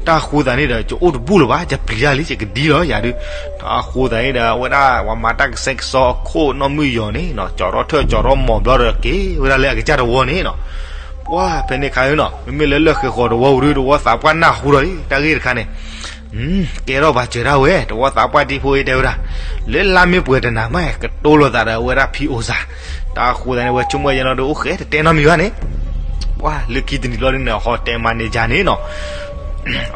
တၢ်အဃိသတးန့ၣ်ဒီး ယအိၣ်တဘူၣ်လၢၤဘၣ်, ယပျံၤတၢ်လံ, ယကဒံလီၤယၤဒုး. တၢ်အဃိသတးန့ၣ်ဒီး အဝဲဒၣ်ပှၤမၤတၢ်ကဆှဲကဆှီအခိၣ်နီၢ်မုၣ်ယီၤန့ၣ်နီၤ ကၠီထီၣ်ထၢၣ်ကၠီထီၣ်မီၤဘျီဒီး က့ၤဝဲဒၣ်လၢအကစၢ်တဝီန့ၣ်နီၤ. ပှၤဖဲန့ၣ်ခါအံၤနီၤ မ့မ့ၢ်လၢလၢၢ်ဃဲၤဃီၤတဝီပူၤဒုး တဝီသးပှၢ်နၢ်ဟူဒီးလံ တၢ်ဂ့ၢ်တခါန့ၣ် ကဲထီၣ်ပှၤစၢၤဒၣ်ဝဲ တဝီသးပှၢ်တံၢ်ဖိအံၤတဲဝဲဒၣ်, လၢလါမ့ၢ်ပှဲၤတနၤမး ကတိၤလိာ်သးဒီးအဝဲဒၣ်ဖံအိၣ်စၢ်. တၢ်အဃိသတးန့ၣ် ဝဲဆိကမိၣ်ယဲနီၤဒီးအိၣ်ဃဲတတဲနီတမံၤဘၣ်န့ၣ်, ပှၤလၢခံတနံၤဘျီဒုးန့ၣ် hotel manager န့ၣ်နီၤ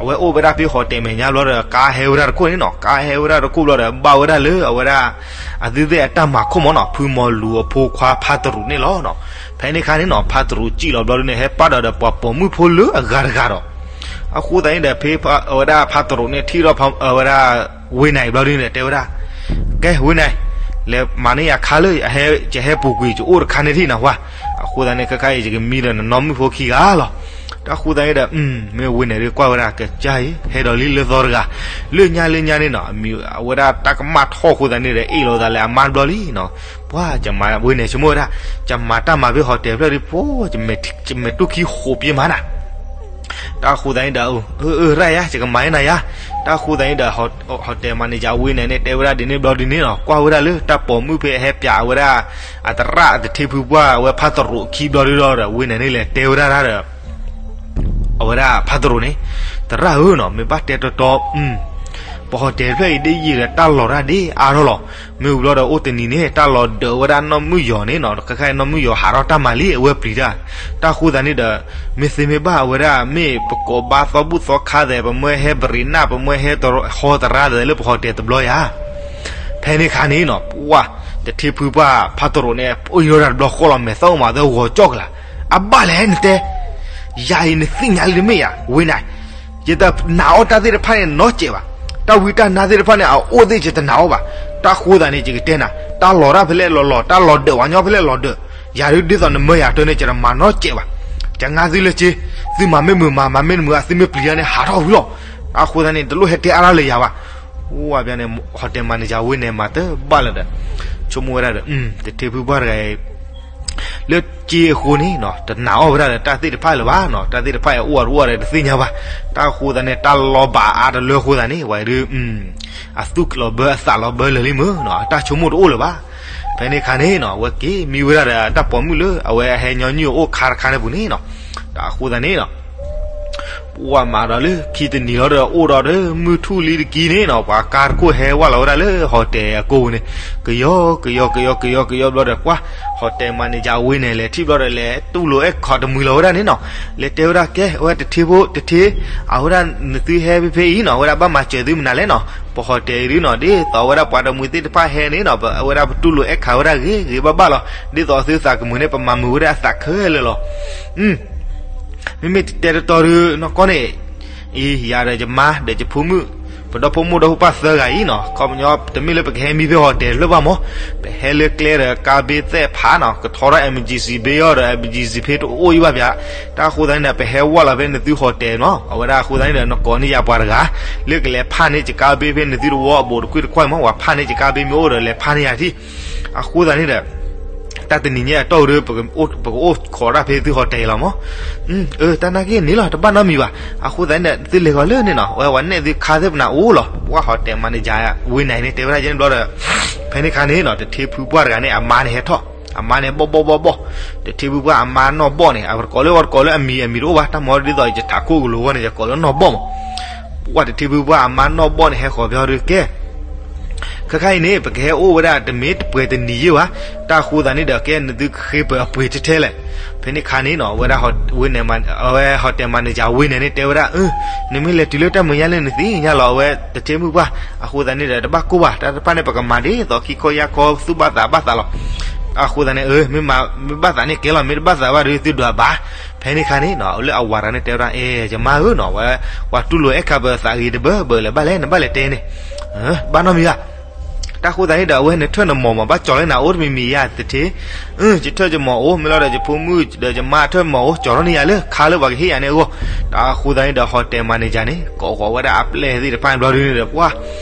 အဝဲအိၣ်ဝဲဒၣ်ဖဲ hotel မဲာ်ညါဘျီဒီး ကါဟဲဝဲဒၣ်တခိၣ်န့ၣ်နီၤ, ကါဟဲဝဲဒၣ်တခိၣ်ဘျီဒီး ဘၣ်ဝဲဒၣ်လၢအဝဲဒၣ် အသုသ့ၣ်အတၢ်မၤခိၣ်မးနီၤ ဖုမီၤလူၤအဖိခွါဖါတရူးန့ၣ်လီၤ. ဖဲန့ၣ်ခါန့ၣ်နီၤ ဖါတရူးစံၣ်လီၤဘျီဒုးန့ၣ် ဟဲပာ်ဒီးဒီးပှၤပိာ်မုၣ်ဖိလၢအဂၤတဂၤဒီး အဃိသတးန့ၣ်ဒီး ဖဲအဝဲဒၣ်ဖါတရူးန့ၣ်ထံၣ်ထီၣ်ဝဲဒၣ် ဝ့ၢ်နၤအံၤဘျီဒုးန့ၣ် တဲဝဲဒၣ်, ကဲဝ့ၢ်နၤ, လဲၤမၤန့ၢ်ယၤခါလၢ ယဟဲပူၤကွံာ် ယအိၣ်တခါန့ၣ်ထံၣ်နၤဝါ. အဃိသတးန့ၣ် ခဲခါအံၤ ယကမံဒီးနနီၢ်မုၣ်ဖိခံဂၤလီၤ. တၢ်အဃိသတးန့ၣ်ဒီး မ့ၢ်ဝ့ၢ်နၤဒုးကွၢ်ဝဲဒၣ် ကစၢ်အံၤ ဟဲဒီးလံလၢသီတဂၤ လၢညါလၢညါန့ၣ်နီၤ အမံၤအဝဲဒၣ်တၢ်ကမၣ်ထီၣ်အဃိသတးန့ၣ်ဒီး အ့ၣ်လိာ်သးလၢအမါတဘျီလံနီၤ. ပှၤ ယမၤဝ့ၢ်နၤဆိကမိၣ်ဝဲဒၣ် ယမၤတၢ်မၤဖဲ hotel ဖျၢၣ်ဒုးဖိ ယမဲာ်တူၢ်ခံဃိးပျ့ၤမးနၤ တၢ်အဃိသတးန့ၣ်ဒီး အၢ အၢ ရၣ်ယါ ယကမၤန့ၢ်နၤယါ. တၢ်အဃိသတးန့ၣ်ဒီး hotel manager ဝ့ၢ်နၤန့ၣ် တဲဝဲဒၣ်ဒ်န့ၣ်ဘျီဒ်န့ၣ်နီၤ ကွၢ်ဝဲဒၣ်လၢတၢ်ပိာ်မုၣ်ဖဲအဟဲပၠးအဝဲဒၣ် အသရၣ်အတထံဖုပှၢ်အဝဲဖါတရူးခံဘျီဒုးဒီး ဝ့ၢ်နၤန့ၣ်လဲၤတဲဝဲဒၣ်ဒီး အဝဲဒၣ်ဖါတရူးန့ၣ် သရၣ်ဧၢနီၤ မ့ၢ်ဘၣ်တဲတီတီ ပ hotel ဖျၢၣ်အံၤဒ်ယံာ်ဒီးတၢ်လီၤတၢ်ဒ်အါထီၣ်လီၤ. မ့ၢ်ဝံၤဘျီဒီးအိၣ်တနံၤန့ၣ် တၢ်လီၤဒၢးဝဲဒၣ်နီၢ်မုၣ်ယီၤန့ၣ်နီၤ ခဲခါအံၤနီၢ်မုၣ်ယီၤဟးထီၣ်တၢ်မၤလံ အဝဲပျံၤတၢ်. တၢ်အဃိသတးန့ၣ်ဒီး မ့ၢ်သ့မ့ၢ်ဘၣ်အဝဲဒၣ် မ့ၢ်ပကိးဘါသီဘူၣ်သီခါသဲး ပမၢဟဲပရံးနၢ် ပမၢဟဲဟီသရၣ်သဲးလၢပ hotel တဘျီယါ ဖဲန့ၣ်ခါန့ၣ်နီၤ ပှၤ တထံဖုပှၢ်ဖါတရူးန့ၣ် အိၣ်ယိၤတၢ်တဘျီဃီလီၤ မဲာ်သၣ်အိၣ်မးသၢဂီၤကၠီၣ်ကလာ်. အဘၣ်လဲၣ်နတဲ ယၤအံၤနသ့ၣ်ညါလံတမ့ၢ်ယၤ ဝ့ၢ်နၤ ယတနာ်အီၣ်တၢ်သ့ၣ်တဖၣ်န့ၣ်နီတစဲးဘၣ်. တၢ်ဝံတၢ်နါသ့ၣ်တဖၣ်န့ၣ် အအိၣ်သ့ၣ်ယတနာ်အီၣ်ဘၣ်. တၢ်ဃိသတးန့ၣ် ယကတဲနၤ တၢ်လီၤတၢ်ဖဲလဲၣ်လီၤလီၤ တၢ်လီၤဒၢးဝဲညီဖဲလဲၣ်လီၤဒၢး ယၤဒုးဒ်သိးနမၢယၤတၢ်န့ၣ် ယတမၤနီတစဲးဘၣ်. ယငါသုလၢက့ သုမၤမ့ၢ်မုာ်မၤ မၤမ့ၢ်တမုာ် သုမ့ၢ်ပျံၤတၢ်န့ၣ် ဟးထီၣ်ဝံၤလီၤ. တၢ်ဃိသတးန့ၣ် တလိၣ်ဟဲတဲအါတၢ်လၢယၤဘၣ်. အိၣ်ဘၣ်န့ၣ် hotel manager ဝ့ၢ်နၤမၤတဘၣ်လၢၤဒီး ဆိကမိၣ်ဝဲဒၣ်ဒီး တထံဖုပှၢ်တဂၤအံၤ လၢက့အဃိန့ၣ်နီၤ တနာ်အီၣ်ဝဲဒၣ်ဒီးတၢ်သ့ၣ်တဖၣ်လၢၤဘၣ်နီၤ တၢ်သ့ၣ်တဖၣ်အံၤအိၣ်အတအိၣ်ဒီးတသ့ၣ်ညါဘၣ်. တၢ်အဃိသတးန့ၣ် တၢ်လီၤဘၣ်အါတလၢအဃိသတးန့ၣ် ဝဲဒုး အသူၣ်လီၤဘၢ အသးလီၤဘၢလၢာ်လံမုၢ်နီၤ အတၢ်ဆိကမိၣ်တအိၣ်လၢၤဘၣ်. ဖဲန့ၣ်ခါန့ၣ်နီၤ အဝဲက့ၤမံဝဲဒၣ်ဒီးတၢ်ပိာ်မုၣ်လၢအဝဲအဟဲညီနုၢ်အအိၣ်ခါတခါန့ၣ်ပူၤန့ၣ်နီၤ တၢ်အဃိသတးန့ၣ်နီၤ ပှၤမၤဒီးလၢခံတနံၤလီၤဒီး အိၣ်ဒီးဒီးမုၢ်ထူၣ်လံတကံန့ၣ်နီၤ ပှၤကါတခိၣ်ဟဲဝဲလီၤဝဲဒၣ်လၢ hotel အကိာ်ပူၤန့ၣ် ကယီကယီကယီကယီကယီဘျီဒီး ကွၢ် hotel manager ဝ့ၢ်နၤလဲၤထံၣ်ဘျီဒီး လဲၤတူၢ်လိာ်အဲၣ်ခီတမှံၤလီၤဝဲဒၣ်န့ၣ်နီၤ လဲၤတဲဝဲဒၣ်ကဲ အဝဲတထံဖိတထံ အဝဲဒၣ်နသုဟဲဖဲဖဲအံၤနီၤ အဝဲဒၣ်ဘၣ်မၤစၢၤသုမနုၤလဲၣ်နီၤ ပ hotel အံၤဒုးနီၤ ဒ်သိးအဝဲဒၣ်ပှၤတမှံၤသ့ၣ်တဖၣ်ဟဲန့ၣ်နီၤ အဝဲဒၣ်ပတူၢ်လိာ်အဲၣ်ခီဝဲဒၣ်ဂ့ၤဂ့ၤဘၣ်ဘၣ်လီၤ ဒ်သိးသုသးကမုာ်န့ၣ် ပမၤမုာ်ဝဲဒၣ်အသးခဲလၢာ်လီၤ. မ့မ့ၢ်တတဲတတီဒီး နီၢ်ကီၢ်န့ၣ် အံၤ ယၤဒီးယမါဒီးယဖိမုၣ် ပဒီဖိမိၢ်ဒီဖိပၢ်သၢဂၤအံၤနီၤ ခီပညီ တမ့ၢ်လၢပကဟဲမံဖဲ hotel တဖျၢၣ်ဘၣ်မး ပဟဲလၢကျဲဒီးကါဘ့သဲၣ်ဖးနီၤ ကထီထီၣ် emergency ဘ့ၣ်အီၤဒီး emergency ဖဲတအိၣ်အံၤဘၣ်ပၠး တၢ်အဃိသတးန့ၣ်ဒီး ပဟဲဝဲလီၤဖဲနသု hotel နီၤ အဝဲဒၣ်အဃိသတးန့ၣ်ဒီး နကိးန့ၢ်ယၤပှၤတဂၤ လၢကလဲၤဖးန့ၢ်ယကါဘ့ၣ်ဖဲနသုတဝီအဘူးတကွံၢ်တကွံၢ်မး ပှၤဖးန့ၢ်ယကါဘ့ၣ်မ့ၢ်အိၣ်ဒီးလဲၤဖးန့ၢ်ယၤထံၣ် အဃိသတးန့ၣ်ဒီး တၢ်တနံၤညါအတီၢ်ဒီး ပကအိၣ်ခိးတၢ်ဖဲသု hotel လီၤမး အၢ တၢ်နာ်က့န့ၣ်လီၤ တဘၣ်နီတမံၤဘၣ် အဃိသတးန့ၣ်ဒီး သုလဲၤဃီၤလၢန့ၣ်နီၤ အဝဲပှၤနဲၣ်သုခါသ့ၣ်ပနၢ်အိၣ်လီၤ ပှၤ hotel manager ဝ့ၢ်နၤန့ၣ် တဲဝဲဒၣ်ယဲန့ၣ်ဘျီဒီး ဖဲန့ၣ်ခါန့ၣ်နီၤ တထံဖုပှၢ်တဂၤန့ၣ် အမါန့ၣ်ဟဲထီၣ် အမါန့ၣ်ဘီၣ်ဘီၣ်ဘီၣ်ဘီၣ်, တထံဖုပှၢ်အမါနီၢ်ဘီၣ်န့ၣ် အတကိးလၢ အတကိးလၢအမံၤ အမံၤတအိၣ်ဘၣ်, တၢ်မၤဒ်သိးယတထးခိၣ်ကလိၤအဂီၢ်န့ၣ် ယကိးလၢနီၢ်ဘီၣ်မး. ပှၢ်တထံဖုပှၢ်အမါနီၢ်ဘီၣ်န့ၣ် ဟဲဃီၤဖဲအီၤဒုးကဲ ခဲခါအံၤန့ၣ် ပကဟဲအိၣ်ဝဲဒၣ်တမ့ၢ်တပှဲၤတနံၤယဲၢ်ဘၣ်, တၢ်ဃိသးန့ၣ်ဒီး ကဲနသုကဃ့ပၢၤအပှ့ၤထဲထဲလဲၣ်. ဖဲန့ၣ်ခါန့ၣ်နီၤ အဝဲဒၣ်ဝ့န့ၣ် အဝဲ hotel manager ဝ့န့ၣ်န့ၣ် တဲဝဲဒၣ် အၢ နမ့ၢ်လဲၤတုၤလၢတၢ်မဲာ်ညါလၢနသ့ၣ်ညါလီၤ အဝဲတထံဖုပှၢ်, အဃိသးန့ၣ်ဒီး တဘၣ်ကိၢ်ဘၣ်, တၢ်တဖၣ်န့ၣ် ပကမၤဒ်သိးခံခီယါခီ သူၣ်ဘၣ်သးဘၣ်သးလီၤ. အဃိသးန့ၣ် အၢ မ့ၢ်မၤ မ့ၢ်ဘၣ်သးန့ၣ်ကဲလီၤ, မ့ၢ်တဘၣ်သးဘၣ်ဒီး သုဒွးဘၣ်. ဖဲန့ၣ်ခါန့ၣ်နီၤ လၢအဝၤတဂၤန့ၣ်တဲဝဲဒၣ် အဲ ယမါဧၢနီၤ ဝဲ ပှၤတူၢ်လိာ်အဲၣ်ခါပသးဂ့ၤတဘၢဘၢလၢၤဘၣ်လဲၣ်, နဘၣ်လဲၤတဲန့ၣ် ဘၣ်နီတမံၤဘၣ်. တၢ်ဃိသးန့ၣ်ဒီး အဝဲနထၢၣ်နမီၢ်မး ဘၣ်ကၠီၤလၢနၤအိၣ်တမံၤမံၤယၤတထံ, အၢ ယထၢၣ်ယမီၢ်အိၣ် မ့ၢ်လီၤဒီး ယဖိမုၣ်ဒီးယမါထၢၣ်မီၢ်အိၣ် ကၠီၤထီၣ်န့ၢ်ယၤလၢခါလၢပှၤကဟ့ၣ်ယၤန့ၣ်အဂီၢ်. တၢ်ဃိသးန့ၣ်ဒီး hotel manager န့ၣ် ကိးဃီၤဝဲဒၣ်အပျဲၢ်သ့ၣ်တဖၣ်န့ၣ်ဘျီဒုန့ၣ်ဒီး ပှၢ်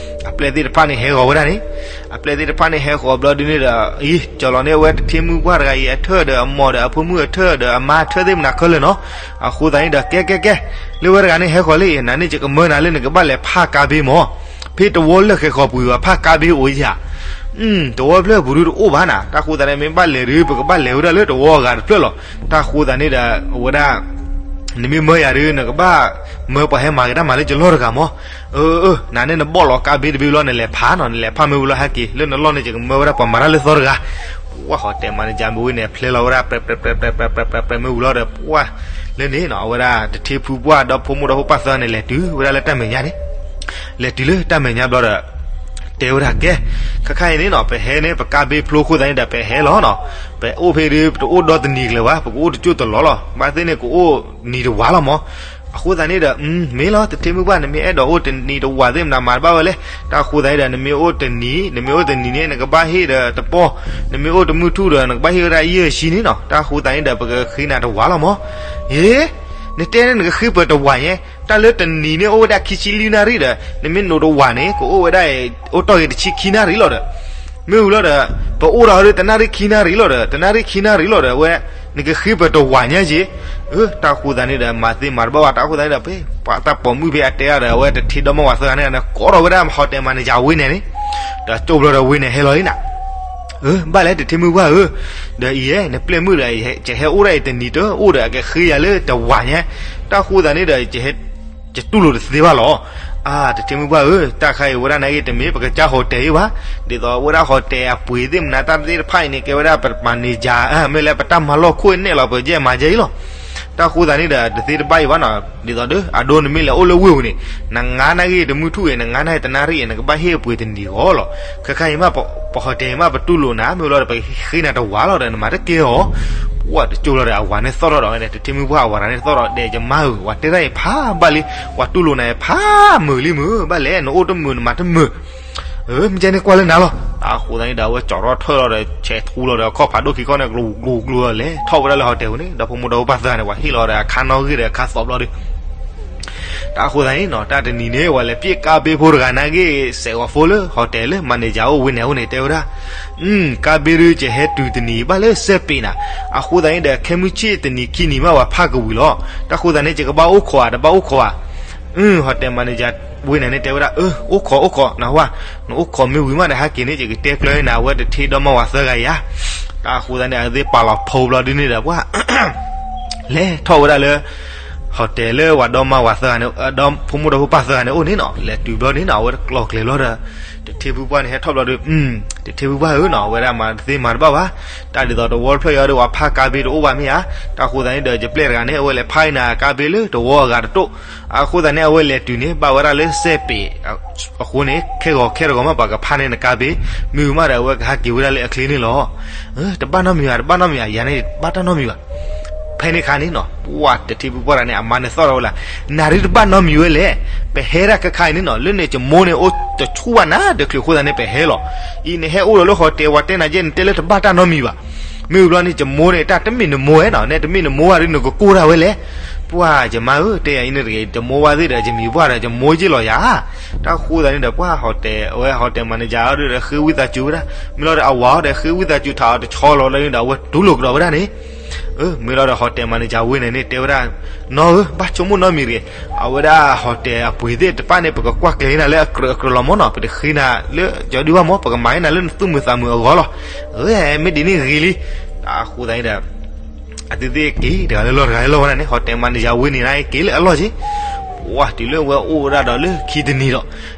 အပျဲၢ်သ့ၣ်တဖၣ်န့ၣ်ဟဲဃီၤဝဲဒၣ်န့ၣ်, အပျဲၢ်သ့ၣ်တဖၣ်န့ၣ်ဟဲဃီၤဘျီဒုန့ၣ်ဒီး အံၤ ကၠီၤလီၤန့ၢ်အဝဲတထံမုၣ်ပှၢ်တဂၤအံၤအထၢၣ်ဒီးအမီၢ်ဒီးအဖိမုၣ်အထၢၣ်ဒီးအမါထၢၣ်သ့ၣ်မနၤခဲလၢာ်နီၤ. အဃိသးန့ၣ်ဒီး ကဲကဲကဲ လၢဝဲတဂၤန့ၣ်ဟဲဃီၤလံ နၤန့ၣ်ယကမၢနၤလၢနကဘၣ်လဲၤဖးကါဘ့မး, ဖဲတဝီလၢဃဲၤဃီၤပူၤဘၣ်ဖးကါဘ့အိၣ်ယၤ တဝီဖျၢၣ်ပူၤဒုတအိၣ်ဘၣ်နၤ. တၢ်ဃိသးန့ၣ် မ့ၢ်ဘၣ်လဲၤဒု ပကဘၣ်လဲၤဝဲဒၣ်လၢတဝီအဂၤတဖျၢၣ်လီၤ. တၢ်ဃိသးန့ၣ်ဒီး အဝဲဒၣ် နမ့ၢ်မၢယၤဒု နကဘၣ်မၢပှၤဟဲမၤက့ၤတၢ်မၤလၢယလီၢ်တဂၤမး. အၢ အၢ နၤန့ၣ်နဘီၣ်လီၤကါဘ့တဘ့ဘျီ နလဲၤဖးနီၤ, နလဲၤဖးမ့ၢ်ဝံၤလီၤဟဲက့ၤ လၢနလီၢ်န့ၣ် ယကမၢဝဲဒၣ်ပှၤမၤတၢ်လၢသီတဂၤ. ဝဲ hotel manager မ့ၢ်ဝံၤန့ၣ် ဖျဲလီၤဝဲဒၣ် ပြဲးပြဲးပြဲးပြဲးပြဲးပြဲးမ့ၢ်ဝံၤလီၤဒီး ပှၢ် လၢန့ၣ်နီၤ အဝဲဒၣ်တထံဖုပှၢ်ဒီးဖိမုၣ်ဒီဖိပၢ်သၢဂၤန့ၣ် လဲၤတုၤဝဲဒၣ်လၢတၢ်မဲာ်ညါန့ၣ်, လဲၤတုၤလၢတၢ်မဲာ်ညါဘျီဒီး တဲဝဲဒၣ်ကဲ, ခဲခါအံၤန့ၣ်နီၤ ပဟဲန့ၣ် ပကါဘ့ဖျိအဃိသတးန့ၣ်ဒီး ပဟဲလီၤနီၤ. ပအိၣ်ဖဲဒု တအိၣ်ဒီတနံၤကျၢၤဘၣ်, ပကအိၣ်တကၠိၢ်တလီၤလီၤ. ဘၣ်သ့ၣ်န့ၣ် ကအိၣ်နံၤတဝာ်လီၤမး. အဃိသတးန့ၣ်ဒီး မ့ၢ်လီၤ တထံမုၢ်ပှၢ် နမ့ၢ်အဲၣ်ဒိးအိၣ်တနံၤတဝာ်သ့ၣ်မနၤမၤတဘၣ်ဝဲလဲၣ်. တၢ်ဃိသတးန့ၣ်ဒီး နမ့ၢ်အိၣ်တနံၤ နမ့ၢ်အိၣ်တနံၤန့ၣ် နကဘၣ်ဟ့ၣ်ဒီးတပီၢ်, နမ့ၢ်အိၣ်တမုၢ်ထူၣ်ဒီး နကဘၣ်ဟ့ၣ်ဝဲဒၣ်ယဲၢ်ဆံန့ၣ်နီၤ. တၢ်ဃိသတးန့ၣ်ဒီး ပကဃ့နၤတဝာ်လီၤမး. အ့ နတဲန့ၣ် နကဃ့ပၢၤတဝာ်ညါ, တၢ်လၢတနံၤန့ၣ်အိၣ်ဝဲဒၣ်ခံဆံလွံၢ်နၣ်ရံၣ်ဒီး နမ့ၢ်နိးတဝာ်န့ၣ် ကအိၣ်ဝဲဒၣ် အိၣ်တီၢ်ဂ့ၤတဆံခံနၣ်ရံၣ်လီၤဒီး မ့ၢ်ဝံၤလီၤဒီး ပအိၣ်ဒီးတနၣ်ရံၣ်ခံနၣ်ရံၣ်လီၤဒီး တနၣ်ရံၣ်ခံနၣ်ရံၣ်လီၤဒီး အဝဲ နကဃ့ပၢၤတဝာ်ညါက့. အၢ တၢ်ဃိသတးန့ၣ်ဒီး မၤသ့မၤတဘၣ်ဝဲ တၢ်ဃိသတးန့ၣ်ဒီး ဖဲပှၤတၢ်ပိာ်မုၣ်ဖဲအတဲအီၤဒီး အဝဲတထံဒီမါဝၤသၢဂၤန့ၣ် ကိးထီၣ်ဝဲဒၣ် hotel manager ဝ့န့ၣ်န့ၣ်, ဒီးကၠိဘျီဒီးဝ့န့ၣ်ဟဲလီၤလံနၤ. အၢ ဘၣ်လဲၣ် တထံမုၢ်ပှၢ်ဧၢ, ဒီးအံၤ နပျဲၢ်မုၣ်ဒီး ယဟဲအိၣ်ဒၣ်အံၤတနံၤတအိၣ်ဒီး အကဃ့ယၤလၢတဝာ်ညါ, တၢ်ဃိသတးန့ၣ်ဒီး ယတူၢ်လိာ်တသ့ဘၣ်လီၤ. အၢ တထံမုၢ်ပှၢ်ဧၢ, တၢ်ခါအံၤဝဲဒၣ်နာ်က့ တမ့ၢ်ပကစၢ် hotel အံၤဘၣ်, ဒ်သိးဝဲဒၣ် hotel အပှ့ၤသ့ၣ်မနၤတၢ်သ့ၣ်တဖၣ်အံၤန့ၣ် ကဲဝဲဒၣ်ပ manager မ့ၢ်လၢပတၢ်မၤလီၢ်ခိၣ်အနဲၣ်လီၤ ပကဲမၤကဲအံၤလီၤ. တၢ်ဃိသတးန့ၣ်ဒီး တသ့တဘၣ်အံၤဘၣ်နီၤ, ဒ်သိးဒီး အဒိနမ့ၢ်လဲၤအိၣ်လၢဝ့ၢ်ပူၤန့ၣ် နငါနာ်က့တမုၢ်ထူၣ်အံၤ နငါနာ်က့တနၣ်ရံၣ်အံၤ နကဘၣ်ဟ့ၣ်အပှ့ၤတနံၤဂီၤလီၤ. ခဲခါအံၤမး ပ hotel အံၤမး ပတူၢ်လိာ်နၤ မ့ၢ်လီၤဒီး ပဃ့နၤတဝာ်လီၤဒီး နမၤတကဲအီၤ. ပှၢ်တကၠိလီၤဒီး အဝၤန့ၣ်သီၣ်ထီၣ်ဒီး တထံမုၢ်ပှၢ်အဝၤတဂၤန့ၣ်သီၣ်ထီၣ်ဒီး ယမါဧၢ, ဝၤတဲဒၣ်အံၤဖးဘၣ်လံ, ဝၤတူၢ်လိာ်နၤအံၤဖးမုာ်လံမုာ်, ဘၣ်လဲၣ် နအိၣ်တမုာ် နမၤတမုာ် မ့ၢ်ကဲန့ၣ်ကွၢ်လၢနၤလီၤ. အဃိသတးန့ၣ်ဒီး အဝဲကၠီထီၣ်ထၢၣ်လီၤဒီး ဆဲးထူလီၤဒီး အခီၣ်ဖးဒိၣ်ခံခီန့ၣ် ကျိၤကျိၤကျိၤလဲၤထီၣ်ဝဲဒၣ်လၢ hotel ပူၤန့ၣ် ဒီဖိမိၢ်ဒီဖိပၢ်သၢဂၤန့ၣ် ပှၤဟ့ၣ်လီၤဒီး အခါနီၣ်ဂံၢ်ဒီးအခါသီဘျီဒီး တၢ်ဃိသတးန့ၣ်နီၤ တၢ်တနံၤန့ၣ် ပှၤလဲၤပျဲကါဘ့ဖိတဂၤနာ်က့ စဲးဂီၤဖိလၢ hotel လၢ manager အိၣ်ဝ့န့ၣ်အအိၣ်န့ၣ် တဲဝဲဒၣ် ကါဘ့ဒု ယဟဲတုၤတနံၤဘၣ်လၢစဲးပ့းနၤ, အဃိသတးန့ၣ်ဒီး ခဲမုၢ်ဆ့ၣ်တနံၤခံနံၤမး ပှၤဖးကဝံၤလီၤ. တၢ်ဃိသတးန့ၣ် ယကဘၣ်အိၣ်ခိးဧါ တဘၣ်အိၣ်ခိးဧါ. hotel manager ဝ့န့ၣ်န့ၣ် တဲဝဲဒၣ် အၢ အိၣ်ခိး အိၣ်ခိး နဟါ, နအိၣ်ခိးမ့ၢ်ဝံၤမးဒီး ဟဲက့ၤန့ၣ် ယကတဲကျၢၤနၤ အဝဲတထံဒီမါဝၤသၢဂၤယၤ. တၢ်ဃိသတးန့ၣ် အဝဲသ့ၣ်ပာ်လီၤဖိဘျီဒုန့ၣ်ဒီး ပှၤ လဲၤထီၣ်ဝဲဒၣ်လၢ hotel လၢပှၤဒီမါဝၤသၢဂၤန့ၣ် ဒီဖိမိၢ်ဒီဖိပၢ်သၢဂၤန့ၣ်အိၣ်န့ၣ်နီၤ, လဲၤတုၤဘျီန့ၣ်နီၤ အဝဲတကျီၢ်ကျဲၤဘျီဒီး တထံဖုပှၢ်န့ၣ် ဟဲထီၣ်ဘျီဒီး တထံဖုပှၢ်ဧၢနီၤ အဝဲဒၣ်မၤတသ့မၤတဘၣ်ဘၣ်, တၢ်ဒ်သိးတဝီတဖျၢၣ်ယီၤဒီး ပှၤဖးကါဘ့တအိၣ်ဘၣ်မ့ၢ်ဧါ. တၢ်ဃိသတးန့ၣ်ဒီး ယပျဲၢ်တဂၤန့ၣ် အဝဲလဲၤဖးနၤကါဘ့လၢတဝီအဂၤတတိၢ်, အဃိသတးန့ၣ် အဝဲလဲၤတုၤန့ၣ် ဘၣ်ဝဲဒၣ်လၢစဲးပ့း အဃိန့ၣ် ခဲဂီၤခဲတဂီၤမး ပှၤကဖးန့ၢ်နကါဘ့, မ့ၢ်ဝံၤမးဒီး အဝဲကဟဲက့ၤဝဲဒၣ်လၢအချ့န့ၣ်လီၤ. တဘၣ်နီတမံၤဘၣ် တဘၣ်နီတမံၤဘၣ် ယၤန့ၣ် တဘၣ်တၢ်နီတမံၤဘၣ်. ဖဲန့ၣ်ခါန့ၣ်နီၤ ပှၢ်တထံဖုပှၢ်တဂၤန့ၣ် အမါန့ၣ်သီၣ်ထီၣ်ဝဲလၢ နၤဒုတဘၣ်နီတမံၤဝဲလဲၣ်, ပဟဲဒၣ်ခဲခါအံၤန့ၣ်နီၤ လၢန့ၣ်ယမိၢ်န့ၣ်အိၣ်တဆူၣ်ဘၣ်နၤ တချုးအဃိသတးန့ၣ် ပဟဲလီၤ. အံၤနဟဲအိၣ်ဒီးလၢ hotel ဝဲတဲနၤကဲ နတဲလၢတဘၣ်တၢ်နီတမံၤဘၣ်. မ့ၢ်ဝံၤဘျီန့ၣ် ယမိၢ်န့ၣ် တၢ်တမ့ၢ်နမိၢ်ဝဲနီၤ နဲတမ့ၢ်နမိၢ်ဝဲဒီး နကကိၢ်တၢ်ဝဲလဲၣ်. ပှၢ်ယမါဧၢ တဲယၤအံၤန့ၣ်တဂ့ၤ ယမိၢ်ဝဲသ့ၣ်ဒီး ယမံၤပှၢ်ဒီး ယမိၢ်ယ့ၢ်လီၤယၤ. တၢ်ဃိသတးန့ၣ်ဒီး ပှၢ် hotel အဝဲ hotel manager အီၤဒီး ဃ့ဝံသးစူၤဝဲဒၣ် မ့ၢ်လီၤဒီး အဝၤအီၤဒီး ဃ့ဝံသးစူၤထးအီၤတဆီလီၤလၢန့ၣ်ဒီး အဝဲတူၢ်လိာ်ကဒီးဝဲဒၣ်န့ၣ် မ့ၢ်လီၤဒီး hotel manager ဝ့ၢ်န့ၣ်န့ၣ် တဲဝဲဒၣ်, နီၢ်ဧၢ, ဘၣ်ဆိကမိၣ်နီတမံၤတဂ့ၤ, အဝဲဒၣ် hotel အပှ့ၤသ့ၣ်တဖၣ်န့ၣ် ပကကွၢ်ကျဲၤလံနၤလၢအကြၢးအကြၢးလီၤမၢ်နီၤ, ပတဃ့နၤလၢကၠီၤဒုဘၣ်မၢ်, ပကမၤန့ၢ်နၤလၢနသူၣ်မုာ်သးမုာ်အဂီၢ်လီၤ. မ့ၢ်ဒ်န့ၣ်ဂ့ၤလံ. တၢ်အဃိသတးန့ၣ်ဒီး အသုသ့ၣ်က့ၤတဂၤလၢလီၢ်တဂၤလၢလီၢ်ဝဲဒၣ်န့ၣ်, hotel manager ဝ့ၢ်န့ၣ်န့ၣ် က့ၤလၢအလီၢ်က့ၤ, ပှၤတုၤလၢဝဲအိၣ်ဝဲဒၣ်ဒီးလၢခံတနံၤဒီး,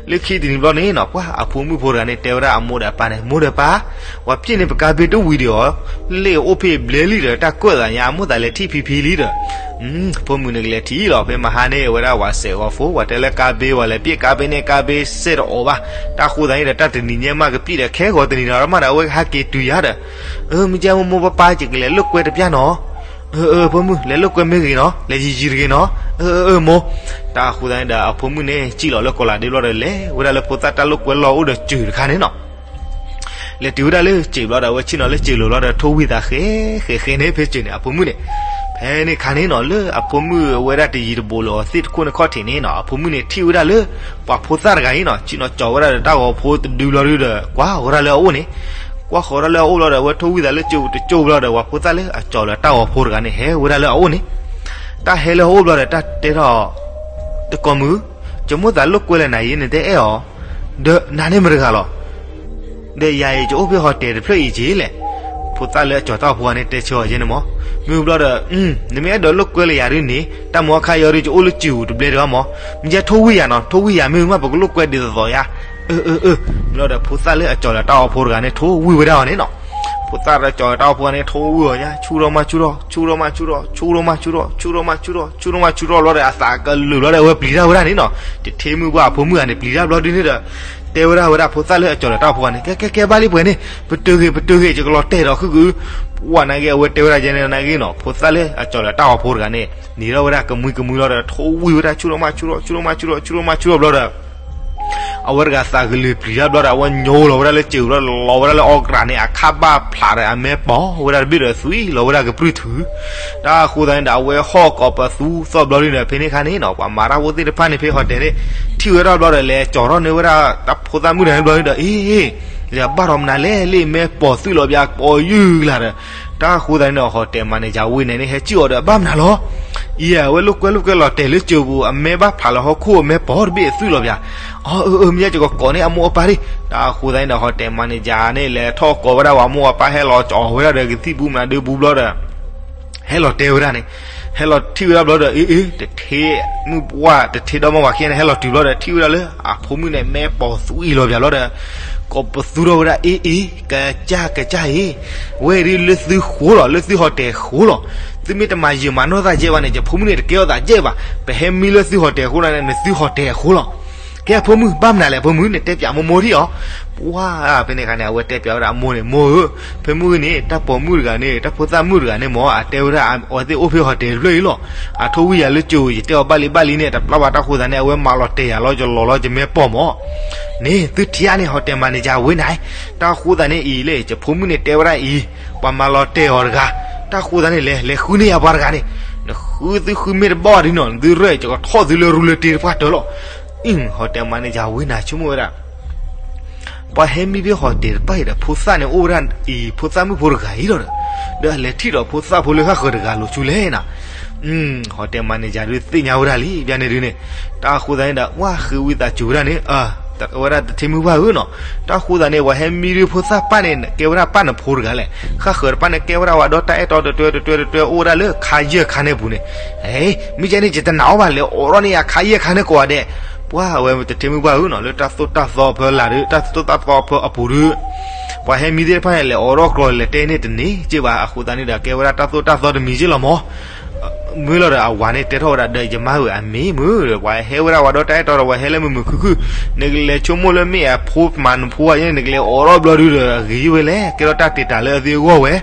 လၢခံတနံၤဘျီန့ၣ်နီၤ, ပှၤအဖိမုၣ်ဖိတဂၤန့ၣ် တဲဝဲဒၣ်အမိၢ်ဒီးအပၢ်န့ၣ်, မိၢ်ဒီးပၢ်, ပှၤပျဲန့ၣ် ပကါဘ့တဝံၤဒံးအီၤ, လ့ၣ်အိၣ်ဖဲဘျဲလံဒီး တၢ်ကၢၣ်သးညါ အမိၢ်သးလဲၤထံၣ်ဖံဖံလံဒီး, ဖိမုၣ်န့ၣ်ကလဲၤထံၣ်လီၤ, ဖဲမဟါန့ၣ် အဝဲဒၣ်ဝၤစဲးဂီၤဖိ, ပှၤတဲလၢကါဘ့ဝဲလဲၤပျဲကါဘ့န့ၣ် ကါဘ့စဲးတအိၣ်ဘၣ်, တၢ်ဃိသတးန့ၣ်ဒီး တၢ်တနံၤညါမးကပျဲဒီး ခဲဂီၤတနံၤဒီးမးဒီး အဝဲကဟဲက့ၤတုၤယၤဒီး, အၢ မ့ၢ်ကဲမိၢ်မိၢ်ပၢ်ပၢ် ယကလဲၤလိာ်ကွဲတပျၢ်နီၤ. အၢ အၢ ဖိမုၣ် လဲၤလိာ်ကွဲမ့ၢ်ဂ့ၤနီၤ, လဲၤယံာ်ယံာ်တဂ့ၤနီၤ. အၢ အၢ အၢ မိၢ်. တၢ်အဃိသတးန့ၣ်ဒီး အဖိမုၣ်န့ၣ် စံၣ်လီၤလၢကီးလးဒ့ဘျီဒီး လဲၤဝဲဒၣ်လၢဖိသၣ်တၢ်လိာ်ကွဲလီၢ်အိၣ်ဒီးစၢၤတခါန့ၣ်နီၤ. လဲၤတုၤဝဲဒၣ်လၢစၢၤဘျီဒီး အဝဲဆ့ၣ်နီၤလၢစၢၤလိၤဘျီဒီး ထိၣ်ဝံၣ်သးဃဲးဃဲးဃဲးန့ၣ် ဖဲစၢၤန့ၣ် အဖိမုၣ်န့ၣ်. ဖဲန့ၣ်ခါန့ၣ်နီၤ လၢအဖိမုၣ်အဝဲဒၣ်တယံၤတဘူးလၢအီၤသ့ၣ်တခိၣ်န့ၣ်ခီၣ်ထံးန့ၣ်နီၤ အဖိမုၣ်န့ၣ်ထံၣ်ဝဲဒၣ်လၢ ပှၤဖိသၣ်တဂၤအံၤနီၤ ဆ့ၣ်နီၤကၠီၤဝဲဒၣ်ဒီးတၢ်ဂီၤဖိတဒုဘျီဒုဒီး ကွၢ်ဃီၤဝဲဒၣ်လၢအအိၣ်န့ၣ်. ကွၢ်ဃီၤဝဲဒၣ်လၢအအိၣ်ဘျီဒီး အဝဲထိၣ်ဝံၣ်သးလၢစၢၤတကၠိၢ်ဘျီဒီး ပှၤဖိသၣ်လၢအကၠီၤလၢတၢ်ဂီၤဖိတဂၤန့ၣ် ဟဲဝဲဒၣ်လၢအအိၣ်န့ၣ်. တၢ်ဟဲလၢအအိၣ်ဘျီဒီး တၢ်တဲထီၣ် တကိးမုၣ်, ယမိၣ်သးလိာ်ကွဲလၢနၤအံၤ နတအဲၣ်အီၤ, ဒီးနၤန့ၣ်မတၤတဂၤလီၤ. ဒီးယၤအံၤ ယအိၣ်ဖဲ hotel တဖျၢၣ်အံၤက့ၤလဲၣ်. ဖိသၣ်လၢအကၠီၤတၢ်အိၣ်ဖှိၣ်န့ၣ်တဲဆၢအီၤယဲန့ၣ်မၢ်. မ့ၢ်ဘျီဒီး နမ့ၢ်အဲၣ်ဒိးလိာ်ကွဲလၢယၤဒ်န့ၣ် တၢ်မူအခါယီၤဒ် ယအိၣ်လၢစၢၤပူၤတဘျဲဒံးဘၣ်မၢ်. မ့ၢ်ယဲထိၣ်ဝံၣ်ယၤနီၤ, ထိၣ်ဝံၣ်ယၤမ့ၢ်မး ပကလိာ်ကွဲဒ်သိးသိးယၤ. အၢ အၢ အၢ. ဘျီဒီးဖိသၣ်လၢအကၠီၤလၢတၢ်အိၣ်ဖှိၣ်တဂၤန့ၣ် ထိၣ်ဝံၣ်ဝဲဒၣ်အီၤန့ၣ်နီၤ. ဖိသၣ်လၢကၠီၤလၢတၢ်အိၣ်ဖှိၣ်န့ၣ် ထိၣ်ဝံၣ်အီၤညါ ဆူၣ်ထီၣ်မးဆူၣ်ထီၣ် ဆူၣ်ထီၣ်မးဆူၣ်ထီၣ် ဆူၣ်ထီၣ်မးဆူၣ်ထီၣ် ဆူၣ်ထီၣ်မးဆူၣ်ထီၣ် ဆူၣ်ထီၣ်မးဆူၣ်ထီၣ်ဘျီဒီး အသးကလုာ်ဘျီဒီး အဝဲပျံၤတၢ်ဝဲဒၣ်န့ၣ်နီၤ. တထ့မုၣ်ပှၢ်အဖိမုၣ်ဂၤန့ၣ် ပျံၤတၢ်ဘျီဒုန့ၣ်ဒီး တဲဝဲဒၣ်ဝဲဒၣ်ဖိသၣ်လၢအကၠီၤလၢတၢ်အိၣ်ဖှိၣ်ဂၤန့ၣ် ကဲ ကဲ ကဲ ဘၣ်လံပှဲၤန့ၣ် ပတုာ်ဂ့ၤ ပတုာ်ဂ့ၤ ယကလီၤတဲာ်ဒီးဃုက ပှၢ်နာ်က့ အဝဲတဲဝဲဒၣ်ယဲန့ၣ်နာ်က့နီၤ. ဖိသၣ်လၢအကၠီၤလၢတၢ်အိၣ်ဖှိၣ်တဂၤန့ၣ် နံၤထီၣ်ဝဲဒၣ်ကမှံကမှံလီၤဒီး ထိၣ်ဝံၣ်ဝဲဒၣ် ဆူၣ်ထီၣ်မးဆူၣ်ထီၣ် ဆူၣ်ထီၣ်မးဆူၣ်ထီၣ် ဆူၣ်ထီၣ်မးဆူၣ်ထီၣ်ဘျီဒီး အဝဲတဂၤသးကလုာ်ပျံၤတၢ်ဘျီဒီး အဝဲညိလီၤဝဲဒၣ်လၢစၢၤပူၤလီၤလီၤဝဲဒၣ်လၢအီကြးန့ၣ် အခါဘၣ်ဖျးဒီးအမဲပီၤဝဲဒၣ်တဘ့ၣ်ဒီးသွံၣ်လီၤဝဲဒၣ်ကပြုၢ်ထုး. တၢ်အဃိသတးန့ၣ်ဒီး အဝဲဟီၣ်ကိးပသူသီၣ်ဘျီဒုန့ၣ် ဖဲန့ၣ်ခါန့ၣ်နီၤ ပှၤမၤတၢ်ဖိသ့ၣ်တဖၣ်န့ၣ် ဖဲ hotel န့ၣ် ထံၣ်ဝဲဒၣ်ဘျီဒီး လဲၤကၠီၤထီၣ်န့ၢ်ဝဲဒၣ်တၢ်ဖိသၣ်မုၣ်တဂၤန့ၣ်ဘျီဒုဒီး အ့ လဲၤဘၣ်ထီၣ်မနုၤလဲၣ် လၢမဲပီၤသွံၣ်လီၤပၠး ပီၤယုၢ်ကလာ်ဒီး တၢ်အဃိသတးန့ၣ်ဒီး hotel manager ဝ့ၢ်န့ၣ်န့ၣ် ဟဲစံၣ်အီၤဒီး ဘၣ်မနုၤလီၤ. အံၤ အဝဲလိာ်ကွဲလိာ်ကွဲလီၤတဲာ်လၢစၢၤပူၤ အမဲဘၣ်ဖျးလီၤဟီၣ်ခိၣ်အမဲပီၤတဘ့ၣ်သွံၣ်လီၤပၠး. အၢ အၢ အၢ မ့ၢ်ယဲယကကိးန့ၢ်အမိၢ်အပၢ်ဒံး. တၢ်အဃိသတးန့ၣ်ဒီး hotel manager န့ၣ် လဲၤထီၣ်ကိးဝဲဒၣ်ပှၤမိၢ်ပၢ် ဟဲလီၤကၠီၤဝဲဒၣ်ဒီး ကသံၣ်ပူၤမနုၤဒုပူၤဘျီဒီး ဟဲလီၤတဲဝဲဒၣ်န့ၣ်, ဟဲလီၤထံၣ်ဝဲဒၣ်ဘျီဒီး အ့ အ့ တထ့မုၣ်ပှၢ် တထ့ဒီမါဝၤခံဂၤန့ၣ် ဟဲလီၤတုၤဘျီဒီး ထံၣ်ဝဲဒၣ်လၢအဖိမုၣ်န့ၣ် မဲပီၤသွံၣ်လီၤပၠးဘျီဒီး ကိးပသူထီၣ်ဝဲဒၣ် အ့ အ့ ကစၢ် ကစၢ်အံၤ, ဝဲဒၣ်လၢသုဃိလီၤ လၢသု hotel ဃိလီၤ. သုမ့ၢ်တမၤယံာ်မၤနီၢ်သးယဲၢ်ဘၣ်န့ၣ် ယဖိမုၣ်န့ၣ် တကဲထီၣ်သးယဲၢ်ဘၣ်. ပဟဲမံလၢသု hotel ဃိန့ၣ် နသု hotel ဃိလီၤ. ကဲအဖိမုၣ် ဘၣ်မနုၤလဲၣ် အဖိမုၣ်န့ၣ် တဲပၠးမိၢ်မိၢ်ထံၣ်အီၤ. ပှၤ ဖဲန့ၣ်အခါန့ၣ် အဝဲတဲပၠးဝဲဒၣ်အမိၢ်န့ၣ် မိၢ်ဧၢ, ဖဲမုၢ်ဂ့ၤန့ၣ် တၢ်ပိာ်မုၣ်တဂၤန့ၣ် တၢ်ဖိသၣ်မုၣ်တဂၤန့ၣ်မၢ် အတဲဝဲဒၣ် အဝဲသ့ၣ်အိၣ်ဖဲ hotel တဖျၢၣ်အံၤလီၤ. အထိၣ်ဝံၣ်ယၤလၢစၢၤ ယတဲအီၤဘၣ်လံဘၣ်လံန့ၣ် တပျၢ်ဘၣ်တၢ်ဃိသးန့ၣ် အဝဲမၤလီၤတဲာ်ယၤလီၤ ယလီၤလီၤ ယမဲပီၤမၢ်. န့ၣ် သုထံၣ်ဧါန့ၣ် hotel manager ဝ့ၢ်န့ၣ်, တၢ်ဃိသးန့ၣ်အံၤလဲၣ် ယဖိမုၣ်န့ၣ်တဲဝဲဒၣ်အံၤ, ပှၤမၤလီၤတဲာ်အီၤတဂၤ, တၢ်ဃိသးန့ၣ်လဲၣ် လဲၤဃုန့ၢ်ယၤပှၤတဂၤန့ၣ်, နဃုသုဃုမ့ၢ်တဘၣ်ဒ်နီၤ သုရဲၣ် ယကထီၣ်သုလၢရူလၢတ့တပှၢ်တၢၢ်လီၤ. အံၤ hotel manager ဝ့ၢ်န့ၣ် ဆိကမိၣ်ဝဲဒၣ် ပှၤဟဲမံဖဲ hotel တဖၣ်အံၤဒီး ဖိသၣ်န့ၣ်အိၣ်ဝဲဒၣ်အံၤ ဖိသၣ်မုၣ်ဖိတဂၤအံၤလီၤဒီး, ဒီးအလဲၤထံၣ်ဒီးဖိသၣ်ဖိလၢဃၣ်ဃၢၤတဂၤလိၤဆူလဲၣ်နီၤ. hotel manager ဒုးသ့ၣ်ညါဝဲဒၣ်လံ ဘၣ်န့ၣ်ဒုးန့ၣ်, တၢ်ဃိသးန့ၣ်ဒီး ဝဲဃ့ဝံသးစူၤဝဲဒၣ်န့ၣ်, ဝဲဒၣ်တထံမုၢ်ဘၣ်ဧၢနီၤ, တၢ်ဃိသးန့ၣ် ပှၤဟဲမံဒုးဖိသၣ်ပၢ်န့ၣ် ကဲဝဲဒၣ်ပၢ်နဖိတဂၤလဲၣ်, ဃၣ်ဃၢၤတဖၣ်န့ၣ် ကဲဝဲဒၣ်ဝဲဒီးတၢ်အဲၣ်တီတတွဲတတွဲတတွဲ အိၣ်ဝဲဒၣ်လၢခါယဲၢ်ခါန့ၣ်အပူၤန့ၣ်, မ့ၢ်ကဲန့ၣ် ယတနာ်အီၤဘၣ် လဲၤအိးထီၣ်န့ၢ်ယၤခါယဲၢ်ခါန့ၣ်ကိးဂၤဒဲး, ပှၤအဝဲတထံမုၢ်ဘၣ်ဧၢနီၤ လၢတၢ်သိၣ်တၢ်သီဖဲလၢ်ဒုး တၢ်သိၣ်တၢ်သီဖဲအပူၤဒုး ပှၤဟဲမံသ့ၣ်တဖၣ်န့ၣ် လဲၤအိးထီၣ်ကျီၤလဲၤတဲန့ၢ်တန့ၢ်က့ဘၣ် အဃိသတးန့ၣ်ဒီး ကဲဝဲဒၣ်တၢ်သိၣ်တၢ်သီတမံၤက့လီၤမၢ်. မ့ၢ်လီၤဒီးအဝၤန့ၣ်တဲထီၣ်ဝဲဒၣ်ဒီး ယမါဧၢ အမ့ၢ်မုၢ်ဒီး ပှၤဟဲဝဲဒၣ်ဝဲဒီးတၢ်အဲၣ်တီဒီး ပှၤဟဲလၢမုာ်မုာ်ခုၣ်ခုၣ်, နကလဲၤဆိကမိၣ်လၢမ့ၢ်အဖိမၤနဖိဧါ နကလဲၤအိးထီၣ်ဘျီဒုးဒီး အဂ့ၤဝဲလဲၣ် ကဲထီၣ်တၢ်တ့ၢ်တၢ်လၢအသ့အဂီၢ်ဝဲ.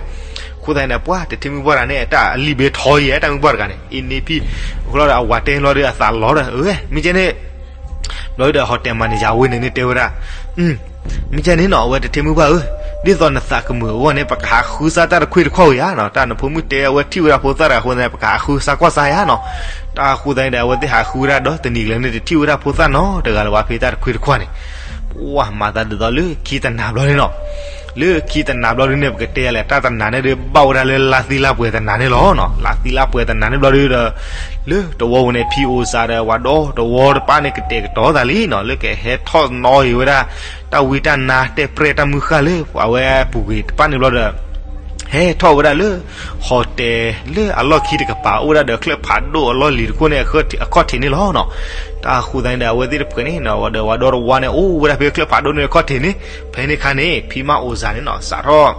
အဃိသတးန့ၣ်ဒီး ပှၤတထံမုၢ်ဘၣ်တဂၤန့ၣ် တၢ်အလံာ်ဘဲထီယဲၢ် တၢ်မုၢ်ဘၣ်တဂၤန့ၣ် အ့န့ၣ်ဖံ, အဃိလီၤဒီးအဝၤတဲလီၤဒီးအသးလီၤဒီး အဝဲ မ့ၢ်ကဲန့ၣ် ဘျီဒီး hotel manager ဝ့ၢ်န့ၣ်န့ၣ်တဲဝဲဒၣ်, မ့ၢ်ကဲန့ၣ်နီၤ အဝဲတထံမုၢ်ဘၣ်ဧၢ, ဒ်သိးနသးကမုာ်အဂီၢ်န့ၣ် ပကဟးဃုစၢ်တၢ်တခွ့တခွါဧိၤယါနီၤ, တၢ်နဖိမုၣ်တဲအဝဲထံၣ်ဝဲဒၣ်ဖိသၣ်တဂၤအဃိသတးန့ၣ် ပကဟးဃုစၢ်ကွၢ်စၢ်ယါနီၤ. တၢ်အဃိသတးန့ၣ်ဒီး အဝဲသ့ၣ်ဟးဃုဝဲဒၣ်ဒီတနံၤကျၢၤန့ၣ် တထံၣ်ဝဲဒၣ်ဖိသၣ်နီတဂၤလၢၤဘၣ်ဖဲတၢ်တခွ့တခွါန့ၣ်, ပှၤမၤသးဒ်သိးလၢခံတနၤဘျီန့ၣ်နီၤ. လၢခံတနၤဘျီဒုန့ၣ် ပကတဲယလဲၣ် တၢ်တနၤန့ၣ်ဒုးဘၣ်ဝဲဒၣ်လၢလါသံလါပှဲၤတနၤန့ၣ်လီၤ. လါသံလါပှဲၤတနၤန့ၣ်ဘျီဒုဒီး လၢတဝီပူၤန့ၣ် ဖံအိၣ်စၢ်ဒီး ဝၤဒီတဝီတပၤန့ၣ် ကတဲာ်ကတီၤသးလံနီၤ လၢကဟဲထီၣ်နီၣ်ဂ့ၤဝဲဒၣ် တၢ်ဝံတၢ်နါတဲပြဲၢ်တၢ်မုၢ်ဃၢ်လၢ အဝဲပူၤကွံာ်တပၤန့ၣ်ဘျီဒီး ဟဲထီၣ်ဝဲဒၣ်လၢ ဟီၣ်တဲၣ်လၢအလီၢ်ခံတကပၤ အိၣ်ဝဲဒၣ်ဒီးချၢၣ်ဖးဒိၣ်အလီၢ်လံၤတခိၣ်န့ၣ် အခီၣ်ထံးန့ၣ်လီၤ. တၢ်ဃိသတးန့ၣ်ဒီး အဝဲသ့ၣ်တဖုန့ၣ် ဒီးဝၤဒီတဝီန့ၣ် အိၣ်ဝဲဒၣ်ဖဲချၢၣ်ဖးဒိၣ်န့ၣ်အခီၣ်ထံးန့ၣ် ဖဲန့ၣ်ခါန့ၣ် ဖံမါအိၣ်စၢ်န့ၣ်နီၤ စးထီၣ်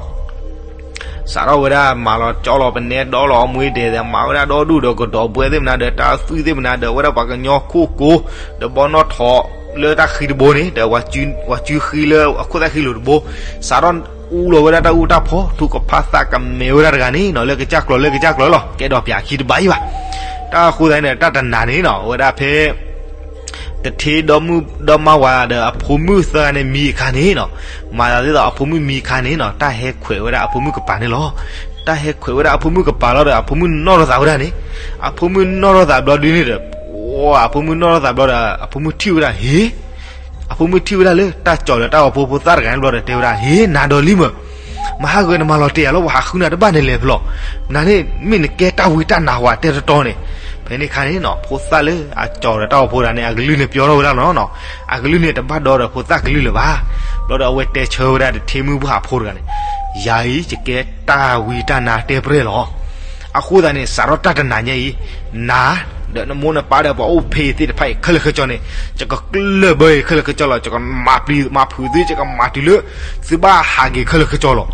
စးထီၣ်ဝဲဒၣ်မၤလီၤကၠီလီၤပနဲဒီးလီၤအမူဒဲးဒီး မၤဝဲဒၣ်ဒီဒူၣ်ဒီးကဒီးဘှဲသ့ၣ်မနၤဒီး တၢ်သွံၣ်သ့ၣ်မနၤဒီး ဝဲဒၣ်ပှၤကညီခိၣ်ကိ ဒီးဘီနီၣ်ထိးလၢတၢ်ဃံတဘိန့ၣ် ဒီး ပှၤစုဃံလၢအခိၣ်သၣ်ဃံလိၤတဘိ စးထီၣ်အူလီၤဝဲဒၣ်တၢ်အူတၢ်ဖီ ထုကဖၣ်သးကမဲာ်ဝဲဒၣ်တဂၤန့ၣ်နီၤ လၢကစၢ်ကျိၤလၢကစၢ်ကျိၤလီၤ ကဲဒီးပၠးခံတဘၣ်အံၤဘၣ်. တၢ်ဃိသတးန့ၣ်ဒီး တၢ်တနၤန့ၣ်နီၤ အဝဲဒၣ်ဖဲ တထ့ဒီမါဝၤဒီးအဖိမုၣ်သၢဂၤန့ၣ်မံအခါန့ၣ်နီၤ မၤသးဒ်သိးအဖိမုၣ်မံအခါန့ၣ်နီၤ တၢ်ဟဲခွဲးဝဲဒၣ်အဖိမုၣ်ကပၤန့ၣ်လီၤ. တၢ်ဟဲခွဲးဝဲဒၣ်အဖိမုၣ်ကပၤလီၤဒီး အဖိမုၣ်နီၣ်ထီၣ်သးဝဲဒၣ်န့ၣ် အဖိမုၣ်နီၣ်ထီၣ်သးဘျီဒုန့ၣ်ဒီး အဖိမုၣ်နီၣ်ထီၣ်သးဘျီဒီး အဖိမုၣ်ထံၣ်ဝဲဒၣ် ဟ့ အဖိမုၣ်ထံၣ်ဝဲဒၣ်လၢ တၢ်ကၠီၤဒီးတၢ်ဂီၤဖိဖိသၣ်တဂၤန့ၣ်ဘျီဒီး တဲဝဲဒၣ် ဟ့ နၤဒီးလံမၢ် မဟါဂီၤနမၤလီၤတဲာ်ယၤလီၤ ပှၤဟးဃုနၤတဘၣ်န့ၣ်လဲၣ်ဖဲလဲၣ် နၤန့ၣ်မ့ၢ်နကဲတၢ်ဝံတၢ်နါဝဲတဲတီတီန့ၣ်. ဖဲန့ၣ်ခါန့ၣ်နီၤ ဖိသၣ်လၢအကၠီၤဒီးတၢ်ဂီၤဖိတဂၤန့ၣ် အကလုၢ်န့ၣ်ပျီထီၣ်ဝဲဒၣ်လီၤနီၤ အကလုၢ်န့ၣ်တဘၣ်ဒီးဒီးဖိသၣ်ကလုၢ်လၢၤဘၣ်. ဘျီဒီးအဝဲတဲဆၢဝဲဒၣ်တထ့မုၢ်ပှၢ်အဖိတဂၤန့ၣ် ယၤအံၤ ယကဲတၢ်ဝံတၢ်နါတဲပြဲၢ်လီၤ. အဃိသတးန့ၣ် စးထီၣ်တၢ်တနၤညါအံၤ နၤ ဒီးနမိၢ်နပၢ်ဒီးပှၤအိၣ်ဖဲအံၤသ့ၣ်တဖၣ်အံၤ ခဲလၢာ်ခဲဆ့န့ၣ် ယကကျၢၢ်ဘၢအံၤခဲလၢာ်ခဲဆ့လီၤ ယကမၤပျံၤမၤဖုးသု ယကမၤတုၤလၢ သုဘၣ်ဟးက့ၤခဲလၢာ်ခဲဆ့လီၤ.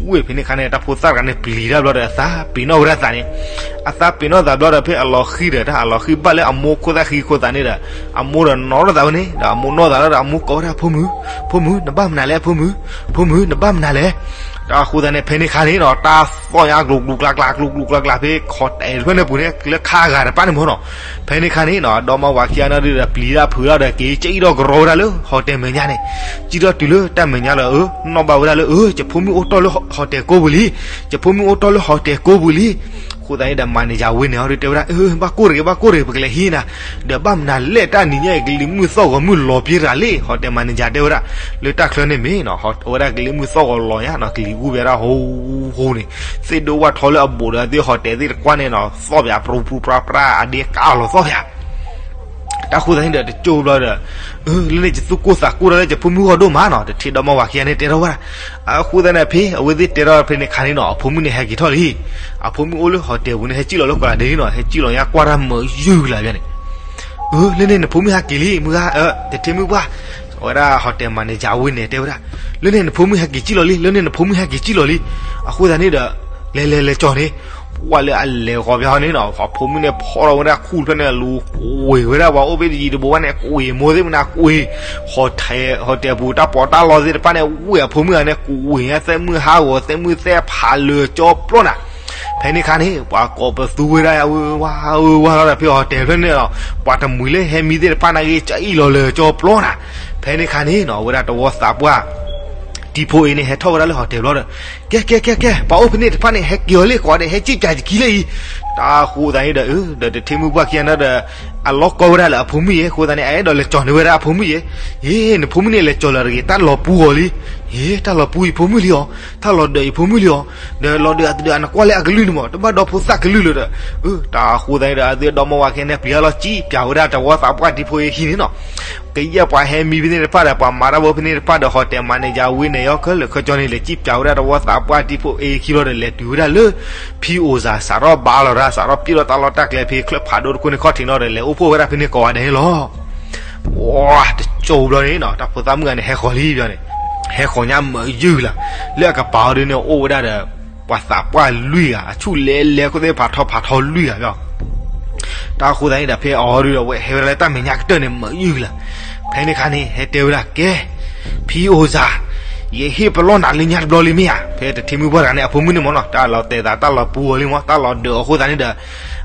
ဝ့ၢ်ဖဲန့ၣ်ခါန့ၣ် တၢ်ဖိသၣ်တဂၤန့ၣ် ပျံၤတၢ်ဘျီဒီးအသးပ့ၤနီၣ်ဝဲဒၣ်သးန့ၣ် အသးပ့ၤနီၣ်သးဘျီဒီး ဖဲအလီၤဃံၤဒီး တၢ်အလီၤဃံၤဘၣ်လၢအမိၢ်ခိၣ်သၣ်ဃံခိၣ်သးန့ၣ်ဒီး အမိၢ်ဒီးနီၣ်ထီၣ်သးဝဲန့ၣ် ဒီးအမိၢ်နီၣ်သးလီၤဒီး အမိၢ်ကိးဝဲဒၣ် ဖိမုၣ်, ဖိမုၣ် နဘၣ်မနုၤလဲၣ် ဖိမုၣ်, ဖိမုၣ် နဘၣ်မနုၤလဲၣ်. တၢ်ဃိသတးန့ၣ် ဖဲန့ၣ်ခါန့ၣ်နီၤ တၢ်သီၣ်ညါကျိၤကျိၤကျါကျါ ကျိၤကျိၤကျါကျါ ဖဲဟီၣ်တဲၣ်တဖျၢၣ်န့ၣ်ပူၤန့ၣ် လၢခါဂၤတပၤန့ၣ်မ့ၢ်နီၤ. ဖဲန့ၣ်ခါန့ၣ်နီၤ ဒီမါဝၤခံဂၤန့ၣ်ဒီးပျံၤတၢ်ဖုးတၢ်ဒီးက့ၤ ကၠံၣ်ထီၣ်ကရီဝဲဒၣ်လၢဟီၣ်တဲၣ်မဲာ်ညါန့ၣ် ကၠံၣ်ထီၣ်တုၤလၢတၢ်မဲာ်ညါလီၤ အၢ နီၣ်ဘၣ်ဝဲဒၣ်လၢ အၢ ယဖိမုၣ်အိၣ်တ့ၢ်လၢဟီၣ်တဲၣ်ကိးပူၤလံ, ယဖိမုၣ်အိၣ်တ့ၢ်လၢဟီၣ်တဲၣ်ကိးပူၤလံ. အဃိသတးန့ၣ်ဒီး မၤန့ၢ်ယၤဝဲန့ၣ်အီၤဒုးတဲဝဲဒၣ် အၢ ဘၣ်ကိၢ်တဂ့ၤ ဘၣ်ကိၢ်တဂ့ၤ ပကလဲၤဟံးနၤ, ဒီးဘၣ်မနုၤလဲၣ် တၢ်နံၤညါအံၤ ကလံၤမုၢ်သီၣ်ဂီၤမုၢ်လီၤပှံၤတဂၤလံ ဟီၣ်တဲၣ်မၤန့ၢ်ယၤတဲဝဲဒၣ်. လၢတၢ်ချၢန့ၣ်မ့ၢ်နီၤ အဝဲဒၣ်ကလံၤမုၢ်သီၣ်ဂီၤလီၤညါနီၤ ကလံၤအူဝဲဒၣ်ဟိဟိန့ၣ် သ့ၣ်ဒိၣ်ဝၣ်ထီလၢအဘူးဒီးသ့ၣ်ဟီၣ်တဲၣ်သ့ၣ်တကွၢ်န့ၣ်နီၤ သီၣ်ပၠးပြူပြူပြါပြါ အဒ့ကးလီၤသီၣ်ပၠး တၢ်ဃိသတးန့ၣ်ဒီး တကၠိဘျီဒီး အၢ လၢန့ၣ်ယသူၣ်ကိၢ်သးကိၢ်ဒီးလၢယဖိမုၣ်ဂီၢ်ဒိၣ်မးနီၤ တထံၣ်ဒီမါဝၤခံဂၤန့ၣ်တဲထီၣ်ဝဲဒၣ်. အဃိသတးန့ၣ် ဖဲအဝဲသ့ၣ်တဲထီၣ်ဖဲန့ၣ်ခါန့ၣ်နီၤ အဖိမုၣ်န့ၣ်ဟဲက့ၤထီၣ်လံ. အဖိမုၣ်အိၣ်လၢဟီၣ်တဲၣ်ပူၤန့ၣ် ဟဲကၠံၣ်လီၤညါကွၢ်တၢ်မုာ်ယုၢ်လၢ်ဘၣ်န့ၣ် အၢ လၢန့ၣ်နဖိမုၣ်ဟဲက့ၤလံ မုၢ်ဂၤ တထံၣ်မုၢ်ပှၢ် အဝဲဒၣ်ဟီၣ်တဲၣ်မၤန့ၢ်ယၤဝဲန့ၣ်တဲဝဲဒၣ်. လၢန့ၣ်နဖိမုၣ်ဟဲက့ၤကၠံၣ်လီၤလံ လၢန့ၣ်နဖိမုၣ်ဟဲက့ၤကၠံၣ်လီၤလံ. အဃိသတးန့ၣ်ဒီး လဲၤလဲၤလဲၤကၠီၤန့ၣ် ပှၤလၢအလဲၤဂီၤပၠးန့ၣ်နီၤ အဖိမုၣ်န့ၣ်ဖီၣ်ထီၣ်ဝဲဒၣ်ခူၣ်တဖျၢၣ်န့ၣ် လူၤကွံာ်ဝဲဒၣ်ပှၤအိၣ်ဖဲတယံၤတဘူးဘၣ်န့ၣ် ကွံာ်မိၢ်သ့ၣ်မနၤ ကွံာ် ဟီၣ်တဲၣ်ပူၤတၢ်ပီးတၢ်လီသ့ၣ်တဖၣ်န့ၣ် ဝဲၢ်အဖိမုၣ်ဂၤန့ၣ် ကွံာ်ညါသဲမုၢ်ဟးဂီၤ သဲမုၢ်သဲဖးလၢာ်ကၠီပျီနၤ. ဖဲန့ၣ်ခါန့ၣ် ပှၤကိးပသူဝဲဒၣ် အဝဲဝါ အဝဲဝါလီၤဒီး ဖဲဟီၣ်တဲၣ်ဖျၢၣ်န့ၣ်လီၤ ပှၤတမှံၤလၢဟဲမံသ့ၣ်တဖၣ်န့ၣ်ဂ့ၤ ကအံၣ်လီၤလၢာ်ကၠီပျီနၤ. ဖဲန့ၣ်ခါန့ၣ်နီၤ အဝဲဒၣ်တဝီသးပှၢ် တံၤဖိအံၤန့ၣ် ဟဲထီၣ်ဝဲဒၣ်လၢဟီၣ်တဲၣ်ဘျီဒီး ကဲ ကဲ ကဲ ကဲ ပှၤအိၣ်ဖဲန့ၣ်တဖၣ်န့ၣ် ဟဲက့ၤအီၤလံ ကိးဂၤဒဲး ဟဲက့ၤပၠးယခံလၢအံၤ. တၢ်ဃိသတးန့ၣ်ဒီး အၢ ဒီးတထံၣ်မုၢ်ပှၢ်ခံဂၤန့ၣ်ဒီး အလီၢ်ကီဝဲဒၣ်လၢအဖိမုၣ်ယဲ အဃိသတးန့ၣ် အအဲၣ်ဒိးလဲၤကၠီၤန့ၢ်ဝဲဒၣ်အဖိမုၣ်ယဲ. ယ့ နဖိမုၣ်န့ၣ်လဲၤကၠီၤလၢတဂ့ၤ တၢ်လီၤပူအီၤလံ. ယ့ တၢ်လီၤပူယဖိမုၣ်လံအီၤ တၢ်လီၤဒၢးယဖိမုၣ်လံအီၤ ဒီးလီၤဒၢးအတဒၢးအနကွၢ်လၢအကလုၢ်န့ၣ်မး တဘၣ်ဒီဖိသၣ်ကလုၢ်လၢၤဒီး အၢ တၢ်ဃိသတးန့ၣ်ဒီး အသုဒီမါဝၤခံဂၤန့ၣ် ပျံၤအလီၤကံၣ်ပၠးဝဲဒၣ်တဝီသးပှၢ်တံၤဖိအံၤခံန့ၣ်နီၤ ကယဲၢ်ပှၤဟဲမံဖဲန့ၣ်တဖၣ်ဒီး ပှၤမၤတၢ်ဖိဖဲန့ၣ်တဖၣ်ဒီး ဟီၣ်တဲၣ်မၤန့ၢ်ယၤဝဲန့ၣ် ယီခဲလၢာ်ခဲဆ့န့ၣ် လဲၤကံၣ်ပၠးဝဲဒၣ်တဝီသးပှၢ်တံၤဖိအံၤခံဘျီဒီး လဲၤတုၤဝဲဒၣ်လၢ ဖံအိၣ်စၢ် စးထီၣ်ဘါလီၤတၢ် စးထီၣ်ပျဲလီၤတၢ်လီၢ်တၢ်ကျဲဖဲချၢၣ်ဖးဒိၣ်တခိၣ်န့ၣ်ခီၣ်ထံးနီၤဒီး လဲၤအိၣ်ဖှိၣ်ဝဲဒၣ်ဖဲန့ၣ်ကိးဂၤဒဲးန့ၣ်လီၤ. ဝါ တကၠိဘျီန့ၣ်နီၤ တၢ်ဖိသၣ်မုၣ်ဂၤန့ၣ် ဟဲဃီၤလံဘျီန့ၣ် ဟဲဃီၤညါမုာ်ယုၢ်လၢ် လၢအကပၤအီၤဒုန့ၣ် အိၣ်ဝဲဒၣ်ဒီး ပှၤသးပှၢ်လွံၢ်ဂၤ အဆူၣ်လဲၤလဲၤခိၣ်သ့ၣ် ဖးထီဖးထီလွံၢ်ဂၤဘျီ တၢ်ဃိသတးန့ၣ်ဒီး ဖဲအီၤဒုဒီး အဝဲဟဲဝဲဒၣ်လၢတၢ်မဲာ်ညါကတၢၢ်န့ၣ် မုာ်ယုၢ်လၢ် ဖဲန့ၣ်ခါန့ၣ် ဟဲတဲဝဲဒၣ် ကဲ ဖံအိၣ်စၢ် ယဟ့ၣ်ပလီၢ်နၤလၢညါတဘျီလံမ့ၢ်ဧါ. ဖဲတထံၣ်မုၢ်ပှၢ်တဂၤန့ၣ် အဖိမုၣ်န့ၣ်မ့ၢ်နီၤ တၢ်လီၤတဲာ်သး တၢ်လီၤပူအီၤလံမ့ၢ် တၢ်လီၤဒၢးအဃိသတးန့ၣ်ဒီး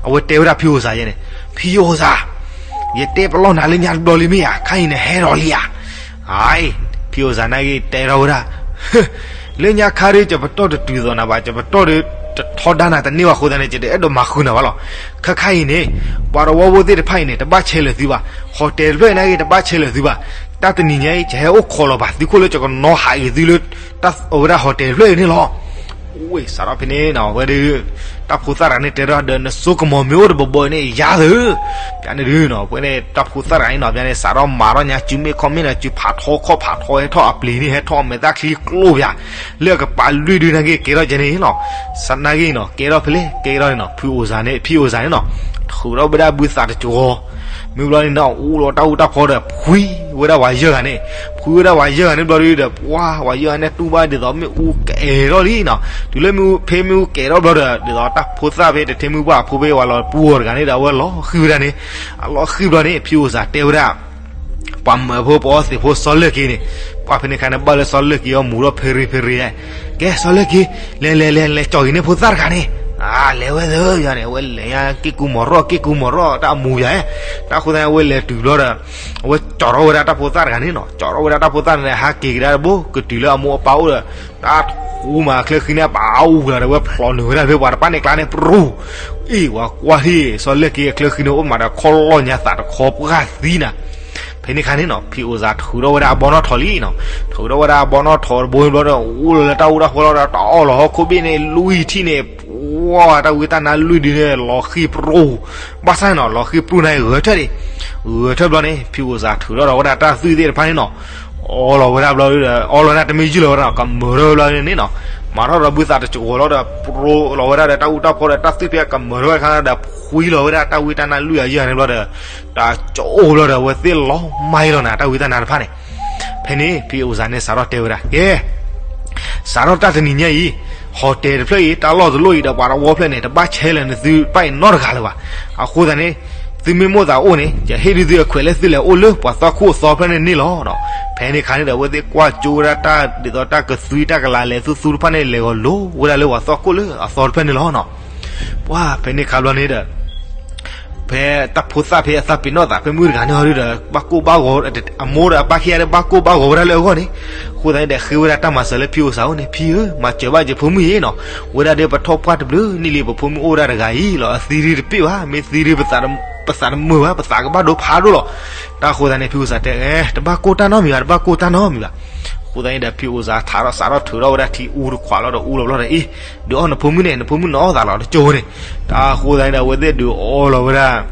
အဝဲတဲဝဲဒၣ်ဖံအိၣ်စၢ်ယဲန့ၣ် ဖံအိၣ်စၢ် ယတဲပလီၢ်နၤလၢညါတဘျီလံမ့ၢ်ဧါ ခါအံၤနဟဲဒီးလံဧါ. အ ဖံအိၣ်စၢ်န့ၣ်ဂ့ၤ တဲထီၣ်ဝဲဒၣ် လၢညါခါဒု ယပတီၢ်တတုၤသိးနၤဘၣ် ယပတီၢ်ဒု တထီဒါနၤတန့ၢ်ဘၣ်အဃိသတးန့ၣ် ယတအဲၣ်ဒိးမၤဃုာ်နၤဘၣ်လီၤ. ခဲခါအံၤန့ၣ် ပှၤတဝီဖိသ့ၣ်တဖၣ်အံၤန့ၣ် တဘၣ်ဆဲးလၢာ်သုဘၣ်, ဟီၣ်တဲၣ်တဖျၢၣ်အံၤန့ၣ်ဂ့ၤ တဘၣ်ဆဲးလၢာ်သုဘၣ်. တၢ်တနံၤညါအံၤ ယဟဲအိၣ်ခိးလီၤဘၣ်သုခိၣ်လၢယကနီၤဟးအံၤသုလၢ တၢ်အဝဲဒၣ် hotel တဖျၢၣ်အံၤန့ၣ်လီၤ. ဝ့ၢ် စးထီၣ်ဖဲန့ၣ်နီၤ အဝဲဒၣ် တၢ်ဖိသၣ်တဂၤန့ၣ်တဲဒီး နစိကမီၤမ့ၢ်အိၣ်တဘီဘီန့ၣ် ယၤသၢ ပန့ၣ်ဒုနီၤ ဖဲန့ၣ် တၢ်ဖိသၣ်တဂၤန့ၣ်နီၤ ဖဲန့ၣ် စးထီၣ်မၤထီၣ်ညါစုမ့ၣ်ခီၣ်မ့ၣ်နီၤ စုဖးထီခီၣ်ဖးထီ ဟဲထီၣ်အပျ့ၤန့ၣ် ဟဲထီၣ်အမဲာ်သၣ်ချံကျိၣ်ပၠး လၢအကပာ်လွံၢ်ဒုနာ်က့ ကဲထီၣ်ကဲန့ၣ်လီၤ. စးနာ်က့နီၤ ကဲထီၣ်ဖဲလဲၣ် ကဲထီၣ်န့ၣ်နီၤ ဖုအိၣ်စၢ်န့ၣ် ဖံအိၣ်စၢ်န့ၣ်နီၤ ထုးထီၣ်ဝဲဒၣ်ဘုသးတကဝီၤ မ့ၢ်ဘျီန့ၣ်နီၤ အူလီၤတၢ်အူတၢ်ဖီဒီး ဖှံဝဲဒၣ်ဝၤယဲၢ်ဂၤန့ၣ် ဖှံဝဲဒၣ်ဝၤယဲၢ်ဂၤန့ၣ်ဘျီဒီး ပှၤဝၤယဲၢ်ဂၤန့ၣ်တူၢ်ဘၣ်ဒ်သိးမ့ၣ်အူကအဲၣ်ထီၣ်လံနီၤ တုၤလၢမ့ၣ်အူဖဲမ့ၣ်အူကအဲၣ်ထီၣ်ဘျီဒီး ဒ်သိးတၢ်ဖိသၣ်ဖဲတထဲမုၢ်ဘၣ်အဖိဖဲ ဝၤလီၤပူအီၤတဂၤန့ၣ်ဒီး အဝဲလီၤဃံၤဝဲဒၣ်န့ၣ် အလီၤဃံၤဘျီန့ၣ် ဖံအိၣ်စၢ်တဲဝဲဒၣ် ပှၤမၢဖိပှၤအီသံးဖိစီၤလၢၢ်က့ၤန့ၣ် ပှၤဖဲန့ၣ်ခါန့ၣ် ဘၣ်လၢစီၤလၢၢ်က့ၤအီၤမူၤထီၣ်ဖဲရ့ဖဲရ့ ကဲစီၤလၢၢ်က့ၤ လဲၤလဲၤလဲၤလဲၤကၠီၣ်က့ၤန့ၢ်ဖိသၣ်တဂၤန့ၣ် အါ လဲၤဝဲသၢယၤန့ၣ် အဝဲလဲၤညါက့ၢ်ကူမီၤရီၣ် က့ၢ်ကူမီၤရီၣ် တၢ်အမူၤယၤ တၢ်ဃိသတးန့ၣ် အဝဲလဲၤတုၤဘျီဒီး အဝဲကၠီၣ်ထီၣ်ဝဲဒၣ်တၢ်ဖိသၣ်တဂၤန့ၣ်နီၤ ကၠီၣ်ထီၣ်ဝဲဒၣ်တၢ်ဖိသၣ်န့ၣ် ဟးက့ၤကဒါတဘိ ကတုၤလၢအမိၢ်အပၢ်အိၣ်ဒီး တၢ်ထူမးအချၢဃံန့ၣ် ပာ်အူလီၤဒီး အဝဲဖျိးနုာ်ဝဲဒၣ်ဖဲပှၤတပၣ်န့ၣ်ကျါန့ၣ် ပြူၤ အ့ၣ် ဝၤကွၢ်ထံၣ် စီၤလၢၢ်က့ၤအချၢဃံန့ၣ် အိၣ်မးဒီးခီၣ်လီၢ်ညါသးတခီပှၢ်သံနၤ ဖဲန့ၣ်ခါန့ၣ်နီၤ ဖံအိၣ်စၢ်ထုးထီၣ်ဝဲဒၣ်အဘီနီၣ်ထိးလံနီၤ ထုးထီၣ်ဝဲဒၣ်အဘီနီၣ်ထိးတဘိဘျီဒီး အိၣ်လီၤလၢတၢ်အူတၢ်ဃီလီၤဒီး တၢ်အီၣ်လီၤဟီၣ်ခိၣ်ဘ့ၣ်န့ၣ် လွံၢ်ထံၣ်န့ၣ် ပှၤတၢ်ဝံတၢ်နါလွံၢ်ဒုန့ၣ် လီၤဃံၤပြူၤ ဘၣ်ဆၣ်နီၤ လီၤဃံၤပြူၤန့ၣ်ဂဲၤထၢၣ်ဒံး ဂဲၤထၢၣ်ဘျီန့ၣ် ဖံအိၣ်စၢ်ထုးထီၣ်ဒီးဝဲဒၣ်တၢ်သွံၣ်သ့ၣ်တဖၣ်န့ၣ်နီၤ အီလီၤဝဲဒၣ်ဘျီဒီး အီလီၤဒၣ်တမ့ၢ်ယုၢ်လီၤဝဲဒၣ် ကမၢထီၣ်ဝဲဘျီန့ၣ်နီၤ မၤထီၣ်ဒီးဘုသးတကဝီၤလီၤဒီး ပြိလီၤဝဲဒၣ်ဒီးတၢ်အူတၢ်ဖီဒီးတၢ်သွံၣ်ဖဲကမၢထီၣ်ဝဲခါဒီး ဖှံလီၤဝဲဒၣ်တၢ်ဝံတၢ်နါလွံၢ်အယဲၢ်န့ၣ်ဘျီဒီး တၢ်ကၠိၣ်ဘျီဒီး အဝဲသ့ၣ်လီၤမၢ်လီၤနၤ တၢ်ဝံတၢ်နါတဖၣ်န့ၣ် ဖဲန့ၣ် ဖံအိၣ်စၢ်န့ၣ်စးထီၣ်တဲဝဲဒၣ် ကဲ စးထီၣ်တၢ်တနံၤညါအံၤ hotel တဖျၢၣ်အံၤ တၢ်လီၢ်တလီၢ်အံၤဒီးပှၤတဝီဖျၢၣ်န့ၣ် တဘၣ်ဆဲးလၢနသုပၢ်အံၤနီတဂၤလၢၤဘၣ်. အဃိသတးန့ၣ် သုမ့ၢ်မိၣ်သးအိၣ်န့ၣ် ယဟ့ၣ်ဒုးသုအခွဲးလၢသုလဲၤအိၣ်လၢပှၤသီခိၣ်အသီတဖျၢၣ်န့ၣ်န့ၣ်လီၤ. ဖဲန့ၣ်ခါန့ၣ်ဒီး အဝဲသ့ၣ်ကွၢ်ကၠိဝဲဒၣ်တၢ်ဒ်သိးတၢ်ကသွံတၢ်ကလၤလဲၤသူသူတဖၣ်န့ၣ် လဲၤဂီၤလိၤဝဲဒၣ်လၢပှၤသီခိၣ်လၢအသီတဖျၢၣ်န့ၣ်လီၤ. ပှၤဖဲန့ၣ်ခါဘျီန့ၣ်ဒီး ဖဲတၢ်ဖိသၣ်ဖဲအသးပ့ၤနီၣ်သးဖဲမုၣ်တဂၤန့ၣ်ဟီဒုဒီး ဘၣ်ကိၢ်ဘၣ်ဂီၤ အမိၢ်ဒီးအပၢ်ခံဂၤဒီးဘၣ်ကိၢ်ဘၣ်ဂီၤဝဲဒၣ်လၢအဂီၢ်န့ၣ်, အဃိသတးန့ၣ်ဒီး ဃ့ဝဲဒၣ်တၢ်မၤစၢၤလၢဖံအိၣ်စၢ်အိၣ်န့ၣ်, ဖံဧၢ, မၤစၢၤဘၣ်ယဖိမုၣ်အံၤနီၤ, ဝဲဒၣ်ဒီးပထီၣ်ပှၢ်တဘျုးနံၣ်လံ ပဖိမုၣ်အိၣ်ဝဲဒၣ်တဂၤအံၤလီၤ, အသံဒုတပ့ၢ်ဘၣ်, မ့ၢ်သံဒု ပသးတမုာ်ဘၣ်, ပသးကဘၣ်ဒိဖးဒိၣ်လီၤ. တၢ်အဃိသတးန့ၣ် ဖံအိၣ်စၢ်တဲ တဘၣ်ကိၢ်တၢ်နီတမံၤဘၣ်, တဘၣ်ကိၢ်တၢ်နီတမံၤဘၣ်. အဃိသတးန့ၣ်ဒီး ဖံအိၣ်စၢ်ထးထီၣ်စးထီၣ်ထုးထီၣ်ဝဲဒၣ်ထံအူတခွးလီၤဒီးအူလီၤဘျီဒီး အ့ၣ်, ဒုးအီၣ်နဖိမုၣ်န့ၣ်, နဖိမုၣ်နအီၣ်သးလီၤတကၠိန့ၣ်. တၢ်အဃိသတးန့ၣ်ဒီး အဝဲသ့ၣ်ဒုးအီလီၤဝဲဒၣ်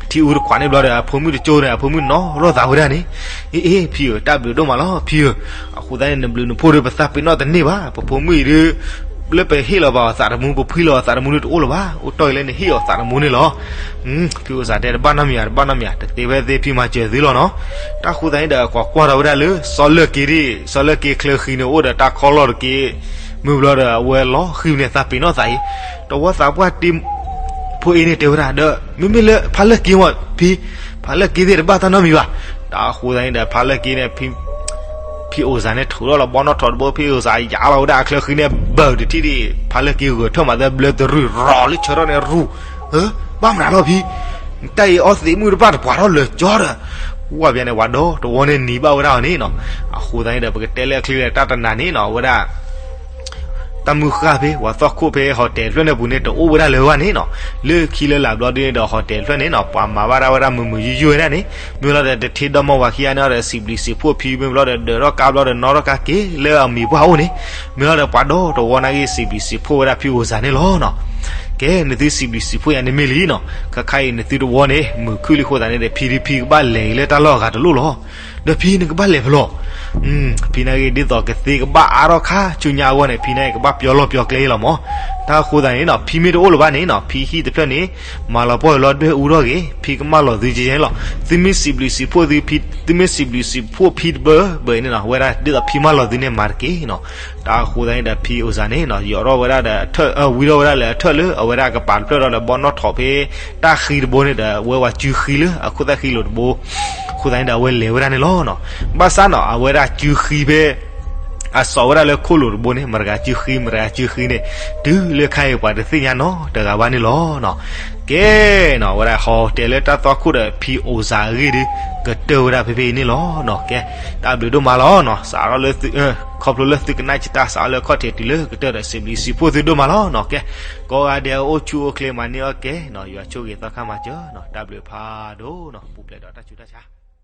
ထံအူတခွးန့ၣ်ဘျီဒီး အဖိမုၣ်တကၠိန့ၣ် အဖိမုၣ်နီၤထီၣ်သးဝဲဒၣ်န့ၣ်, အ့ၣ် အ့ၣ် ဖံဧၢ, တၢ်ဘျုးဒိၣ်မးလီၤ ဖံဧၢ. အဃိသတးန့ၣ် နဘျုးနဖှိၣ်ဒီး ပသးပ့ၤနီၣ်တန့ၢ်ဘၣ်, ပဖိမုၣ်အံၤဒုး လၢပဟ့ၣ်လီၤဘၣ်အီၤသးတမူ, ပဖှံလီၤအီၤသးတမူဒုးတအိၣ်လၢၤဘၣ်, အိၣ်တီၢ်အံၤလၢနဟ့ၣ်အီၤသးတမူန့ၣ်လီၤ. ဖံအိၣ်စၢ်တဲ တဘၣ်နီတမံၤဧါ, တဘၣ်နီတမံၤဧါ, တသ့ဖဲသ့ ဖံမၤစၢၤသုလီၤနီၤ. တၢ်အဃိသတးန့ၣ်ဒီး ကွၢ်ကွၢ်ထီၣ်ဝဲဒၣ်လၢ စီၤလၢၢ်က့ၤဒၣ်, စီၤလၢၢ်က့ၤချၢဃံန့ၣ် အိၣ်ဒီးတၢ်ခီလီၢ်တက့ၢ်, မုၢ်ဘျီဒီး အဝဲလီၤဃံၤန့ၣ် သးပ့ၤနီၣ်သးအံၤ, တဝီသးပှၢ်တ့ ဖိအ့န့ၣ်တဲဝဲဒၣ်ဒီး မ့မ့ၢ်လၢဖါလၢၢ်က့ၤမ့ၢ်ဖံ, ဖါလၢၢ်က့ၤသ့ၣ်တဘၣ်တၢ်နီတမံၤဘၣ်. တၢ်အဃိသတးန့ၣ်ဒီး ဖါလၢၢ်က့ၤန့ၣ် ဖံအိၣ်စၢ်န့ၣ်ထုးထီၣ်လီၤဘီနီၣ်ထိးတဘိ, ဖံအိၣ်စၢ်ယါလီၤဝဲဒၣ်အချၢဃံန့ၣ် ဘၢၣ်တထံၣ်ဒံး, ဖါလၢၢ်က့ၤဂဲၤထၢၣ်မးသၢဘျၢတရုၢ်ရီၤလၢဆၢထီၣ်န့ၣ်ရူၤ, ဘၣ်မနုၤလီၤဖံ, တၢ်အံၤအီသံးမုၣ်တဘၣ်တပှၤထီၣ်လၢာ်ကၠီဒီး, ဝဲဘၣ်န့ၣ် ဝၤဒီတဝီန့ၣ်နံၤဘၣ်ဝဲဒၣ်အီၤန့ၣ်နီၤ. အဃိသတးန့ၣ်ဒီး ပကတဲလၢအချ့လၢတၢ်တနၤန့ၣ်နီၤ အဝဲဒၣ် တၢ်မုၢ်ဃၢ်ဖဲ ပှၤသီၣ်ခိၣ်ဖဲ hotel တဖျၢၣ်န့ၣ်ပူၤန့ၣ် တအိၣ်ဝဲဒၣ်လၢၤဘၣ်န့ၣ်နီၤ, လၢခံလၢလာ်ဘျီဒ်န့ၣ်ဒီး hotel တဖျၢၣ်န့ၣ်နီၤ ပှၤမၤဘၣ်ဒၣ်ဝဲဒၣ်မုာ်မုာ်ယုယုဝဲဒၣ်န့ၣ်, မ့ၢ်လီၤဒီးတထ့ဒီမါဝၤခံဂၤန့ၣ်ဒီး စံးဘျုးစံးဖှိၣ်ဖံ မ့ၢ်ဘျီဒီး ဒၢးထီၣ်ကါဘျီဒီး နီၣ်ထီၣ်ကါက့ၤလၢအမံၤပှၢ်အိၣ်န့ၣ်, မ့ၢ်လီၤဒီးပှၤဒီတဝီနာ်က့ စံးဘျုးစံးဖှိၣ်ဝဲဒၣ်ဖံအိၣ်စၢ်န့ၣ်လီၤနီၤ. ကဲ နသုစံးဘျုးစံးဖှိၣ်ယၤန့ၣ်မ့ၢ်လံနီၤ, ခါခါအံၤနသုတဝီန့ၣ် မုာ်ခုၣ်လံအဃိသတးန့ၣ်ဒီး ဖံဒုဖံကဘၣ်လဲၤအံၤလၢတၢ်လီၢ်အဂၤတလိၣ်လီၤ. ဒီးဖံနကဘၣ်လဲၤဖဲလဲၣ်, ဖံနာ်က့ဒ်သိးကသ့ကဘၣ်အါထီၣ်ခါဆူညါအဂီၢ်န့ၣ် ဖံနာ်က့ကဘၣ်ပျီလီၢ်ပျီကျဲလီၤမး. တၢ်အဃိသတးန့ၣ်နီၤ ဖံမ့ၢ်တအိၣ်လၢၤဘၣ်န့ၣ်နီၤ ဖံဟံၣ်တဖျၢၣ်န့ၣ် မၤလီၤပှီၢ်လီၤဒွဲၣ်အူထီၣ်ဂ့ၤ, ဖံကမၢလီၤသုကဲကဲလီၤ. သုမ့ၢ်စံးဘျုးစံးဖှိၣ်သု, သုမ့ၢ်စံးဘျုးစံးဖှိၣ်ဖံတဘၢဘၢအံၤန့ၣ်နီၤ ဝဲဒၣ်ဒ်သိးဖံမၢလီၤသုန့ၣ်မၤတက့ၢ်နီၤ. တၢ်အဃိသတးန့ၣ်ဒီး ဖံအိၣ်စၢ်န့ၣ်နီၤ ယီၤထီၣ်ဝဲဒၣ်ဒီး ဝံထီၣ်ဝဲဒၣ်လၢအထၢၣ်လၢအဝဲဒၣ်ကပၤတဖျၢၣ်ဒီး ဘီနီၣ်ထိးဖဲ တၢ်ဃံတဘိန့ၣ်ဒီး ဝဲဝၤစုဃံလၢအခိၣ်သၣ်ဃံလိာ်တဘိ, အဃိသတးန့ၣ်ဒီးအဝဲလဲၤဝဲဒၣ်န့ၣ်လီၤနီၤ. ဘၣ်ဆၣ်နီၤ အဝဲဒၣ်စုဃံဖဲ အစိာ်ဝဲဒၣ်လၢခိၣ်လိာ်တဘိန့ၣ် မတၤတဂၤစုဃံ မတၤတဂၤစုဃံန့ၣ် တုၤလၢခဲအံၤပှၤတသ့ၣ်ညါနီတဂၤဘၣ်န့ၣ်လီၤနီၤ. ကဲနီၤ အဝဲဒၣ် hotel လၢတၢ်သွၣ်ခိၣ်ဒီးဖံအိၣ်စၢ်အဂ့ၢ်ဒုး ကတၢၢ်ဝဲဒၣ်ဖဲဖဲအံၤန့ၣ်လီၤနီၤ. ကဲ တၢ်ဘျုးဒိၣ်မးလီၤနီၤ စးထီၣ်လၢ ခီဖျိလၢသုကနၣ်က့ၤတၢ် စးထီၣ်လၢခီၣ်ထံးတုၤလၢကတၢၢ်ဒီး စံးဘျုးစံးဖှိၣ်သုဒိၣ်မးလီၤနီၤ. ကဲ ကိးဂၤဒဲးအိၣ်ဆူၣ်အိၣ်ချ့မၤန့ၢ်အီၣ်ကဲနီၤ ယွၤဆိၣ်ဂ့ၤသီခါမၤစၢၤနီၤ တၢ်ဘျုးဖးဒိၣ်နီၤ ပူၤဖျဲးဒီးတၢ်ဆူးတၢ်ဆါ